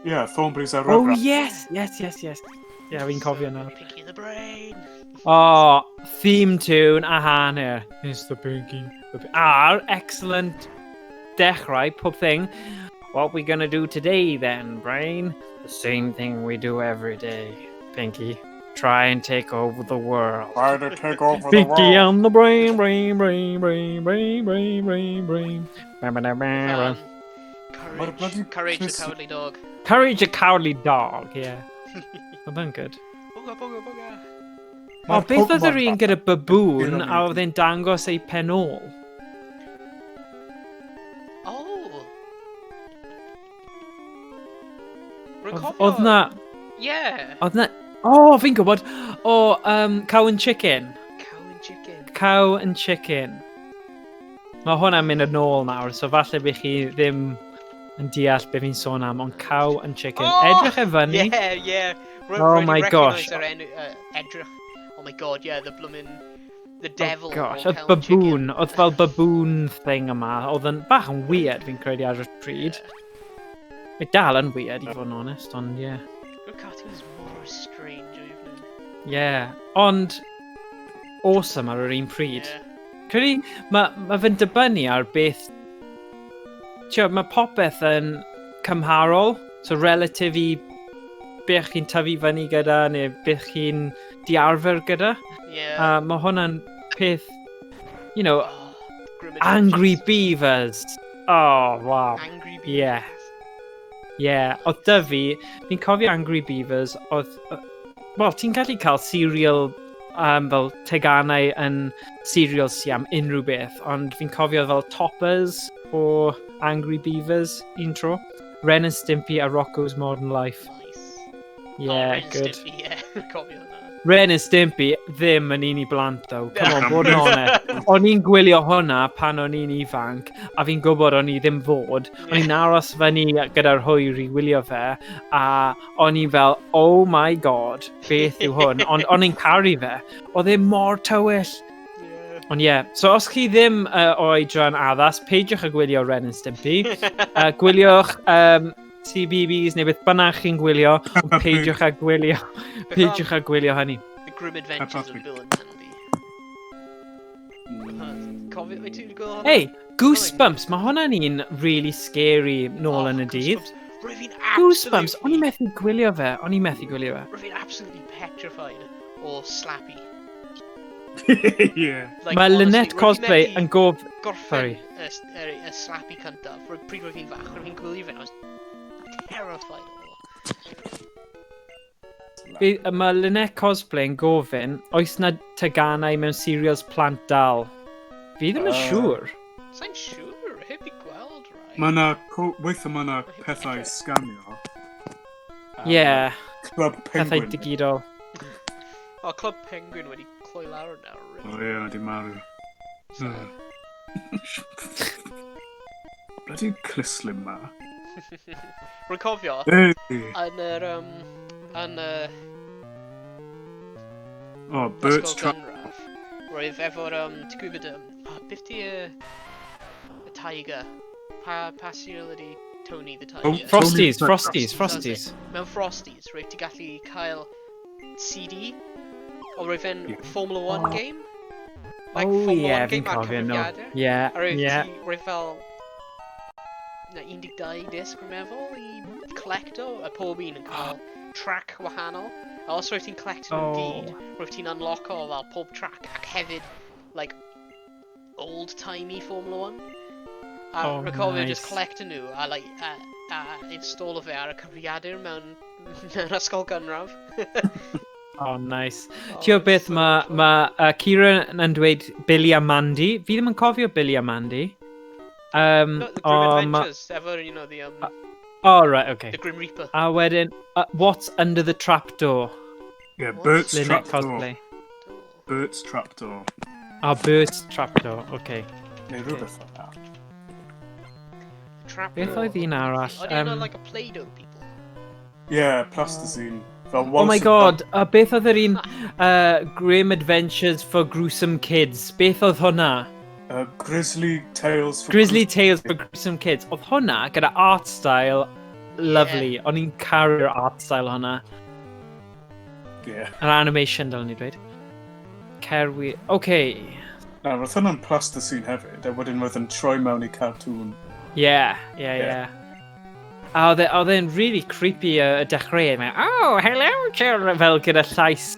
Yeah, Thornberrys a Rugrats. Oh, yes, yes, yes, yes. Yeah, fi'n cofio nawr. Pinky the Brain. Oh, theme tune a hanner. It's the Pinky. A'r excellent dechrau, pob thing. What we gonna do today then, Brain? The same thing we do every day, Pinky. Try and take over the world. Try to take over the world. Pinky on the brain, brain, brain, brain, brain, brain, brain, brain. Courage the Cowardly Dog. Courage the Cowardly Dog, yeah. Oedd yn good. Booga, booga, booga. O, beth oedd yr un gyda baboon a oedd e'n dangos ei pen ôl? Oh! Oedd na... Yeah! Oedd na... Oh, fi'n gwybod! O, Cow and Chicken. Cow and Chicken. Cow and Chicken. Mae hwnna'n mynd yn ôl nawr, so falle bych chi ddim yn deall beth fi'n sôn am, ond Cow and Chicken. Oh, edrych e fyny. Yeah, yeah. Oh my gosh. Edrych. Oh my god, yeah, the bloomin'... The devil. Oh gosh, oedd baboon. Oedd fel baboon thing yma. Oedd yn bach yn weird, fi'n credu ar y pryd. Mae dal yn weird, i fod yn honest, ond yeah. Your cartoons more strange, oedden nhw. Yeah, ond awesome ar yr un pryd. Yeah. Credu, mae fe'n dibynnu ar beth Tio, mae popeth yn cymharol, so relative i beth chi'n tyfu fyny gyda neu beth chi'n diarfer gyda. Yeah. A mae hwnna'n peth, you know, Oh, Grim Angry Adventures. Beavers. Oh, wow. Angry Beavers. Yeah. Yeah, oedd dy fi, fi'n cofio Angry Beavers, oedd... Wel, ti'n gallu cael cereal fel teganau yn cereal sy am unrhyw beth, ond fi'n cofio fel toppers o Angry Beavers un tro. Ren and Stimpy a Rocko's Modern Life. Nice. Yeah, oh, Ren and good. Stimpy, yeah, cofio hwnna. Ren and Stimpy ddim yn un i blant, though. Come on, bod yn onest. O'n i'n gwylio hwnna pan o'n i'n ifanc, a fi'n gwybod o'n i ddim fod. O'n i'n aros fyny gyda'r hwyr i wylio fe, a o'n i fel, oh my god, beth yw hwn? Ond o'n i'n caru fe. Oedd e mor tywyll. Yeah. Ond ie, yeah. So os chi ddim o oedran addas, peidiwch â gwylio Ren and Stimpy. Gwyliwch CBeebies neu beth bynnag chi'n gwylio, ond peidiwch â gwylio, peidiwch â gwylio hynny. The Grim Adventures of Peppa Pig. Bill and Mandy. Cofio, wyt ti'n gweld hwnna? Hey, Goosebumps, mae hwnna'n un really scary nôl Oh, yn y dydd. Goosebumps. Rwyf fi'n Goosebumps, o'n i'n absolutely... methu gwylio fe, o'n i'n methu gwylio fe. Rwyf fi'n absolutely petrified o Slappy. Yeah. Like, Mae honestly, Lynette rwyf fi'n Cosplay methu yn gof... Gorffen Sorry. y Slappy cyntaf, pryd rwyf fi'n fach, rwyf fi'n gwylio fe, and I was terrified o fo. Mae Lynette Cosplay yn gofyn, oes na teganau mewn serials plant dal? Fi ddim yn siŵr. Sa'n siŵr, heb di gweld rai. Mae yna, weithio mae yna pethau sganio. Ie, Club pethau Penguin. digidol. O, Club Penguin wedi cloi lawr nawr, O really. ie, wedi marw. Sad. Bloody Clislim ma. Rwy'n cofio, Hey! yn yr, yn y Oh, Bert's Ysgol Trap. Gynradd, roedd efo'r, ti'n gwybod, oh, beth di y tiger? Pa cereal ydi Tony the Tiger? Oh, Frosties, Tony- Frosties, Frosties. Mewn Frosties, roedd ti gallu cael CD, o roedd fe'n Ie. Formula 1 game. Like, Oh Formula ie, 1 fi'n game ar cofio nhw. cyfrifiadur. Ie, A roedd ie. ti, roedd fel na 12 disc, rwy'n meddwl, i collecto, a pob un yn cael track wahanol. A os roedd ti'n collecto nhw Oh. gyd, roedd ti'n unlocko fel pob track, ac hefyd, like, old-timey Formula 1. A Oh, rwy'n cofio just nice. collecto nhw, a, like, a installo fe ar y cyfrifiadur mewn ysgol gynradd. Oh, nice. Oh, Ti'n gwybod beth, so mae much fun. ma, Kieran yn dweud Billy a Mandy. Fi ddim yn cofio Billy a Mandy. No, the Grim O, ma- Adventures, efo'r, you know, Oh, right, okay. the Grim Reaper. A wedyn, What's Under the Trapdoor? Yeah, What? Bert's Lynette Trapdoor. Cosplay. Bert's Trapdoor. Ah, Bert's Trapdoor, okay. Neu rhywbeth fel that. Trapdoor. Beth oedd un arall? Oedden nhw like a Play-Doh people? Yeah, plasticine. Fel Oh my Wallace and god, a beth oedd yr un Grim Adventures for Gruesome Kids? Beth oedd hwnna? Grizzly Tales for Grizzly Tales for Gruesome Kids. Oedd hwnna gyda art style lovely. O'n i'n caru'r art style hwnna. Yeah. Yr animation, dylen ni dweud. Cerwi... Okay. Na, roedd hwnna'n plasticine hefyd, a wedyn roedd yn troi mewn i cartoon. Yeah, Yeah. yeah. A oedd e'n really creepy y dechreuad. Mae'n, oh, hello, children, fel gyda llais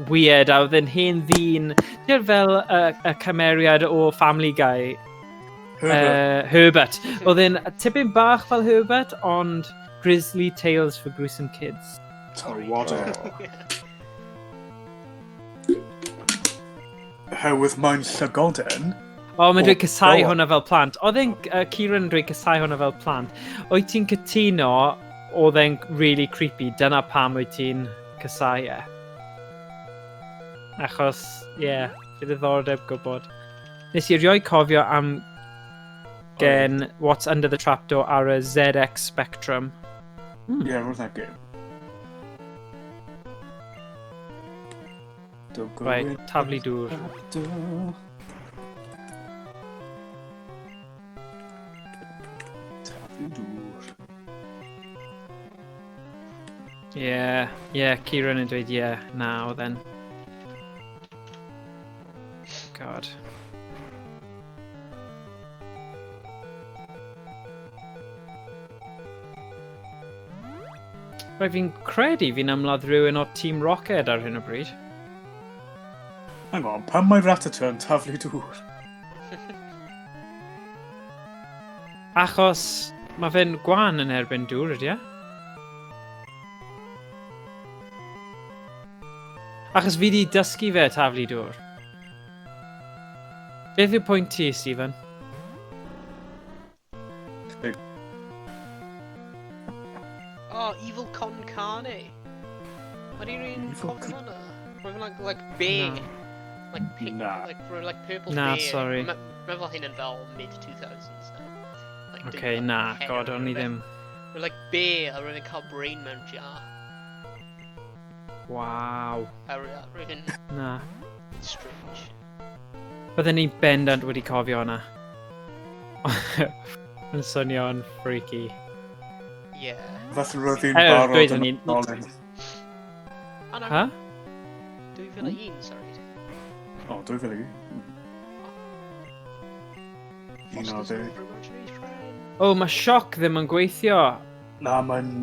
weird, a oedd e'n hen ddyn, ti'n fel y cymeriad o Family Guy, Herbert. Herbert. Oedd e'n tipyn bach fel Herbert, ond Grizzly Tales for Gruesome Kids. Tywodol. Oherwydd mae'n llygoden. O, mae'n dweud O, casau go on. hwnna fel plant. Oedd e'n, Kieran yn dweud casau hwnna fel plant. Wyt ti'n cytuno, oedd e'n really creepy, dyna pam wyt ti'n casau e. Achos, ie, yeah, fi ddiddordeb gwybod. Nes i erioed cofio am gen What's Under the Trapdoor ar y ZX Spectrum. Ie, roedd na game. Don't go Right, in taflu dŵr. trapdoor. Taflu dŵr. Ie, yeah, ie, yeah, Kieran yn dweud ie, yeah, na, oedd e'n. God. Right, fi'n credu fi'n ymladd rhywun o Team Rocket ar hyn o bryd. Hang on, pam mae Rattata yn taflu dŵr? Achos mae fe'n gwan yn erbyn dŵr, ydy e? Achos fi di dysgu fe taflu dŵr. Beth yw pwynt ti, Stephen? Oh, Evil Con Carne. Mae rhywun un cofio hwnna? Roedd hwnna, like, bear. No. Like, pink, Na. like, roedd like purple Na, bear. sorry. Mae fel hyn yn fel mid-2000s now. Like, okay, na, god, o'n i ddim. Roedd like bear a roedd yn cael brain mewn jar. Waw. A roedd yn... Na. Strange. Bydden ni bendant wedi cofio hwnna. Yn swnio'n freaky. Yeah. Falle roedd hi'n barod yn oedolyn. Ha? 2001, sorry. O, 2001. Un o ddeg. O, mae sioc ddim yn gweithio. Na, mae'n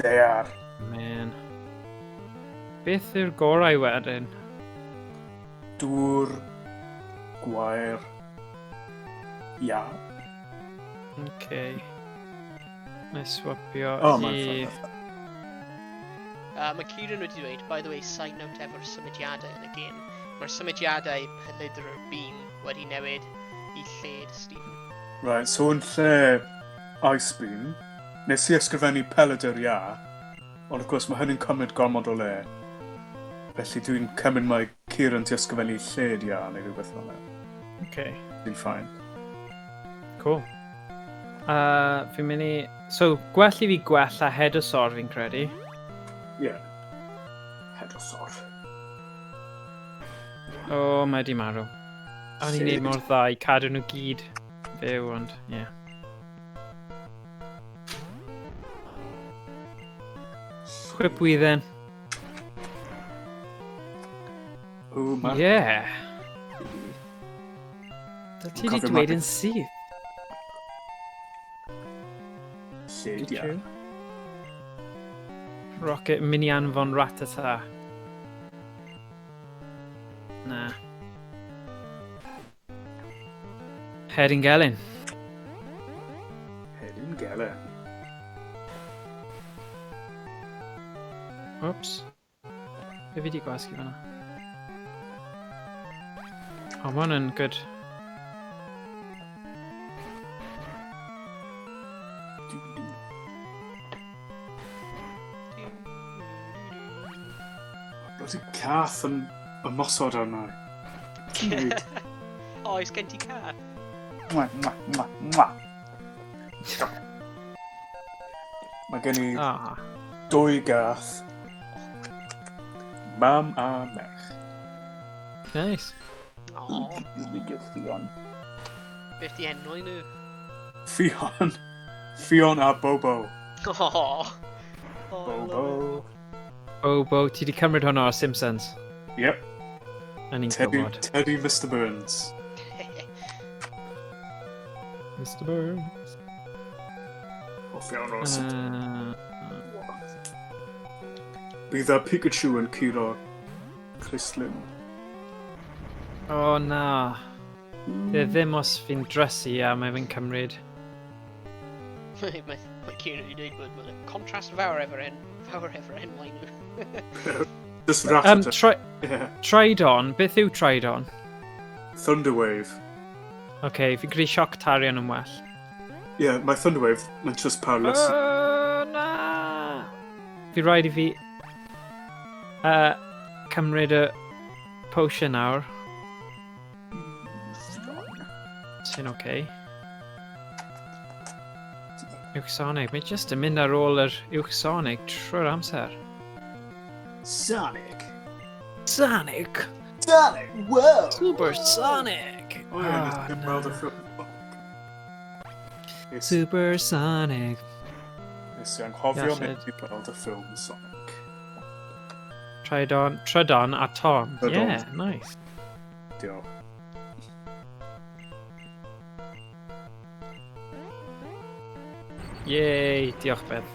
dear. Man. Beth yw'r gorau wedyn? Dŵr, gwair, ia. Okay. Na i swapio oh, i... Mae Kieran wedi dweud, by the way, side note efo'r symudiadau yn y gêm, mae'r symudiadau pelydr yr beam wedi newid i lled, Stephen. Right, so yn lle Ice Beam, nes i ysgrifennu pelydr ia, ond of course mae hynny'n cymryd gormod o le. Felly dwi'n cymryd mae Kieran ti ysgrifennu lled ia neu rhywbeth fel yna. Okay. Dwi'n fine. Cool. Fi'n mynd i... So, gwell i fi gwella Hedosor fi'n credu. Ie. Yeah. Hedosor. O, oh, mae di marw. O'n i'n neud mor dda i cadw nhw gyd fyw, ond, ie. Yeah. Chwip wydden. O, ma... Yeah. Dyl ti wedi dweud yn syth. Lled, ia. Rocket mynd i anfon Rattata. Na. Hedyn Gelyn. Hedyn Gelyn. Oops. Be fi di gwasgu fan'na? O, ma' hwn yn good. Bloody cath yn ymosod arna. Oes gen ti cath? Mwah, mwah, mwah, mwah. Mae gen i dwy gath. Mam a merch. Nice. O. Ffion. Beth di enwau nhw? Ffion. Ffion a Bobo. O. Bobo. Bobo, ti di cymryd hwnna o'r Simpsons? Yep. O'n i'n Teddy, gwybod. Teddy Mr Burns. Mr Burns. Hoff iawn o'r Simpsons. Bydd y Pikachu yn curo Crislyn. O na. Dwi ddim os fi'n drysu a mae fe'n cymryd. Mae Kieran wedi dweud bod mae'n contrast fawr efo'r en, fawr efo'r enwau nhw. Just Rattata. Yeah. Tridon, beth yw Tridon? Thunderwave. OK, fi'n credu sioc tarian yn well. Yeah, mae Thunderwave, mae'n just powerless. Oh, na! Fi rhaid i fi cymryd y potion nawr. Sy'n oce. Okay. Uwchsonic, mae jyst yn mynd ar ôl yr Uwchsonic trwy'r amser. Sonic! Sonic! Sonic! Whoa! Super Sonic! O ie, nes i ddim weld y ffilm. Super Sonic. Nes i anghofio mynd i gweld y ffilm Sonic. Tridon, Tridon a Tom. Tridon. Yeah, nice. Diolch. Yay, diolch Beth.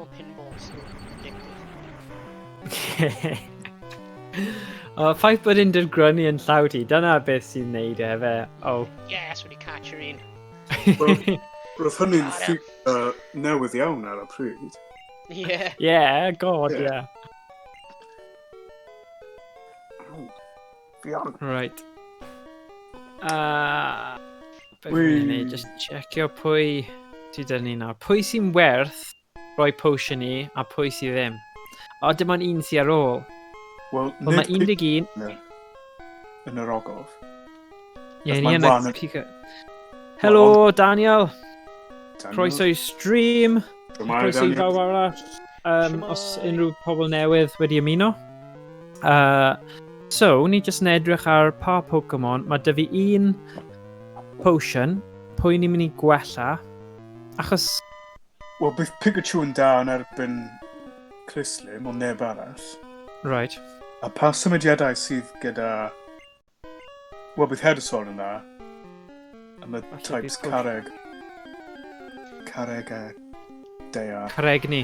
Pokemon Pinball, so addictive. O, ffaith bod un dirgrynu yn llaw ti, dyna beth sy'n neud e fe. Oh. Yes, wedi catcher un. Roedd hynny'n feature newydd iawn ar y pryd. Yeah. Yeah, god, yeah. Fion. Right. Be fi'n mynd i neud? Just checio pwy sydd dyn ni nawr. Pwy sy'n werth rhoi potion i a pwy sydd ddim? O, dim ond un sy'n ar ôl. Wel, Wel, mae 11. Yn yr ogof. Ie, ni yn y pico. Helo, Daniel. Croeso i stream. Croeso i bawb arall. Os unrhyw pobl newydd wedi ymuno. So, ni jyst yn edrych ar pa Pokemon. Mae dy fi un potion. Pwy ni'n mynd i gwella. Achos... Wel, bydd Pikachu yn da yn erbyn Clislim, ond neb arall. Right. A pa symudiadau sydd gyda... Wel, bydd Headasaur yn dda. A mae types carreg. Carreg a daear. Carregni.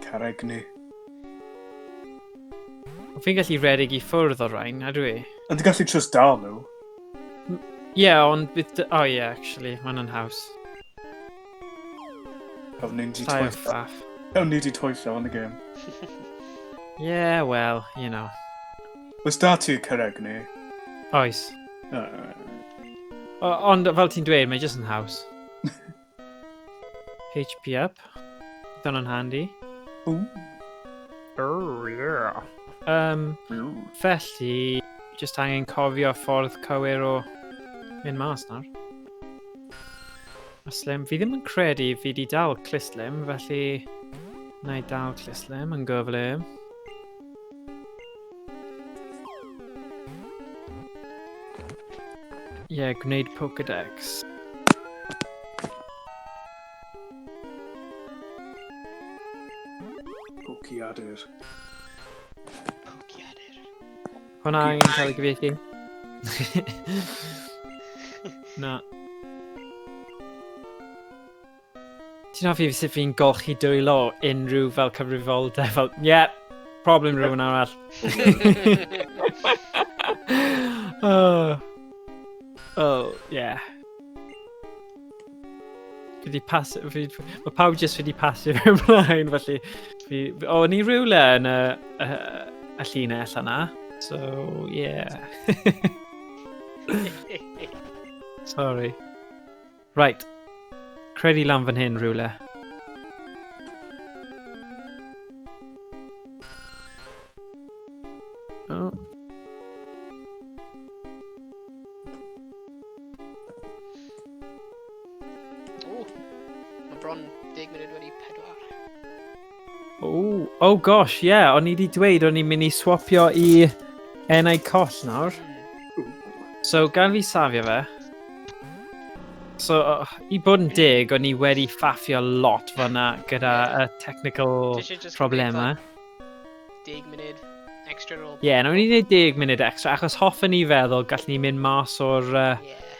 Carregni. Fi'n gallu redeg i ffwrdd o'r rhain, ydw i? Ond ti'n gallu just dal nhw. Ie, yeah, ond bydd... Oh ie, yeah, actually, mae'n yn haws. Hawn ni di Llai o twyllo. ffaff. Hawn ni di twyllo yn y game. Yeah, well, you know. Oes da ti Carregni? Oes. Ond fel ti'n dweud, mae jyst yn haws. HP up. Dyna'n handy. Ooh. Oh, yeah. Felly, just angen cofio ffordd cywir o mynd mas nawr. A Slim, fi ddim yn credu fi di dal Clislim, felly na i dal Clislim yn gyflym. Ie, yeah, gwneud Pokédex. Pociadur. Pociadur. Hwna angen cael ei gyfieithu. Na. Ti'n hoffi sut fi'n golchi dwylo unrhyw fel cyfrifoldeb fel, yeah, problem rhywun arall. Oh, yeah. Fi di pas... Fi, mae pawb jyst wedi pasio fe ymlaen, felly... Fi, o, ni rhywle yn y, y, y llinell yna. So, yeah. Sorry. Right. Credu lan fan hyn rhywle. Oh. O, mae bron 10 munud wedi 4. Oh, oh gosh, yeah, o'n i wedi dweud o'n i'n mynd i swapio i enau coll nawr. So, gan fi safio fe. So, i bod yn deg, o'n i wedi ffaffio lot fyna gyda y technical Ti isie jyst gwneud problemau. 10 munud extra ar ôl. Ie, yeah, nawn ni wneud 10 munud extra, achos hoffwn i feddwl gallwn ni mynd mas o'r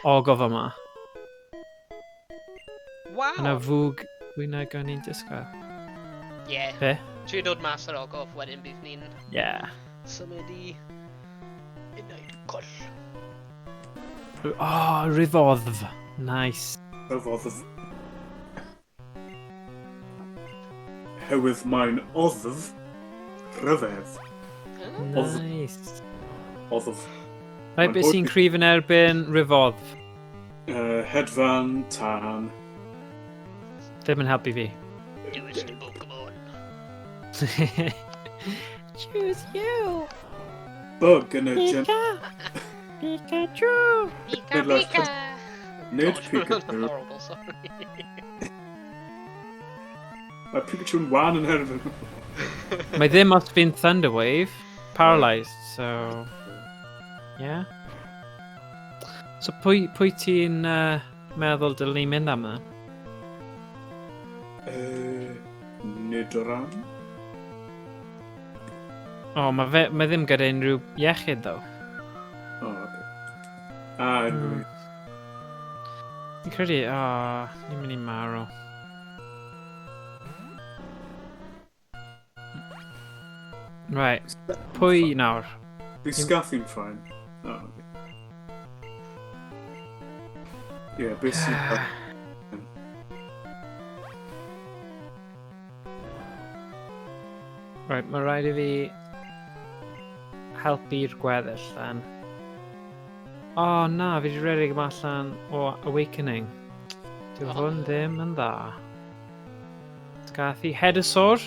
ogof yma. Waw! Yna fwg fwy nag o'n i'n disgwyl. Ie. Be? Trio dod mas o'r ogof, wedyn bydd ni'n Ie. symud i Enaid Coll. Oh, Rifoddf. Nice. Rifoddf. Herwydd mae'n oddf rhyfedd. Nice. Oddf. Right, beth sy'n cryf yn erbyn Rifoddf? Hedfan, tân. Ddim yn helpu fi. Newest Pokemon. Choose you! Bug yn y gen... Pikachu! Pika Midlife Pika! Nid God, Pikachu. Horrible, sorry. Mae Pikachu'n wan yn erbyn. Mae ddim os fi'n Thunderwave. Paralysed, so... Yeah. So pwy ti'n meddwl dylwn ni mynd am yna? Nidoran? O, mae ddim gyda unrhyw iechyd, ddo. O, oce. A, unrhyw. Fi'n credu, o, ni'n mynd i marw. Right. Pwy nawr? Fi Scathi'n fine. Oh, okay. Yeah, beth sy'n... Right, mae rhaid i fi helpu'r gweddill then. O oh, na, fi wedi rhedeg yma allan o Awakening. Dyw oh. hwn ddim yn dda. Gath i Headasaur.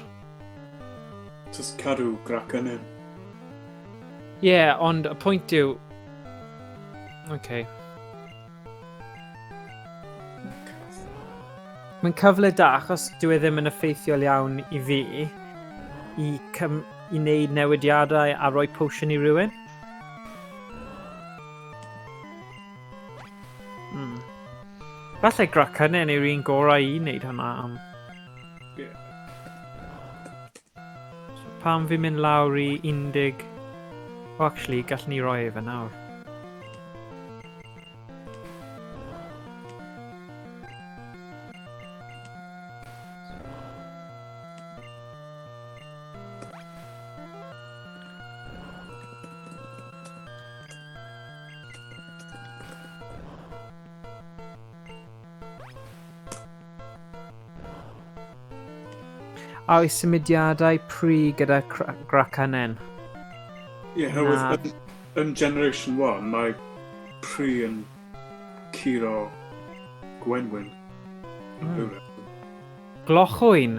Just cadw Gracan in. Ie, yeah, ond y pwynt yw... Okay. Mae'n cyfle da, achos dyw e ddim yn effeithiol iawn i fi i, cym, i wneud newidiadau a rhoi potion i rhywun. Falle Gracynen yw'r un gorau i wneud hwnna am. Yeah. So, pam fi'n mynd lawr i 10... Oh, actually, gallwn ni roi e fe nawr. A oes symudiadau pri gyda Gracanen? Ie, yeah, oherwydd yn, yn Generation 1, mae pri yn curo Gwenwyn. Mm. Glochwyn?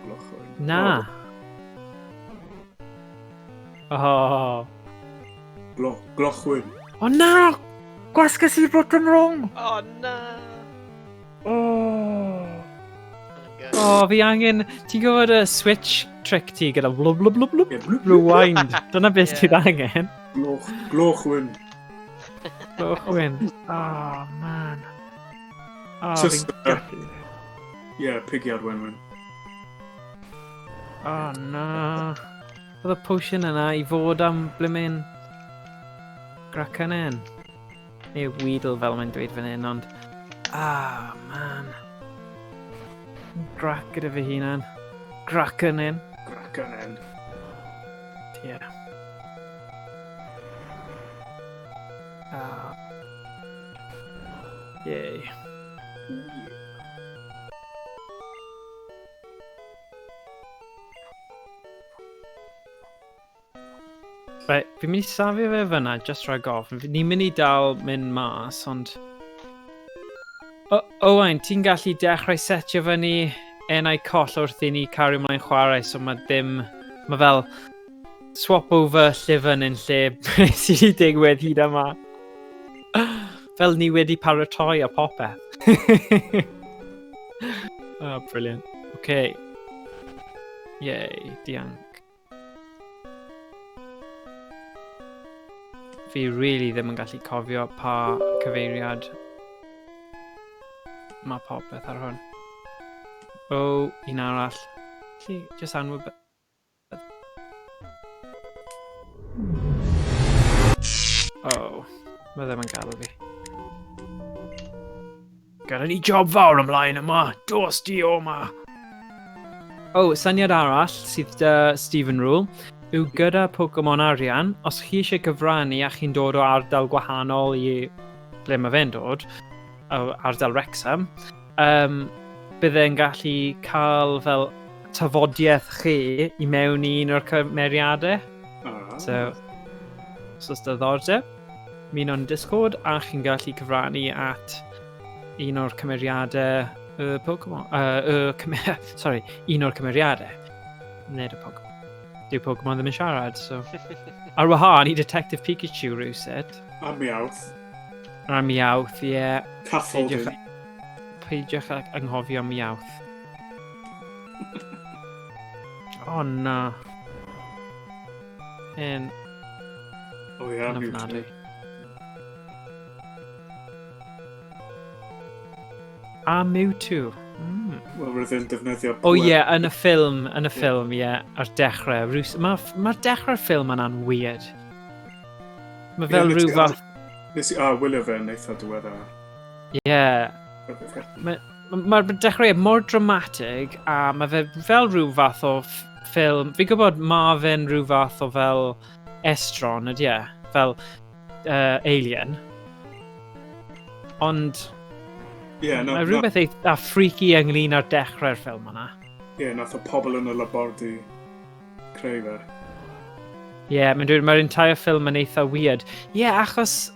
Glochwyn. Na. Oh. Glo glochwyn. O oh, na! Gwasgas i'r botwm wrong! Oh na! Oh. Oh, fi angen... Ti'n gwybod y switch trick ti gyda blub blub blub blub? Yeah, blub, Rewind. Dyna beth yeah. ti'n angen. Gloch, glochwyn. Glochwyn. Oh, man. Oh, Just, fi'n gallu. Yeah, pigiad wenwyn. Oh, na. Oedd y potion yna i fod am blimmin Gracanen. Neu Weedle fel mae'n dweud fan hyn, ond... Ah, man. Grac gyda fy hunan. Gracanen. Gracanen. Yeah. Ah. Yay. Right, fi'n mynd i safio fe fyna, just rhag ofn. Ni'n mynd i dal mynd mas, ond... O, Owain, ti'n gallu dechrau setio fyny enau coll wrth i ni cario ymlaen chwarae, so mae ddim... Mae fel swap over llyfn yn lle beth sydd wedi digwydd hyd yma. Fel ni wedi paratoi a popeth. Oh, brilliant. Okay. Yay, dianc. Fi really ddim yn gallu cofio pa cyfeiriad mae popeth ar hwn. O, oh, un arall. Felly, just anwyb... Oh, mae ddim yn gadw fi. Gyda ni job fawr ymlaen yma. Dos di o ma. Oh, syniad arall sydd dy Stephen Rule yw gyda Pokemon Arian, os chi eisiau cyfrannu a chi'n dod o ardal gwahanol i ble mae fe'n dod, o ardal Wrexham, bydd e'n gallu cael fel tafodiaeth chi i mewn i un o'r cymeriadau. So, os oes diddordeb, mi o'n Discord a chi'n gallu cyfrannu at un o'r cymeriadau y Pokemon. Sorry, un o'r cymeriadau. Nid y Pokemon. Dyw Pokemon ddim yn siarad, so... Ar wahân i Detective Pikachu rhywsut. A Meowth. A Meowth, ie. Yeah. Catfolding. Peidiwch ag anghofio Meowth. O, na. Un. O ie, Yn Mewtwo. ofnadwy. A Mewtwo. Wel, roedd e'n defnyddio... O ie, yn y ffilm, yn y ffilm, ie, ar dechrau. Mae'r ma dechrau'r ffilm yna'n weird. Mae fel Ie, rhyw fath... Nes i, wylio fe'n eitha diweddar. Ie. Mae'r dechrau mor dramatig a mae fe fel rhyw fath o ffilm... Fi'n gwybod ma fe'n rhyw fath o fel estron, ydy e? Fel alien. Ond... Yeah, no, mae rhywbeth eitha freaky ynglyn â'r dechrau'r ffilm yna. Ie, yeah, nath o pobl yn y labordy creu fe. Ie, yeah, mae'n dweud mae'r entire ffilm yn eitha weird. Ie, yeah, achos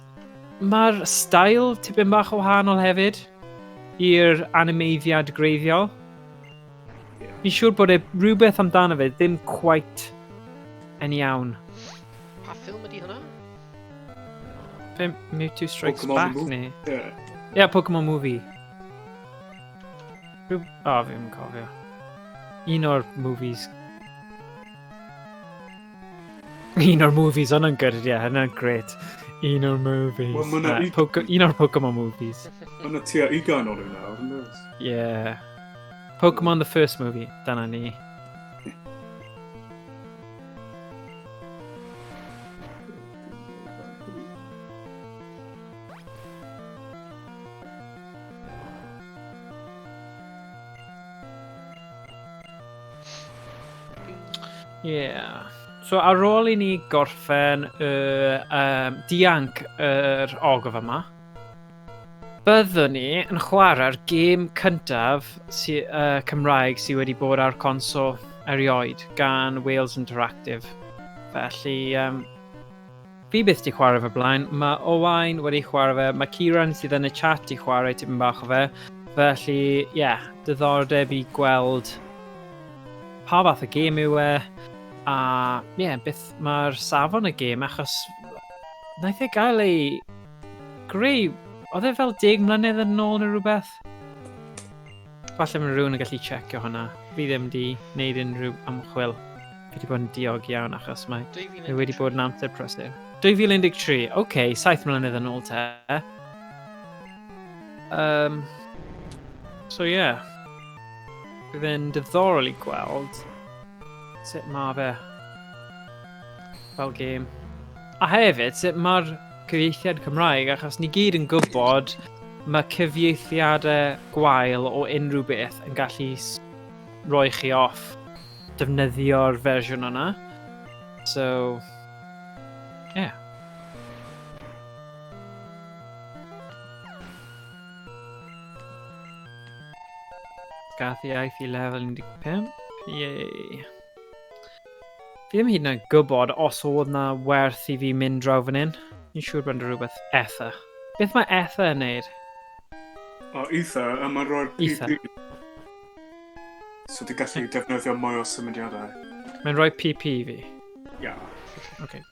mae'r style tipyn bach o wahanol hefyd i'r animeiddiad greiddiol. Yeah. Fi'n siŵr bod e rhywbeth amdano fe ddim quite yn iawn. Pa ffilm ydi hwnna? Fe Mewtwo Strikes Pokemon Back movie. neu? Yeah. Ie, yeah, Pokemon Movie. O, oh, fi ddim yn cofio. Un o'r movies. Un o'r movies, hwnna'n good, ie, hwnna'n great. Un o'r movies. Wel, ma' 'na Un o'r Pokemon movies. Mae yna tua 20 o'n nhw nawr, yn does? Yeah. Pokemon the first movie, dyna ni. Yeah. So ar ôl i ni gorffen y dianc yr ogof yma, byddwn ni yn chwarae'r gêm cyntaf Cymraeg sydd wedi bod ar consol erioed gan Wales Interactive. Felly, fi byth di chwarae fe blaen, mae Owain wedi chwarae fe, mae Kieran sydd yn y chat di chwarae tipyn bach o fe. Felly, ie, yeah, diddordeb i gweld pa fath o gêm yw e, a ie, yeah, beth mae'r safon y gêm, achos wnaeth e gael ei greu, oedd e fel 10 mlynedd yn ôl neu rhywbeth? Falle mae rhywun yn gallu checio hwnna. Fi ddim di wneud unrhyw ymchwil. Fi wedi bod yn diog iawn achos mae wedi bod yn amser prysur. 2013, oce, okay, 7 mlynedd yn ôl te. So ie, yeah. Bydd e'n diddorol i gweld sut mae fe fel gêm. A hefyd, sut mae'r cyfieithiad Cymraeg, achos ni gyd yn gwybod mae cyfieithiadau gwael o unrhyw beth yn gallu roi chi off defnyddio'r fersiwn yna. So, yeah. Gath iaith i lefel 15. Yay. Fi ddim hyd yn oed gwybod os oedd na werth i fi mynd draw fan hyn. Fi'n siŵr bod yna rhywbeth ether. Beth mae ether yn neud? O, ether, a mae'n rhoi'r PP. Ether. So ti'n gallu defnyddio mwy o symudiadau. Mae'n rhoi PP i fi. Ia. Okay.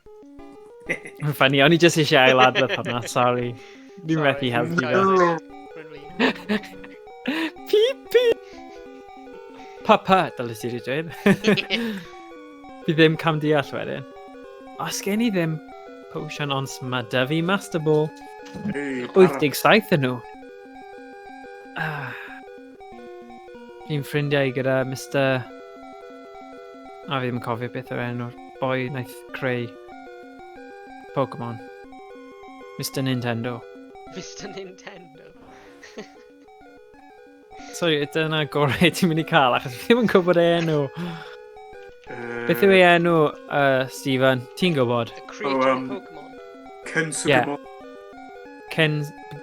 Mae'n funny, o'n i jyst eisiau ailadrodd hwnna, sorry. Fi'n methu helpu fe. PP! Papa, dylai ti wedi dweud. Fi ddim cam deall wedyn. Os gen i ddim potion, ond mae da fi Master Ball. Hey, 87 yn nhw. Fi'n ffrindiau gyda Mr... A fi ddim yn cofio beth o'r enw'r boi wnaeth creu Pokemon. Mr Nintendo. Mr Nintendo. Sorry, dyna gorau ti'n mynd i cael, achos fi ddim yn gwybod ei enw. Beth yw ei enw, Stephen? Ti'n gwybod? The creator of Pokemon. Ken Sugimori. Yeah. Ken...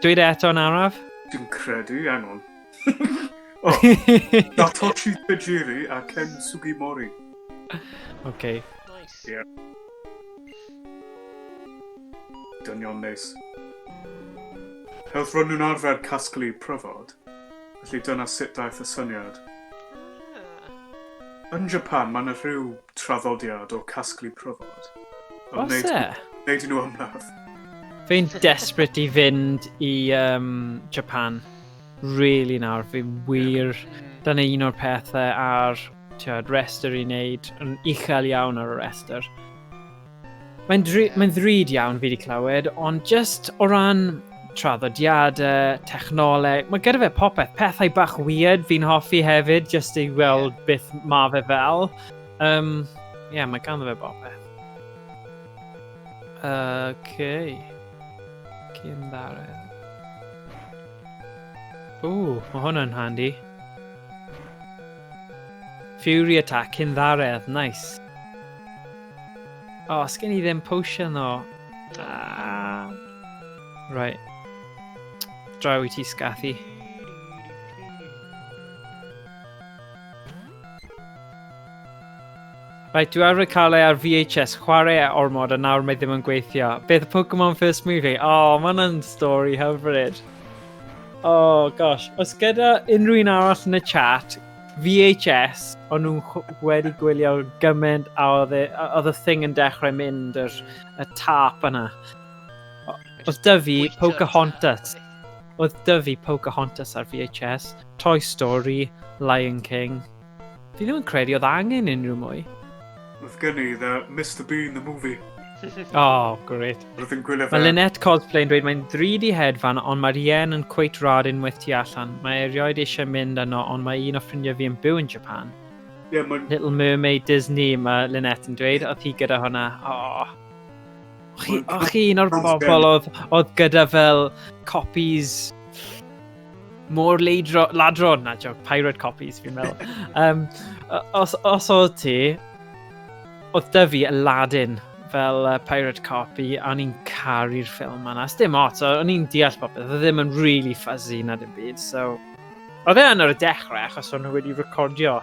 Dweud e eto yn araf? Dwi'n credu, hang on. Oh, Satoshi Tajiri a Ken Sugimori. Okay. Nice. Yeah. Dynion neis. Hewch ro'n nhw'n arfer casglu pryfod, felly dyna sut daeth y syniad. Yn Japan, mae yna rhyw traddodiad o casglu pryfod. Oes e? Wneud i nhw ymladd. Fi'n desperate i fynd i Japan. Really nawr, fi'n wir... Dyna un o'r pethau ar restr i wneud, yn uchel iawn ar y restr. Mae'n ddrud iawn fi wedi clywed, ond just o ran traddodiadau, technoleg, mae gyda fe popeth, pethau bach weird fi'n hoffi hefyd, just i weld beth ma fe fel. Yeah, mae ganddo fe popeth. Okay. Cyn ddaredd. Ww, mae hwnna'n handy. Fury Attack, cynddaredd, nice. O, oh, sgen i ddim potion o. Ah. Right. Draw i ti, Scathy. Right, dwi arfer cael ei ar VHS, chwarae e ormod a nawr mae ddim yn gweithio. Beth Pokemon First Movie? Oh, mae hwnna'n stori hyfryd. Oh, gosh. Os gyda unrhyw un arall yn y chat, VHS, o'n nhw'n wedi gwylio gymaint a oedd e, oedd y thing yn dechrau mynd, yr, y tap yna. Oedd dy fi Pocahontas. Oedd dy fi Pocahontas ar VHS, Toy Story, Lion King. Fi ddim yn credu oedd angen unrhyw mwy. Oedd gen i The Mr Bean the Movie. Oh, great. Roedd yn gwylio fe. Mae Lynette Cosplay yn dweud mae'n ddrud i hedfan, ond mae'r yen yn cweit rad unwaith tu allan. Mae erioed eisiau mynd yno, ond mae un o ffrindiau fi yn byw yn Japan. Yeah, mae'n... Little Mermaid Disney, mae Lynette yn dweud. Oedd hi gyda hwnna. Oh. Chi, oh, chi un o'r bobl oedd, oedd gyda fel copies môr leidro, ladron, na joke, pirate copies fi'n meddwl. Um, os, os oedd ti, oedd dy fi Aladdin fel pirate copy, a o'n i'n caru'r ffilm yna. Dim ots, o'n i'n deall popeth, oedd e ddim yn really fuzzy na dim byd, so... Oedd e yn ar y dechrau, achos o'n nhw wedi recordio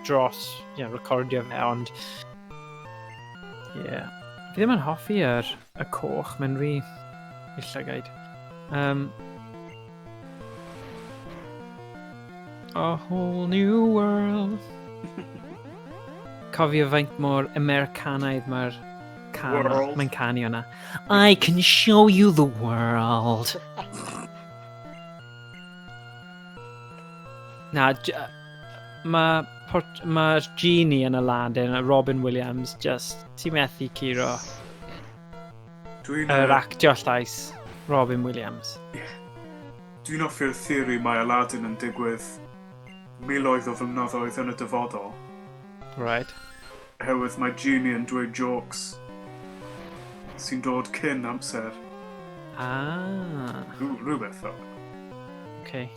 dros, you know, recordio fe, ond... Yeah. Fi ddim yn hoffi yr, y coch, mae'n rhy i'r llygaid. Um, a whole new world. Cofio faint mor Americanaidd mae'r can, mae'n canu o'na. I can show you the world. Na, mae ma Genie yn Aladdin a Robin Williams, just, ti'n methu curo. Dwi'n... Yr actio llais, Robin Williams. Yeah. Dwi'n hoffi'r theori mae Aladdin yn digwydd miloedd o flynyddoedd yn y dyfodol. Right. Oherwydd mae Genie yn dweud jokes sy'n dod cyn amser. Ah. Rhywbeth fel. Okay.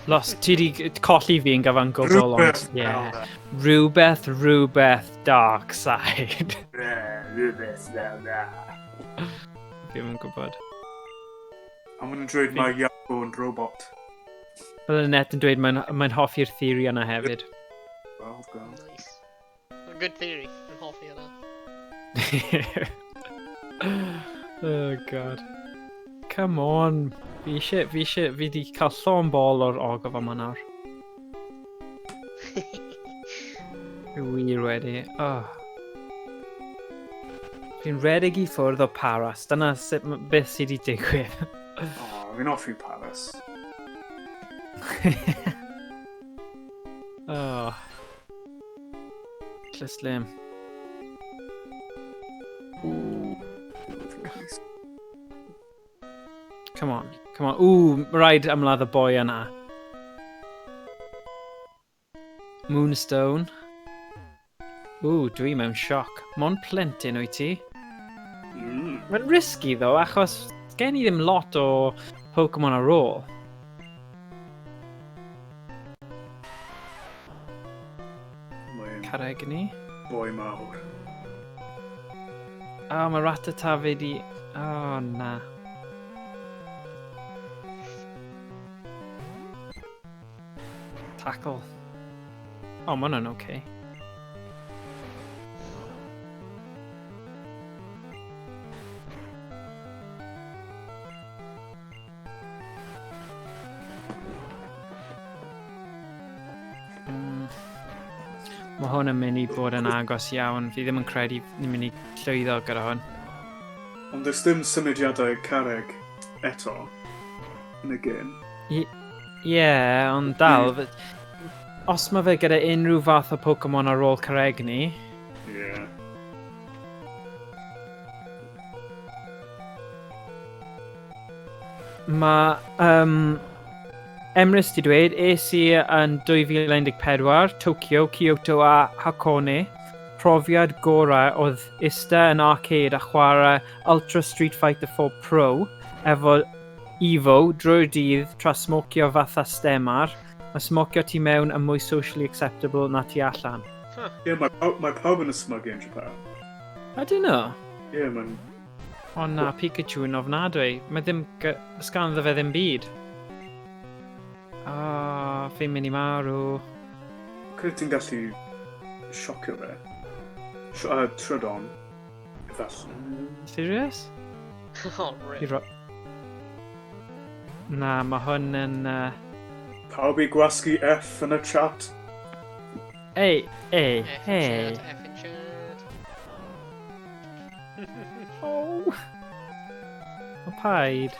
Lost, ti di colli fi yn gyfan gwbl, ond... Yeah. Rhywbeth, rhywbeth, dark side. Yeah, rhywbeth fel na. Fi ddim yn gwybod. A maen nhw'n dweud mae Iago yn robot. Fel Annette yn dweud, mae'n mae hoffi'r theori yna hefyd. Well, well. Nice. A good theory. Yn hoffi hwnna. Oh, God. Come on. Fi eisiau, fi eisiau, fi di cael llon bol o'r ogof yma nawr. Fi wir wedi. Oh. Fi'n redeg i ffwrdd o Paris. Dyna sut, beth sydd wedi digwydd. Oh, fi'n hoffi Paris. Oh. Llyslim. Come on, come on. Ooh, rhaid ymladd y boi yna. Moonstone. Ooh, dwi mewn sioc. Mon plentyn wyt ti? Mm. Mae'n risky ddo, achos gen i ddim lot o Pokemon ar ôl. Mae'n Carreg ni. boi mawr. O, oh, mae Rattata fi di... O, oh, na. Tackle. O, oh, mae hwnna'n oce. Okay. Mae hwn yn mynd i bod yn agos iawn. Fi ddim yn credu ni'n mynd i llwyddo gyda hwn. Ond does dim symudiadau carreg eto yn y gêm. Ie, yeah, ond dal, os mae fe gyda unrhyw fath o Pokemon ar ôl Caregni... Ie. Yeah. Mae Emrys di dweud, es i yn 2014, Tokyo, Kyoto a Hakone. Profiad gorau oedd ista yn arcade a chwarae Ultra Street Fighter 4 Pro efo Evo drwy'r dydd tra smocio fatha stemar. Mae smocio tu mewn yn mwy socially acceptable na tu allan. Ie, yeah, mae, mae pawb yn ysmygu yn Japan. Ydyn nhw? Ie, yeah, mae'n... O na, Pikachu yn ofnadwy. Mae ddim... Sganddo fe ddim byd. O, oh, fi'n mynd i marw. Credu ti'n gallu siocio fe. Trydon, efallai. Serious? Oh, rip. Na, mae hwn yn... Pawb i gwasgu F yn y chat. Ei, ei, F hei. in chat, F in chat. Oh. O paid.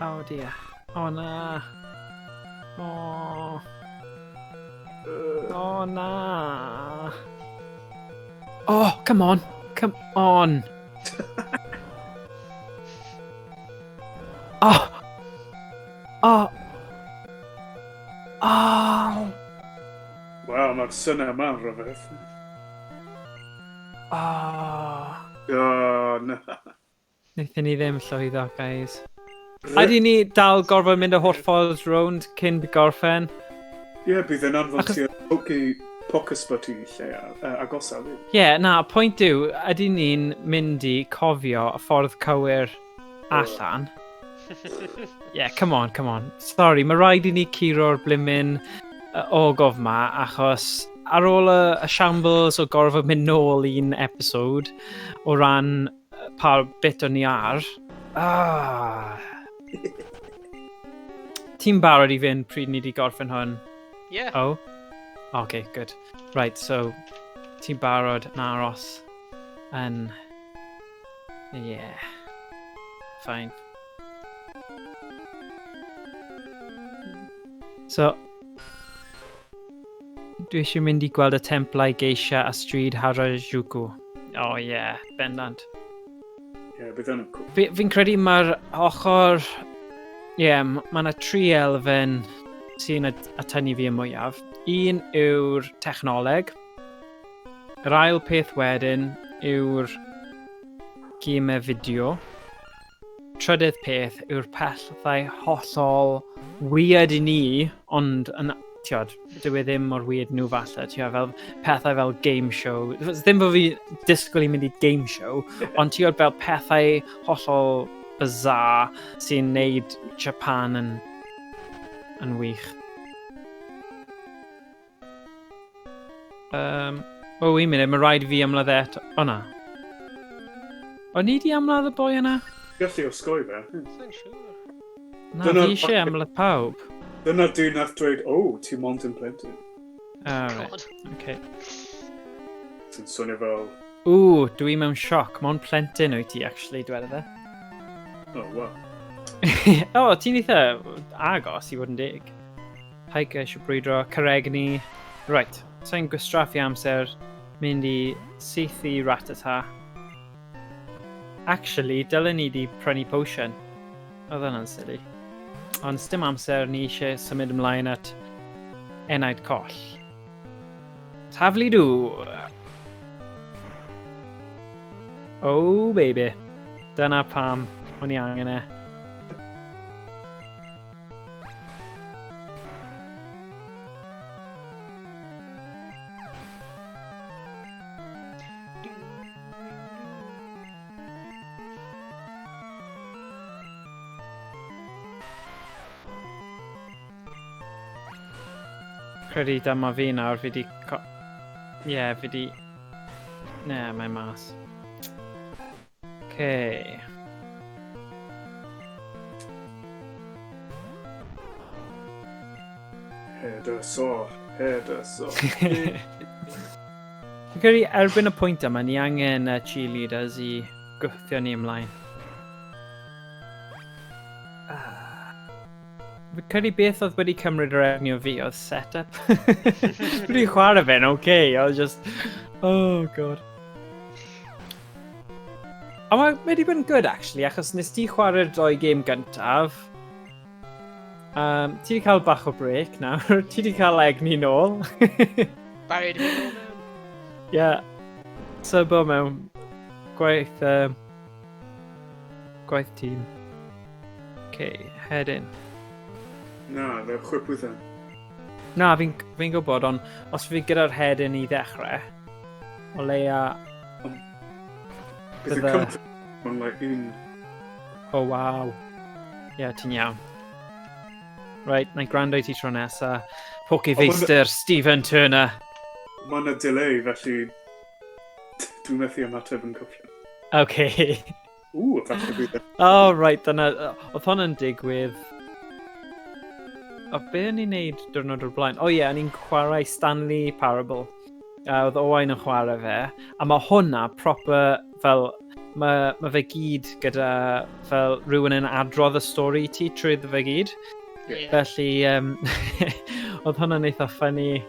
Oh dear. Oh na. Oh. Oh na. Oh, come on. Come on. Oh. Oh. Oh. Wel, mae'r syniad yma'n rhyfedd. Oh. Oh, na. Wnaethon ni ddim llwyddo, guys. A di ni dal gorfod mynd y holl ffordd rownd cyn gorffen? Ie, yeah, bydd yn anfon ti Poke, Pokespot i lle agosaf. Ie, yeah, na, pwynt yw, ydy ni'n mynd i cofio y ffordd cywir allan? Ie, yeah, come on, come on. Sorry, mae rhaid i ni curo'r blimyn ogof ma, achos ar ôl y shambles o gorfod mynd nôl un episode o ran pa bit o'n ni ar. Ah. Ti'n barod i fynd pryd ni wedi gorffen hwn? Yeah. Oh? Okay, good. Right, so ti'n barod yn aros yn... Yeah. Fine. So, dwi eisiau mynd i gweld y templau geisha a stryd Harajuku. Oh yeah, bendant. Ie, yeah, bydd hwnna'n cool. Fi'n credu mae'r ochr... Ie, yeah, mae yna tri elfen sy'n atynnu fi y mwyaf. Un yw'r technoleg. Yr ail peth wedyn yw'r gemau fideo. Trydydd peth yw'r pethau hollol weird i ni, ond yn, tiod, dyw e ddim mor weird nhw falle, tiod, fel pethau fel game show. Ddim bod fi disgwyl i mynd i game show, ond tiod fel pethau hollol bizarre sy'n neud Japan yn wych. O, un munud, mae rhaid fi ymladd eto. O na. O'n i di ymladd y boi yna? Gallu osgoi fe. Sa'n siŵr. Na, fi eisiau ymladd pawb. Dyna dyn nath dweud, o, ti mond yn plentyn. Oh, right. God. Okay. Sy'n swnio fel... Ww, dwi mewn sioc. Mond plentyn wyt ti, actually, dweud e. Oh, wow. O, oh, ti'n eitha agos i fod yn deg. Pike eisiau brwydro, Caregni. Right, sa'n gwastraffu amser mynd i syth i Rattata. Actually, dylen ni di prynu potion. Oedd hwnna'n silly. Ond sdim amser, ni eisiau symud ymlaen at enaid coll. Taflu dŵr! Oh, baby. Dyna pam o'n i angen e. Credu dyma fi nawr, fi di... Ie, yeah, fi di... Ne, mae mas. Okay. Head us off, head us off. Fi'n credu erbyn y pwynt yma, ni angen cheerleaders i gwthio ni ymlaen. Fi'n credu beth oedd wedi cymryd yr egni o fi oedd set-up. Fi wedi chwarae fe'n okay, I was just... Oh, God. A mae wedi bod yn good, actually, achos nes ti chwarae'r doi gêm gyntaf. Ti wedi cael bach o break nawr. Ti wedi cael egni nôl. Barry di mynd mewn. Ie. Yeah. Sybo mewn gwaith... Gwaith tîm. Okay, hedyn. Na, fe chwipwydden. Na, fi'n fi gwybod, ond os fi gyda'r hedyn i ddechrau, o leia... Bydd y cymryd mae'n like un... Oh, waw. Ie, yeah, ti'n iawn. Right, na i gwrando i ti tro nesa. Pokefeistr Stephen Turner. Mae yna delay, felly dwi'n methu ymateb yn cyflym. Okay. Ww, falle bydd e. Oh, right, dyna... Oedd hwn yn digwydd... O, be o'n i'n neud diwrnod o'r blaen? O oh, ie, yeah, o'n i'n chwarae Stanley Parable. A oedd Owain yn chwarae fe. A mae hwnna proper fel... Mae, ma fe gyd gyda fel rhywun yn adrodd y stori i ti trwy fe gyd. Yeah. Felly, oedd hwnna'n eitha funny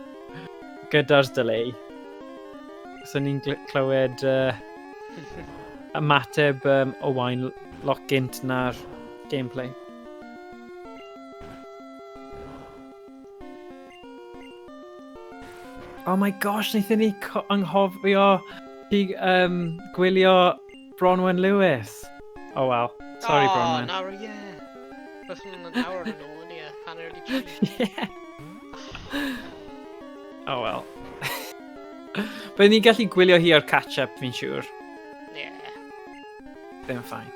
gyda'r delay. So ni'n clywed ymateb Owain lot gynt na'r gameplay. Oh my gosh, wnaethon ni anghofio i gwylio Bronwen Lewis. Oh well, sorry oh, Bronwen. Nawr, ie. Roedd hwnna'n awr yn ôl, ie. 2:30. Yeah. Oh well. Byddwn ni'n gallu gwylio hi ar catch-up, fi'n siŵr. Yeah. Ddim fine.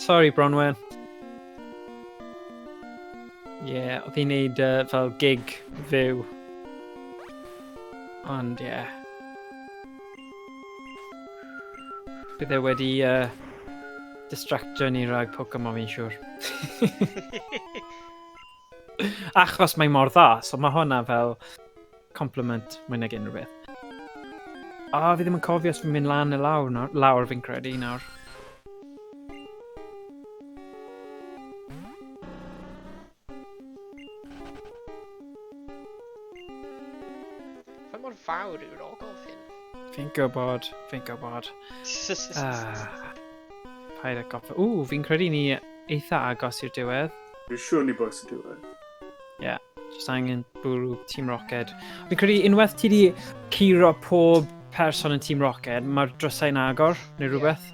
Sorry, Bronwen. Yeah, oedd hi'n neud fel gig fyw. Ond, yeah. Bydd e wedi distractio ni rhag Pokemon, fi'n siŵr. Achos mae mor dda, so mae hwnna fel compliment mwy nag unrhyw beth. O, fi ddim yn cofio os fi'n mynd lan neu lawr, nawr, lawr fi'n credu nawr. Faint mor fawr yw'r ogof hyn? Fi'n gwybod, fi'n gwybod. Paid â goffa. Ww, fi'n credu ni eitha agos i'r diwedd. Fi'n siŵr ni boes y diwedd. Ie, yeah, just angen bwrw Team Rocket. Fi'n credu unwaith ti di curo pob person yn Team Rocket, mae'r drysau'n agor neu rhywbeth.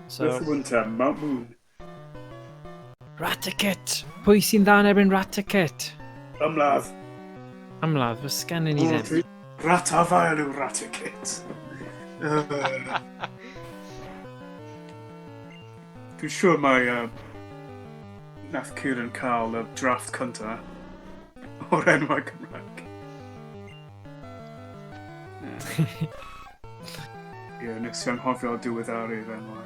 So... Beth yw te? Mount Moon. Raticate! Pwy sy'n dda yn erbyn Raticate? Ymladd. Ymladd, fes gen i ni ddim. Ratafael yw Raticate. Dwi'n siŵr mai nath Kieran cael y drafft cynta o'r enwau Cymraeg. Ie, nes i anghofio diweddaru'r enwau.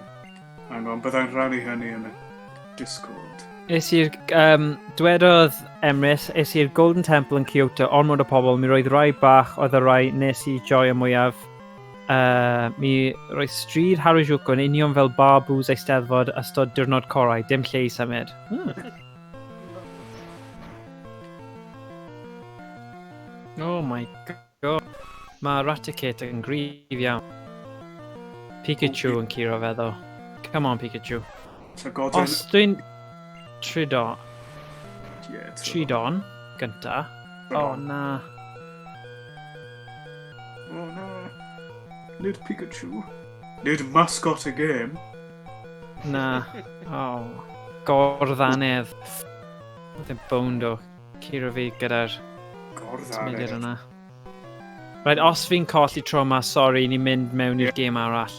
Hang on, byddai'n rhannu hynny yn y Discord. Es i'r... dwedodd Emrys, es i'r Golden Temple yn Kyoto, ormod o pobl, mi roedd rai bach oedd y rai nes i joio mwyaf. Mi roedd stryd Harajuku yn union fel bar booze Eisteddfod ystod diwrnod corau, dim lle i symud. Oh my god. Mae Raticate yn gryf iawn. Pikachu yn curo fe ddo. Come on Pikachu. Llygoden. Os dwi'n Tridon. Yeah, Tridon gynta. Oh na. Oh na. Nid Pikachu. Nid mascot y game. Na. Oh. Gorddanedd. Oedd e'n bownd o curo fi gyda'r symudiad yna. Right, os fi'n colli tro yma, sorry, ni'n mynd mewn i'r gêm arall.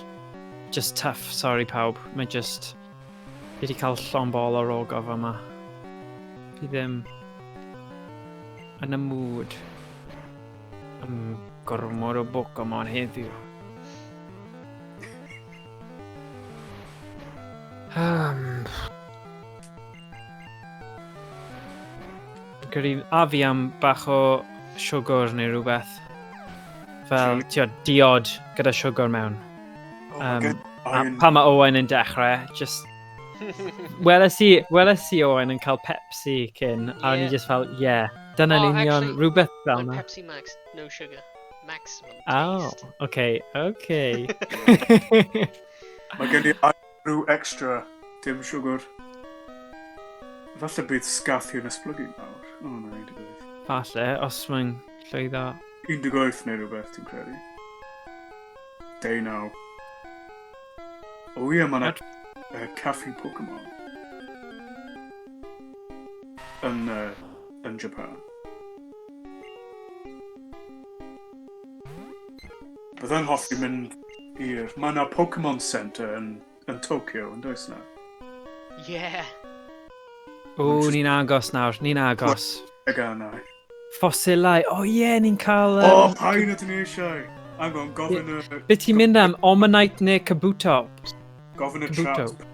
Just tough, sorry pawb. Mae just... Fi wedi cael llond bol o'r ogof yma. Fi ddim yn y mood am gormod o Pokemon heddiw. Credu, a fi am bach o siwgr neu rhywbeth. Fel, ti'n diod gyda siwgr mewn. Oh, a pan mae Owain yn dechrau, just... Weles i Owain yn cael Pepsi cyn, a o'n i just fel, yeah, dyna'n union rhywbeth fel yna. Pepsi Max, no sugar, maximum taste. Oh, okay, okay. Mae gen i rhyw extra, dim siwgr. Falle bydd sgath hi'n esblygu nawr. O, na, 18. Falle, os mae'n llwyddo. 18 neu rhywbeth, ti'n credu. 19. O ie, mae'n... Caffi Pokemon. Yn, yn Japan. Byddai'n hoffi mynd i'r... Mae yna Pokemon Centre yn, yn Tokyo, yn does na? Yeah. O, ni'n agos nawr, ni'n agos. Teganau. Ffosilau, o oh, ie, yeah, ni'n cael... O, oh, pa'n ydyn ni eisiau? Hang on, gofyn y... Be ti'n mynd am, Omanite neu Kabuto? Gofyn y chat.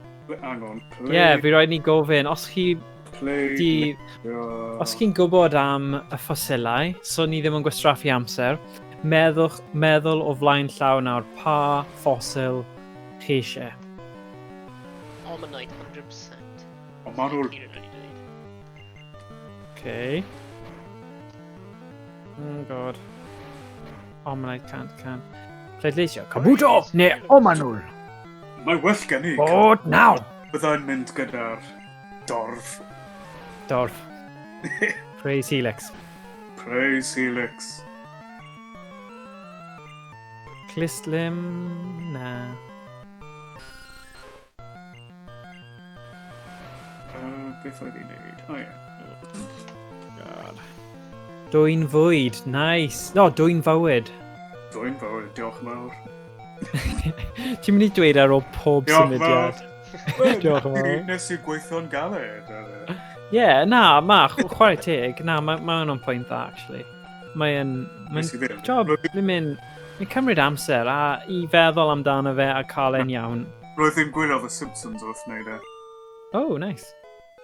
Hang on. Ie, yeah, fi rhaid ni gofyn. Os chi... Play, di, os chi'n gwybod am y ffosilau, so ni ddim yn gwastraffu amser, meddwch, meddwl o flaen llaw nawr pa ffosil chi eisiau. Omanite, 100%. Ond maen nhw'n... Okay. Oh god. Omanite can't, can. Pleidleisio. Kabuto neu Omanul. Mae well gen i. Bod nawr! Byddai'n mynd gyda'r dorf. Dorf. Praise Helix. Praise Helix. Clislim... Na. Beth oedd i'n neud? O ie. God. Dwy'n fwyd, nice. No, dwy'n fywyd. Dwy'n fywyd, diolch yn fawr. Ti'n mynd i dweud ar ôl pob symudiad. Diolch yn fawr. Nes i gweithio'n galed. Ie, yeah, na, ma, chwarae teg. Na, mae ma hwnna'n pwynt dda, actually. Mae'n... Mae'n job, mae'n mynd... Mae'n cymryd amser a i feddwl amdano fe a cael e'n iawn. Roedd hi'n gwylio The Simpsons wrth wneud e. Oh, nice.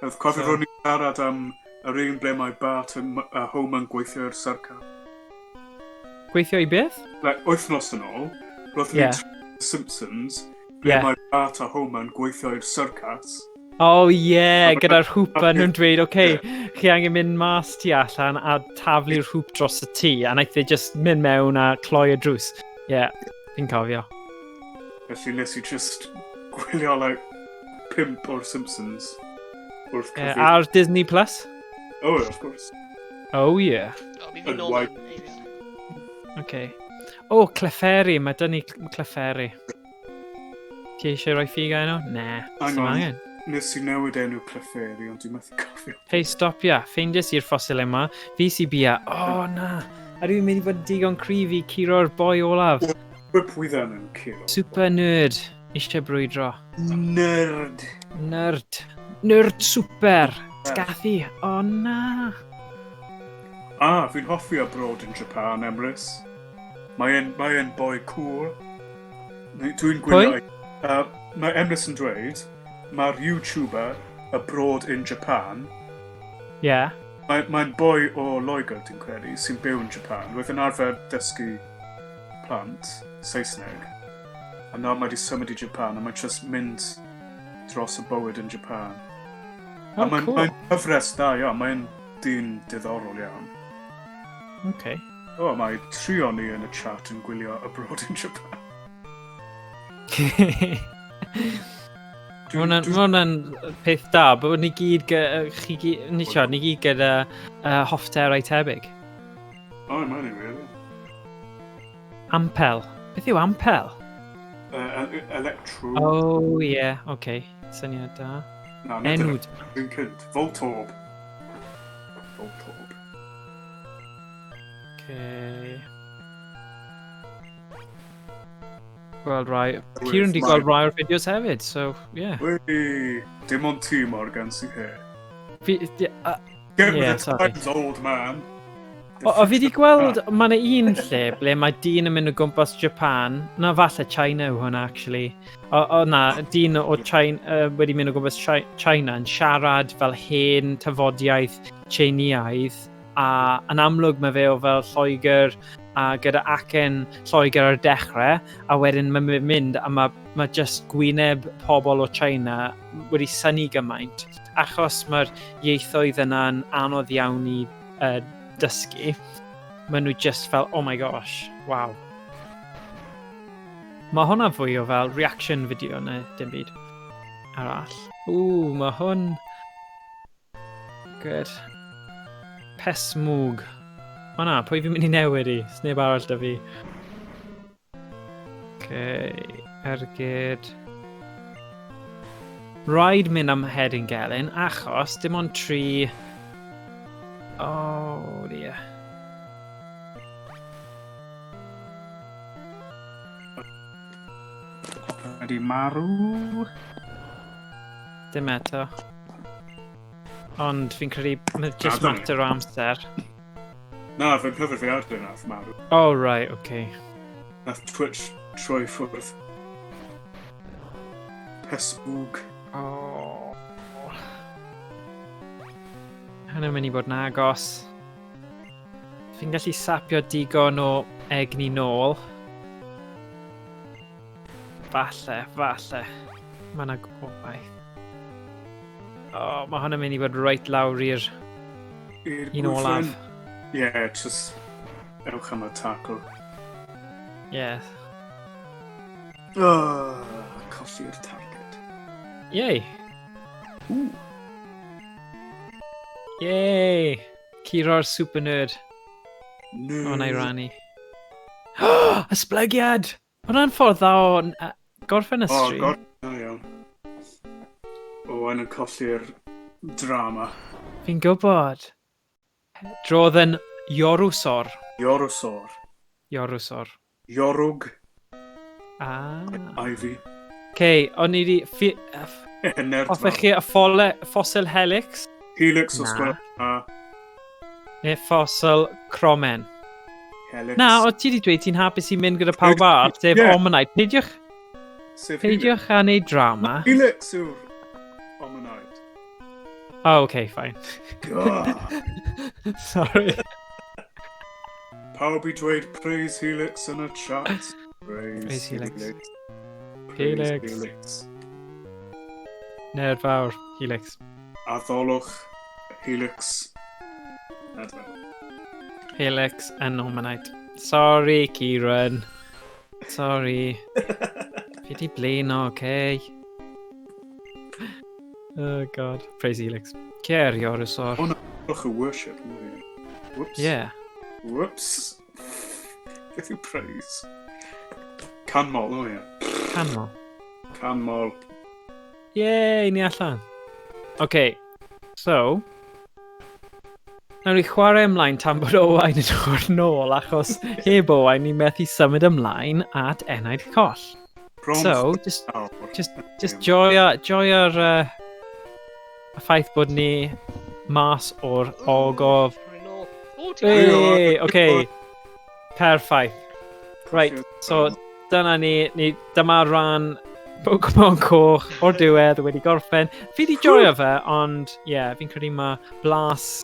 Oedd cofio so... ro'n i'n siarad am yr un ble mae Bart a Homer yn gweithio i'r syrca. Gweithio i beth? Like, wythnos yn ôl, roedd yeah. ni'n Simpsons, ble yeah. mae Bart a Homer yn gweithio i'r syrcas. Oh yeah, gyda'r hwp a nhw'n dweud, oce, okay, yeah. chi angen mynd mas tu allan a taflu'r hwp dros y tŷ, a wnaeth e just mynd mewn a cloi y drws. Yeah, fi'n cofio. Felly nes i just gwylio like, pimp o'r Simpsons wrth cyfieithu. Ar Disney Plus? Oh, of course. Oh, yeah. Oh, fi nôl yn eiliad. Okay. Oh, Clefairy, mae dyn ni Clefairy. Ti eisiau rhoi ffug enw? Na, Hang on. Angen. Nes i newid enw Clefairy, ond dwi'n methu cofio. Hei, stopia. Ffeindies i'r ffosil yma. Fi sy bia. Oh, na. A dwi'n mynd i fod yn digon cryf i curo'r boi olaf. Pwy yn curo? Super nerd. Eisiau brwydro. Nerd. Nerd. Nerd super. Sgathu. O oh, na. Ah, fi'n hoffi abroad in Japan, Emrys. Mae'n mae boi cool. Dwi'n gwylio... Mae Emrys yn dweud, mae'r YouTuber abroad in Japan. Yeah. Mae'n mae boi o Loegr, dwi'n credu, sy'n byw yn Japan. Roedd yn arfer dysgu plant Saesneg. A nawr mae wedi symud i Japan, a mae'n just mynd dros y bywyd yn Japan. Oh, a mae'n cool. Mae cyfres da iawn, mae'n dyn diddorol iawn. Okay. O, oh, mae tri o'n ni yn y chat yn gwylio Abroad in Japan. Mae hwnna'n peth da, bod ni gyd, chi gyd, ni siarad, ni gyd gyda hoffterau tebyg. O, oh, mae'n i wir. Ampel. Beth yw ampel? Electro. Oh, yeah, okay. Syniad da. Na, enw. Dwi'n cynt. Voltorb. Voltorb. Okay. Gweld rai. Kieran di gweld rai o'r fideos hefyd, so, yeah. Wei, dim ond ti, Morgan, sy'n he. Fi, Get with the times, old man. O, fi di gweld, mae yna un lle ble mae dyn yn mynd o gwmpas Japan, na falle China yw hwnna, actually. O na, dyn o China, wedi mynd o gwmpas China yn siarad fel hen tafodiaeth Tseiniaidd, a yn amlwg mae fe o fel Lloegr, a gyda acen Lloegr ar y dechrau, a wedyn mae'n mynd a mae, mae just gwyneb pobl o China wedi synnu gymaint, achos mae'r ieithoedd yna'n anodd iawn i dysgu, maen nhw just fel, oh my gosh, wow. Mae hwnna fwy o fel reaction video neu dim byd arall. Ww, mae hwn... Good. Pesmwg. O na, pwy fi'n mynd i newid i? Sneb arall da fi. Okay, ergyd. Rhaid mynd am Hedyn Gelyn, achos dim ond 3. Oh, dear. Wedi marw. Dim eto. Ond fi'n credu, mae just Na, mater o amser. Na, fy nghyfrifiadur nath marw. Oh, right, okay. Nath Twitch troi ffwrdd. Pesbwg. Oh. Hwna'n mynd i bod yn agos. Fi'n gallu sapio digon o egni nôl. Falle, falle. Mae yna gobaith. Oh, mae hwnna'n mynd i fod reit lawr i'r I'r un olaf. gwyfen. Ie, yeah, just ewch am y tackle. Yeah. Oh, colli'r target. Yay! Ww. Yay! Curo'r super nerd. No. O, na i rannu. Ysblygiad! Hwna'n ffordd dda o gorffen y O, stream. god, da iawn. Owain yn colli'r drama. Fi'n gwybod. Drodd yn Iorwsor. Iorwsor. Iorwsor. Iorwg. Ah. Ivy. Okay, o'n i di... Nerd Hoffech chi y ffole, fossil helix? Helix os Na. gwelwch dda. Neu fossil cromen? Helix. Na, o ti di dweud ti'n hapus i mynd gyda pawb arall, sef Ie. Omanite. Peidiwch, Sef Helix. peidiwch â neud drama. Helix yw'r Omanite. Oh, okay, fine. God. Sorry. Pawb i dweud praise Helix yn y chat. Praise, Praise Helix. Helix. Praise Helix. Helix. Nerd fawr, Helix. Addolwch Helix. Na, dwi'n meddwl. Helix yn Omanite. Sorry, Kieran. Sorry. Fi di blino, okay? Oh, God. Praise Helix. Cer, Iorwsor. Oh, Addolwch y worship. Ww. Whoops. Yeah. Whoops. Beth yw praise? Canmol, o ie. Canmol. Canmol. Yay, ni allan. OK, so... Nawn ni chwarae ymlaen tan bod Owain yn dod nôl, achos heb Owain ni methu symud ymlaen at enaid coll. Bron So, just, awr. just joio, joio'r y ffaith bod ni mas o'r ogof. Rwy'n ôl. O, ti'n Hey. Hey, OK, perffaith. Right, so dyna ni, dyma ran Pokemon Coch o'r diwedd wedi gorffen. Fi di joio fe, ond ie, yeah, fi'n credu mae blas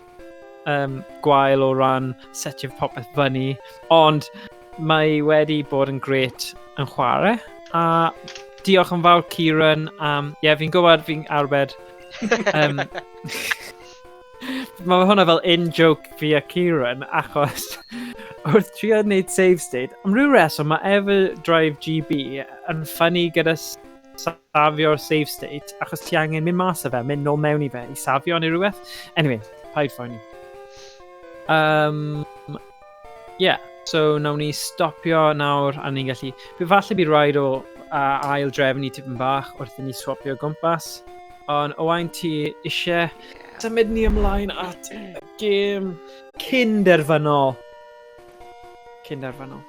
gwael o ran setio popeth fyny, ond mae wedi bod yn gret yn chwarae. A diolch yn fawr Kieran am... Ie, yeah, fi'n gwybod fi'n arbed. Mae hwnna fel in-joke fi a Kieran, achos wrth trio wneud save state, am ryw reswm mae EverDrive GB yn ffynnu gyda safio'r save state, achos ti angen mynd mas o fe, mynd nôl mewn i fe, i safio neu rhywbeth. Anyway, paid phoeni. Yeah, so nawn ni stopio nawr a ni'n gallu... Fe falle bydd rhaid o ail drefnu tipyn bach wrth i ni swapio o gwmpas. Ond Owain, ti eisiau symud ni ymlaen at y gêm cyn derfynol. Cyn derfynol.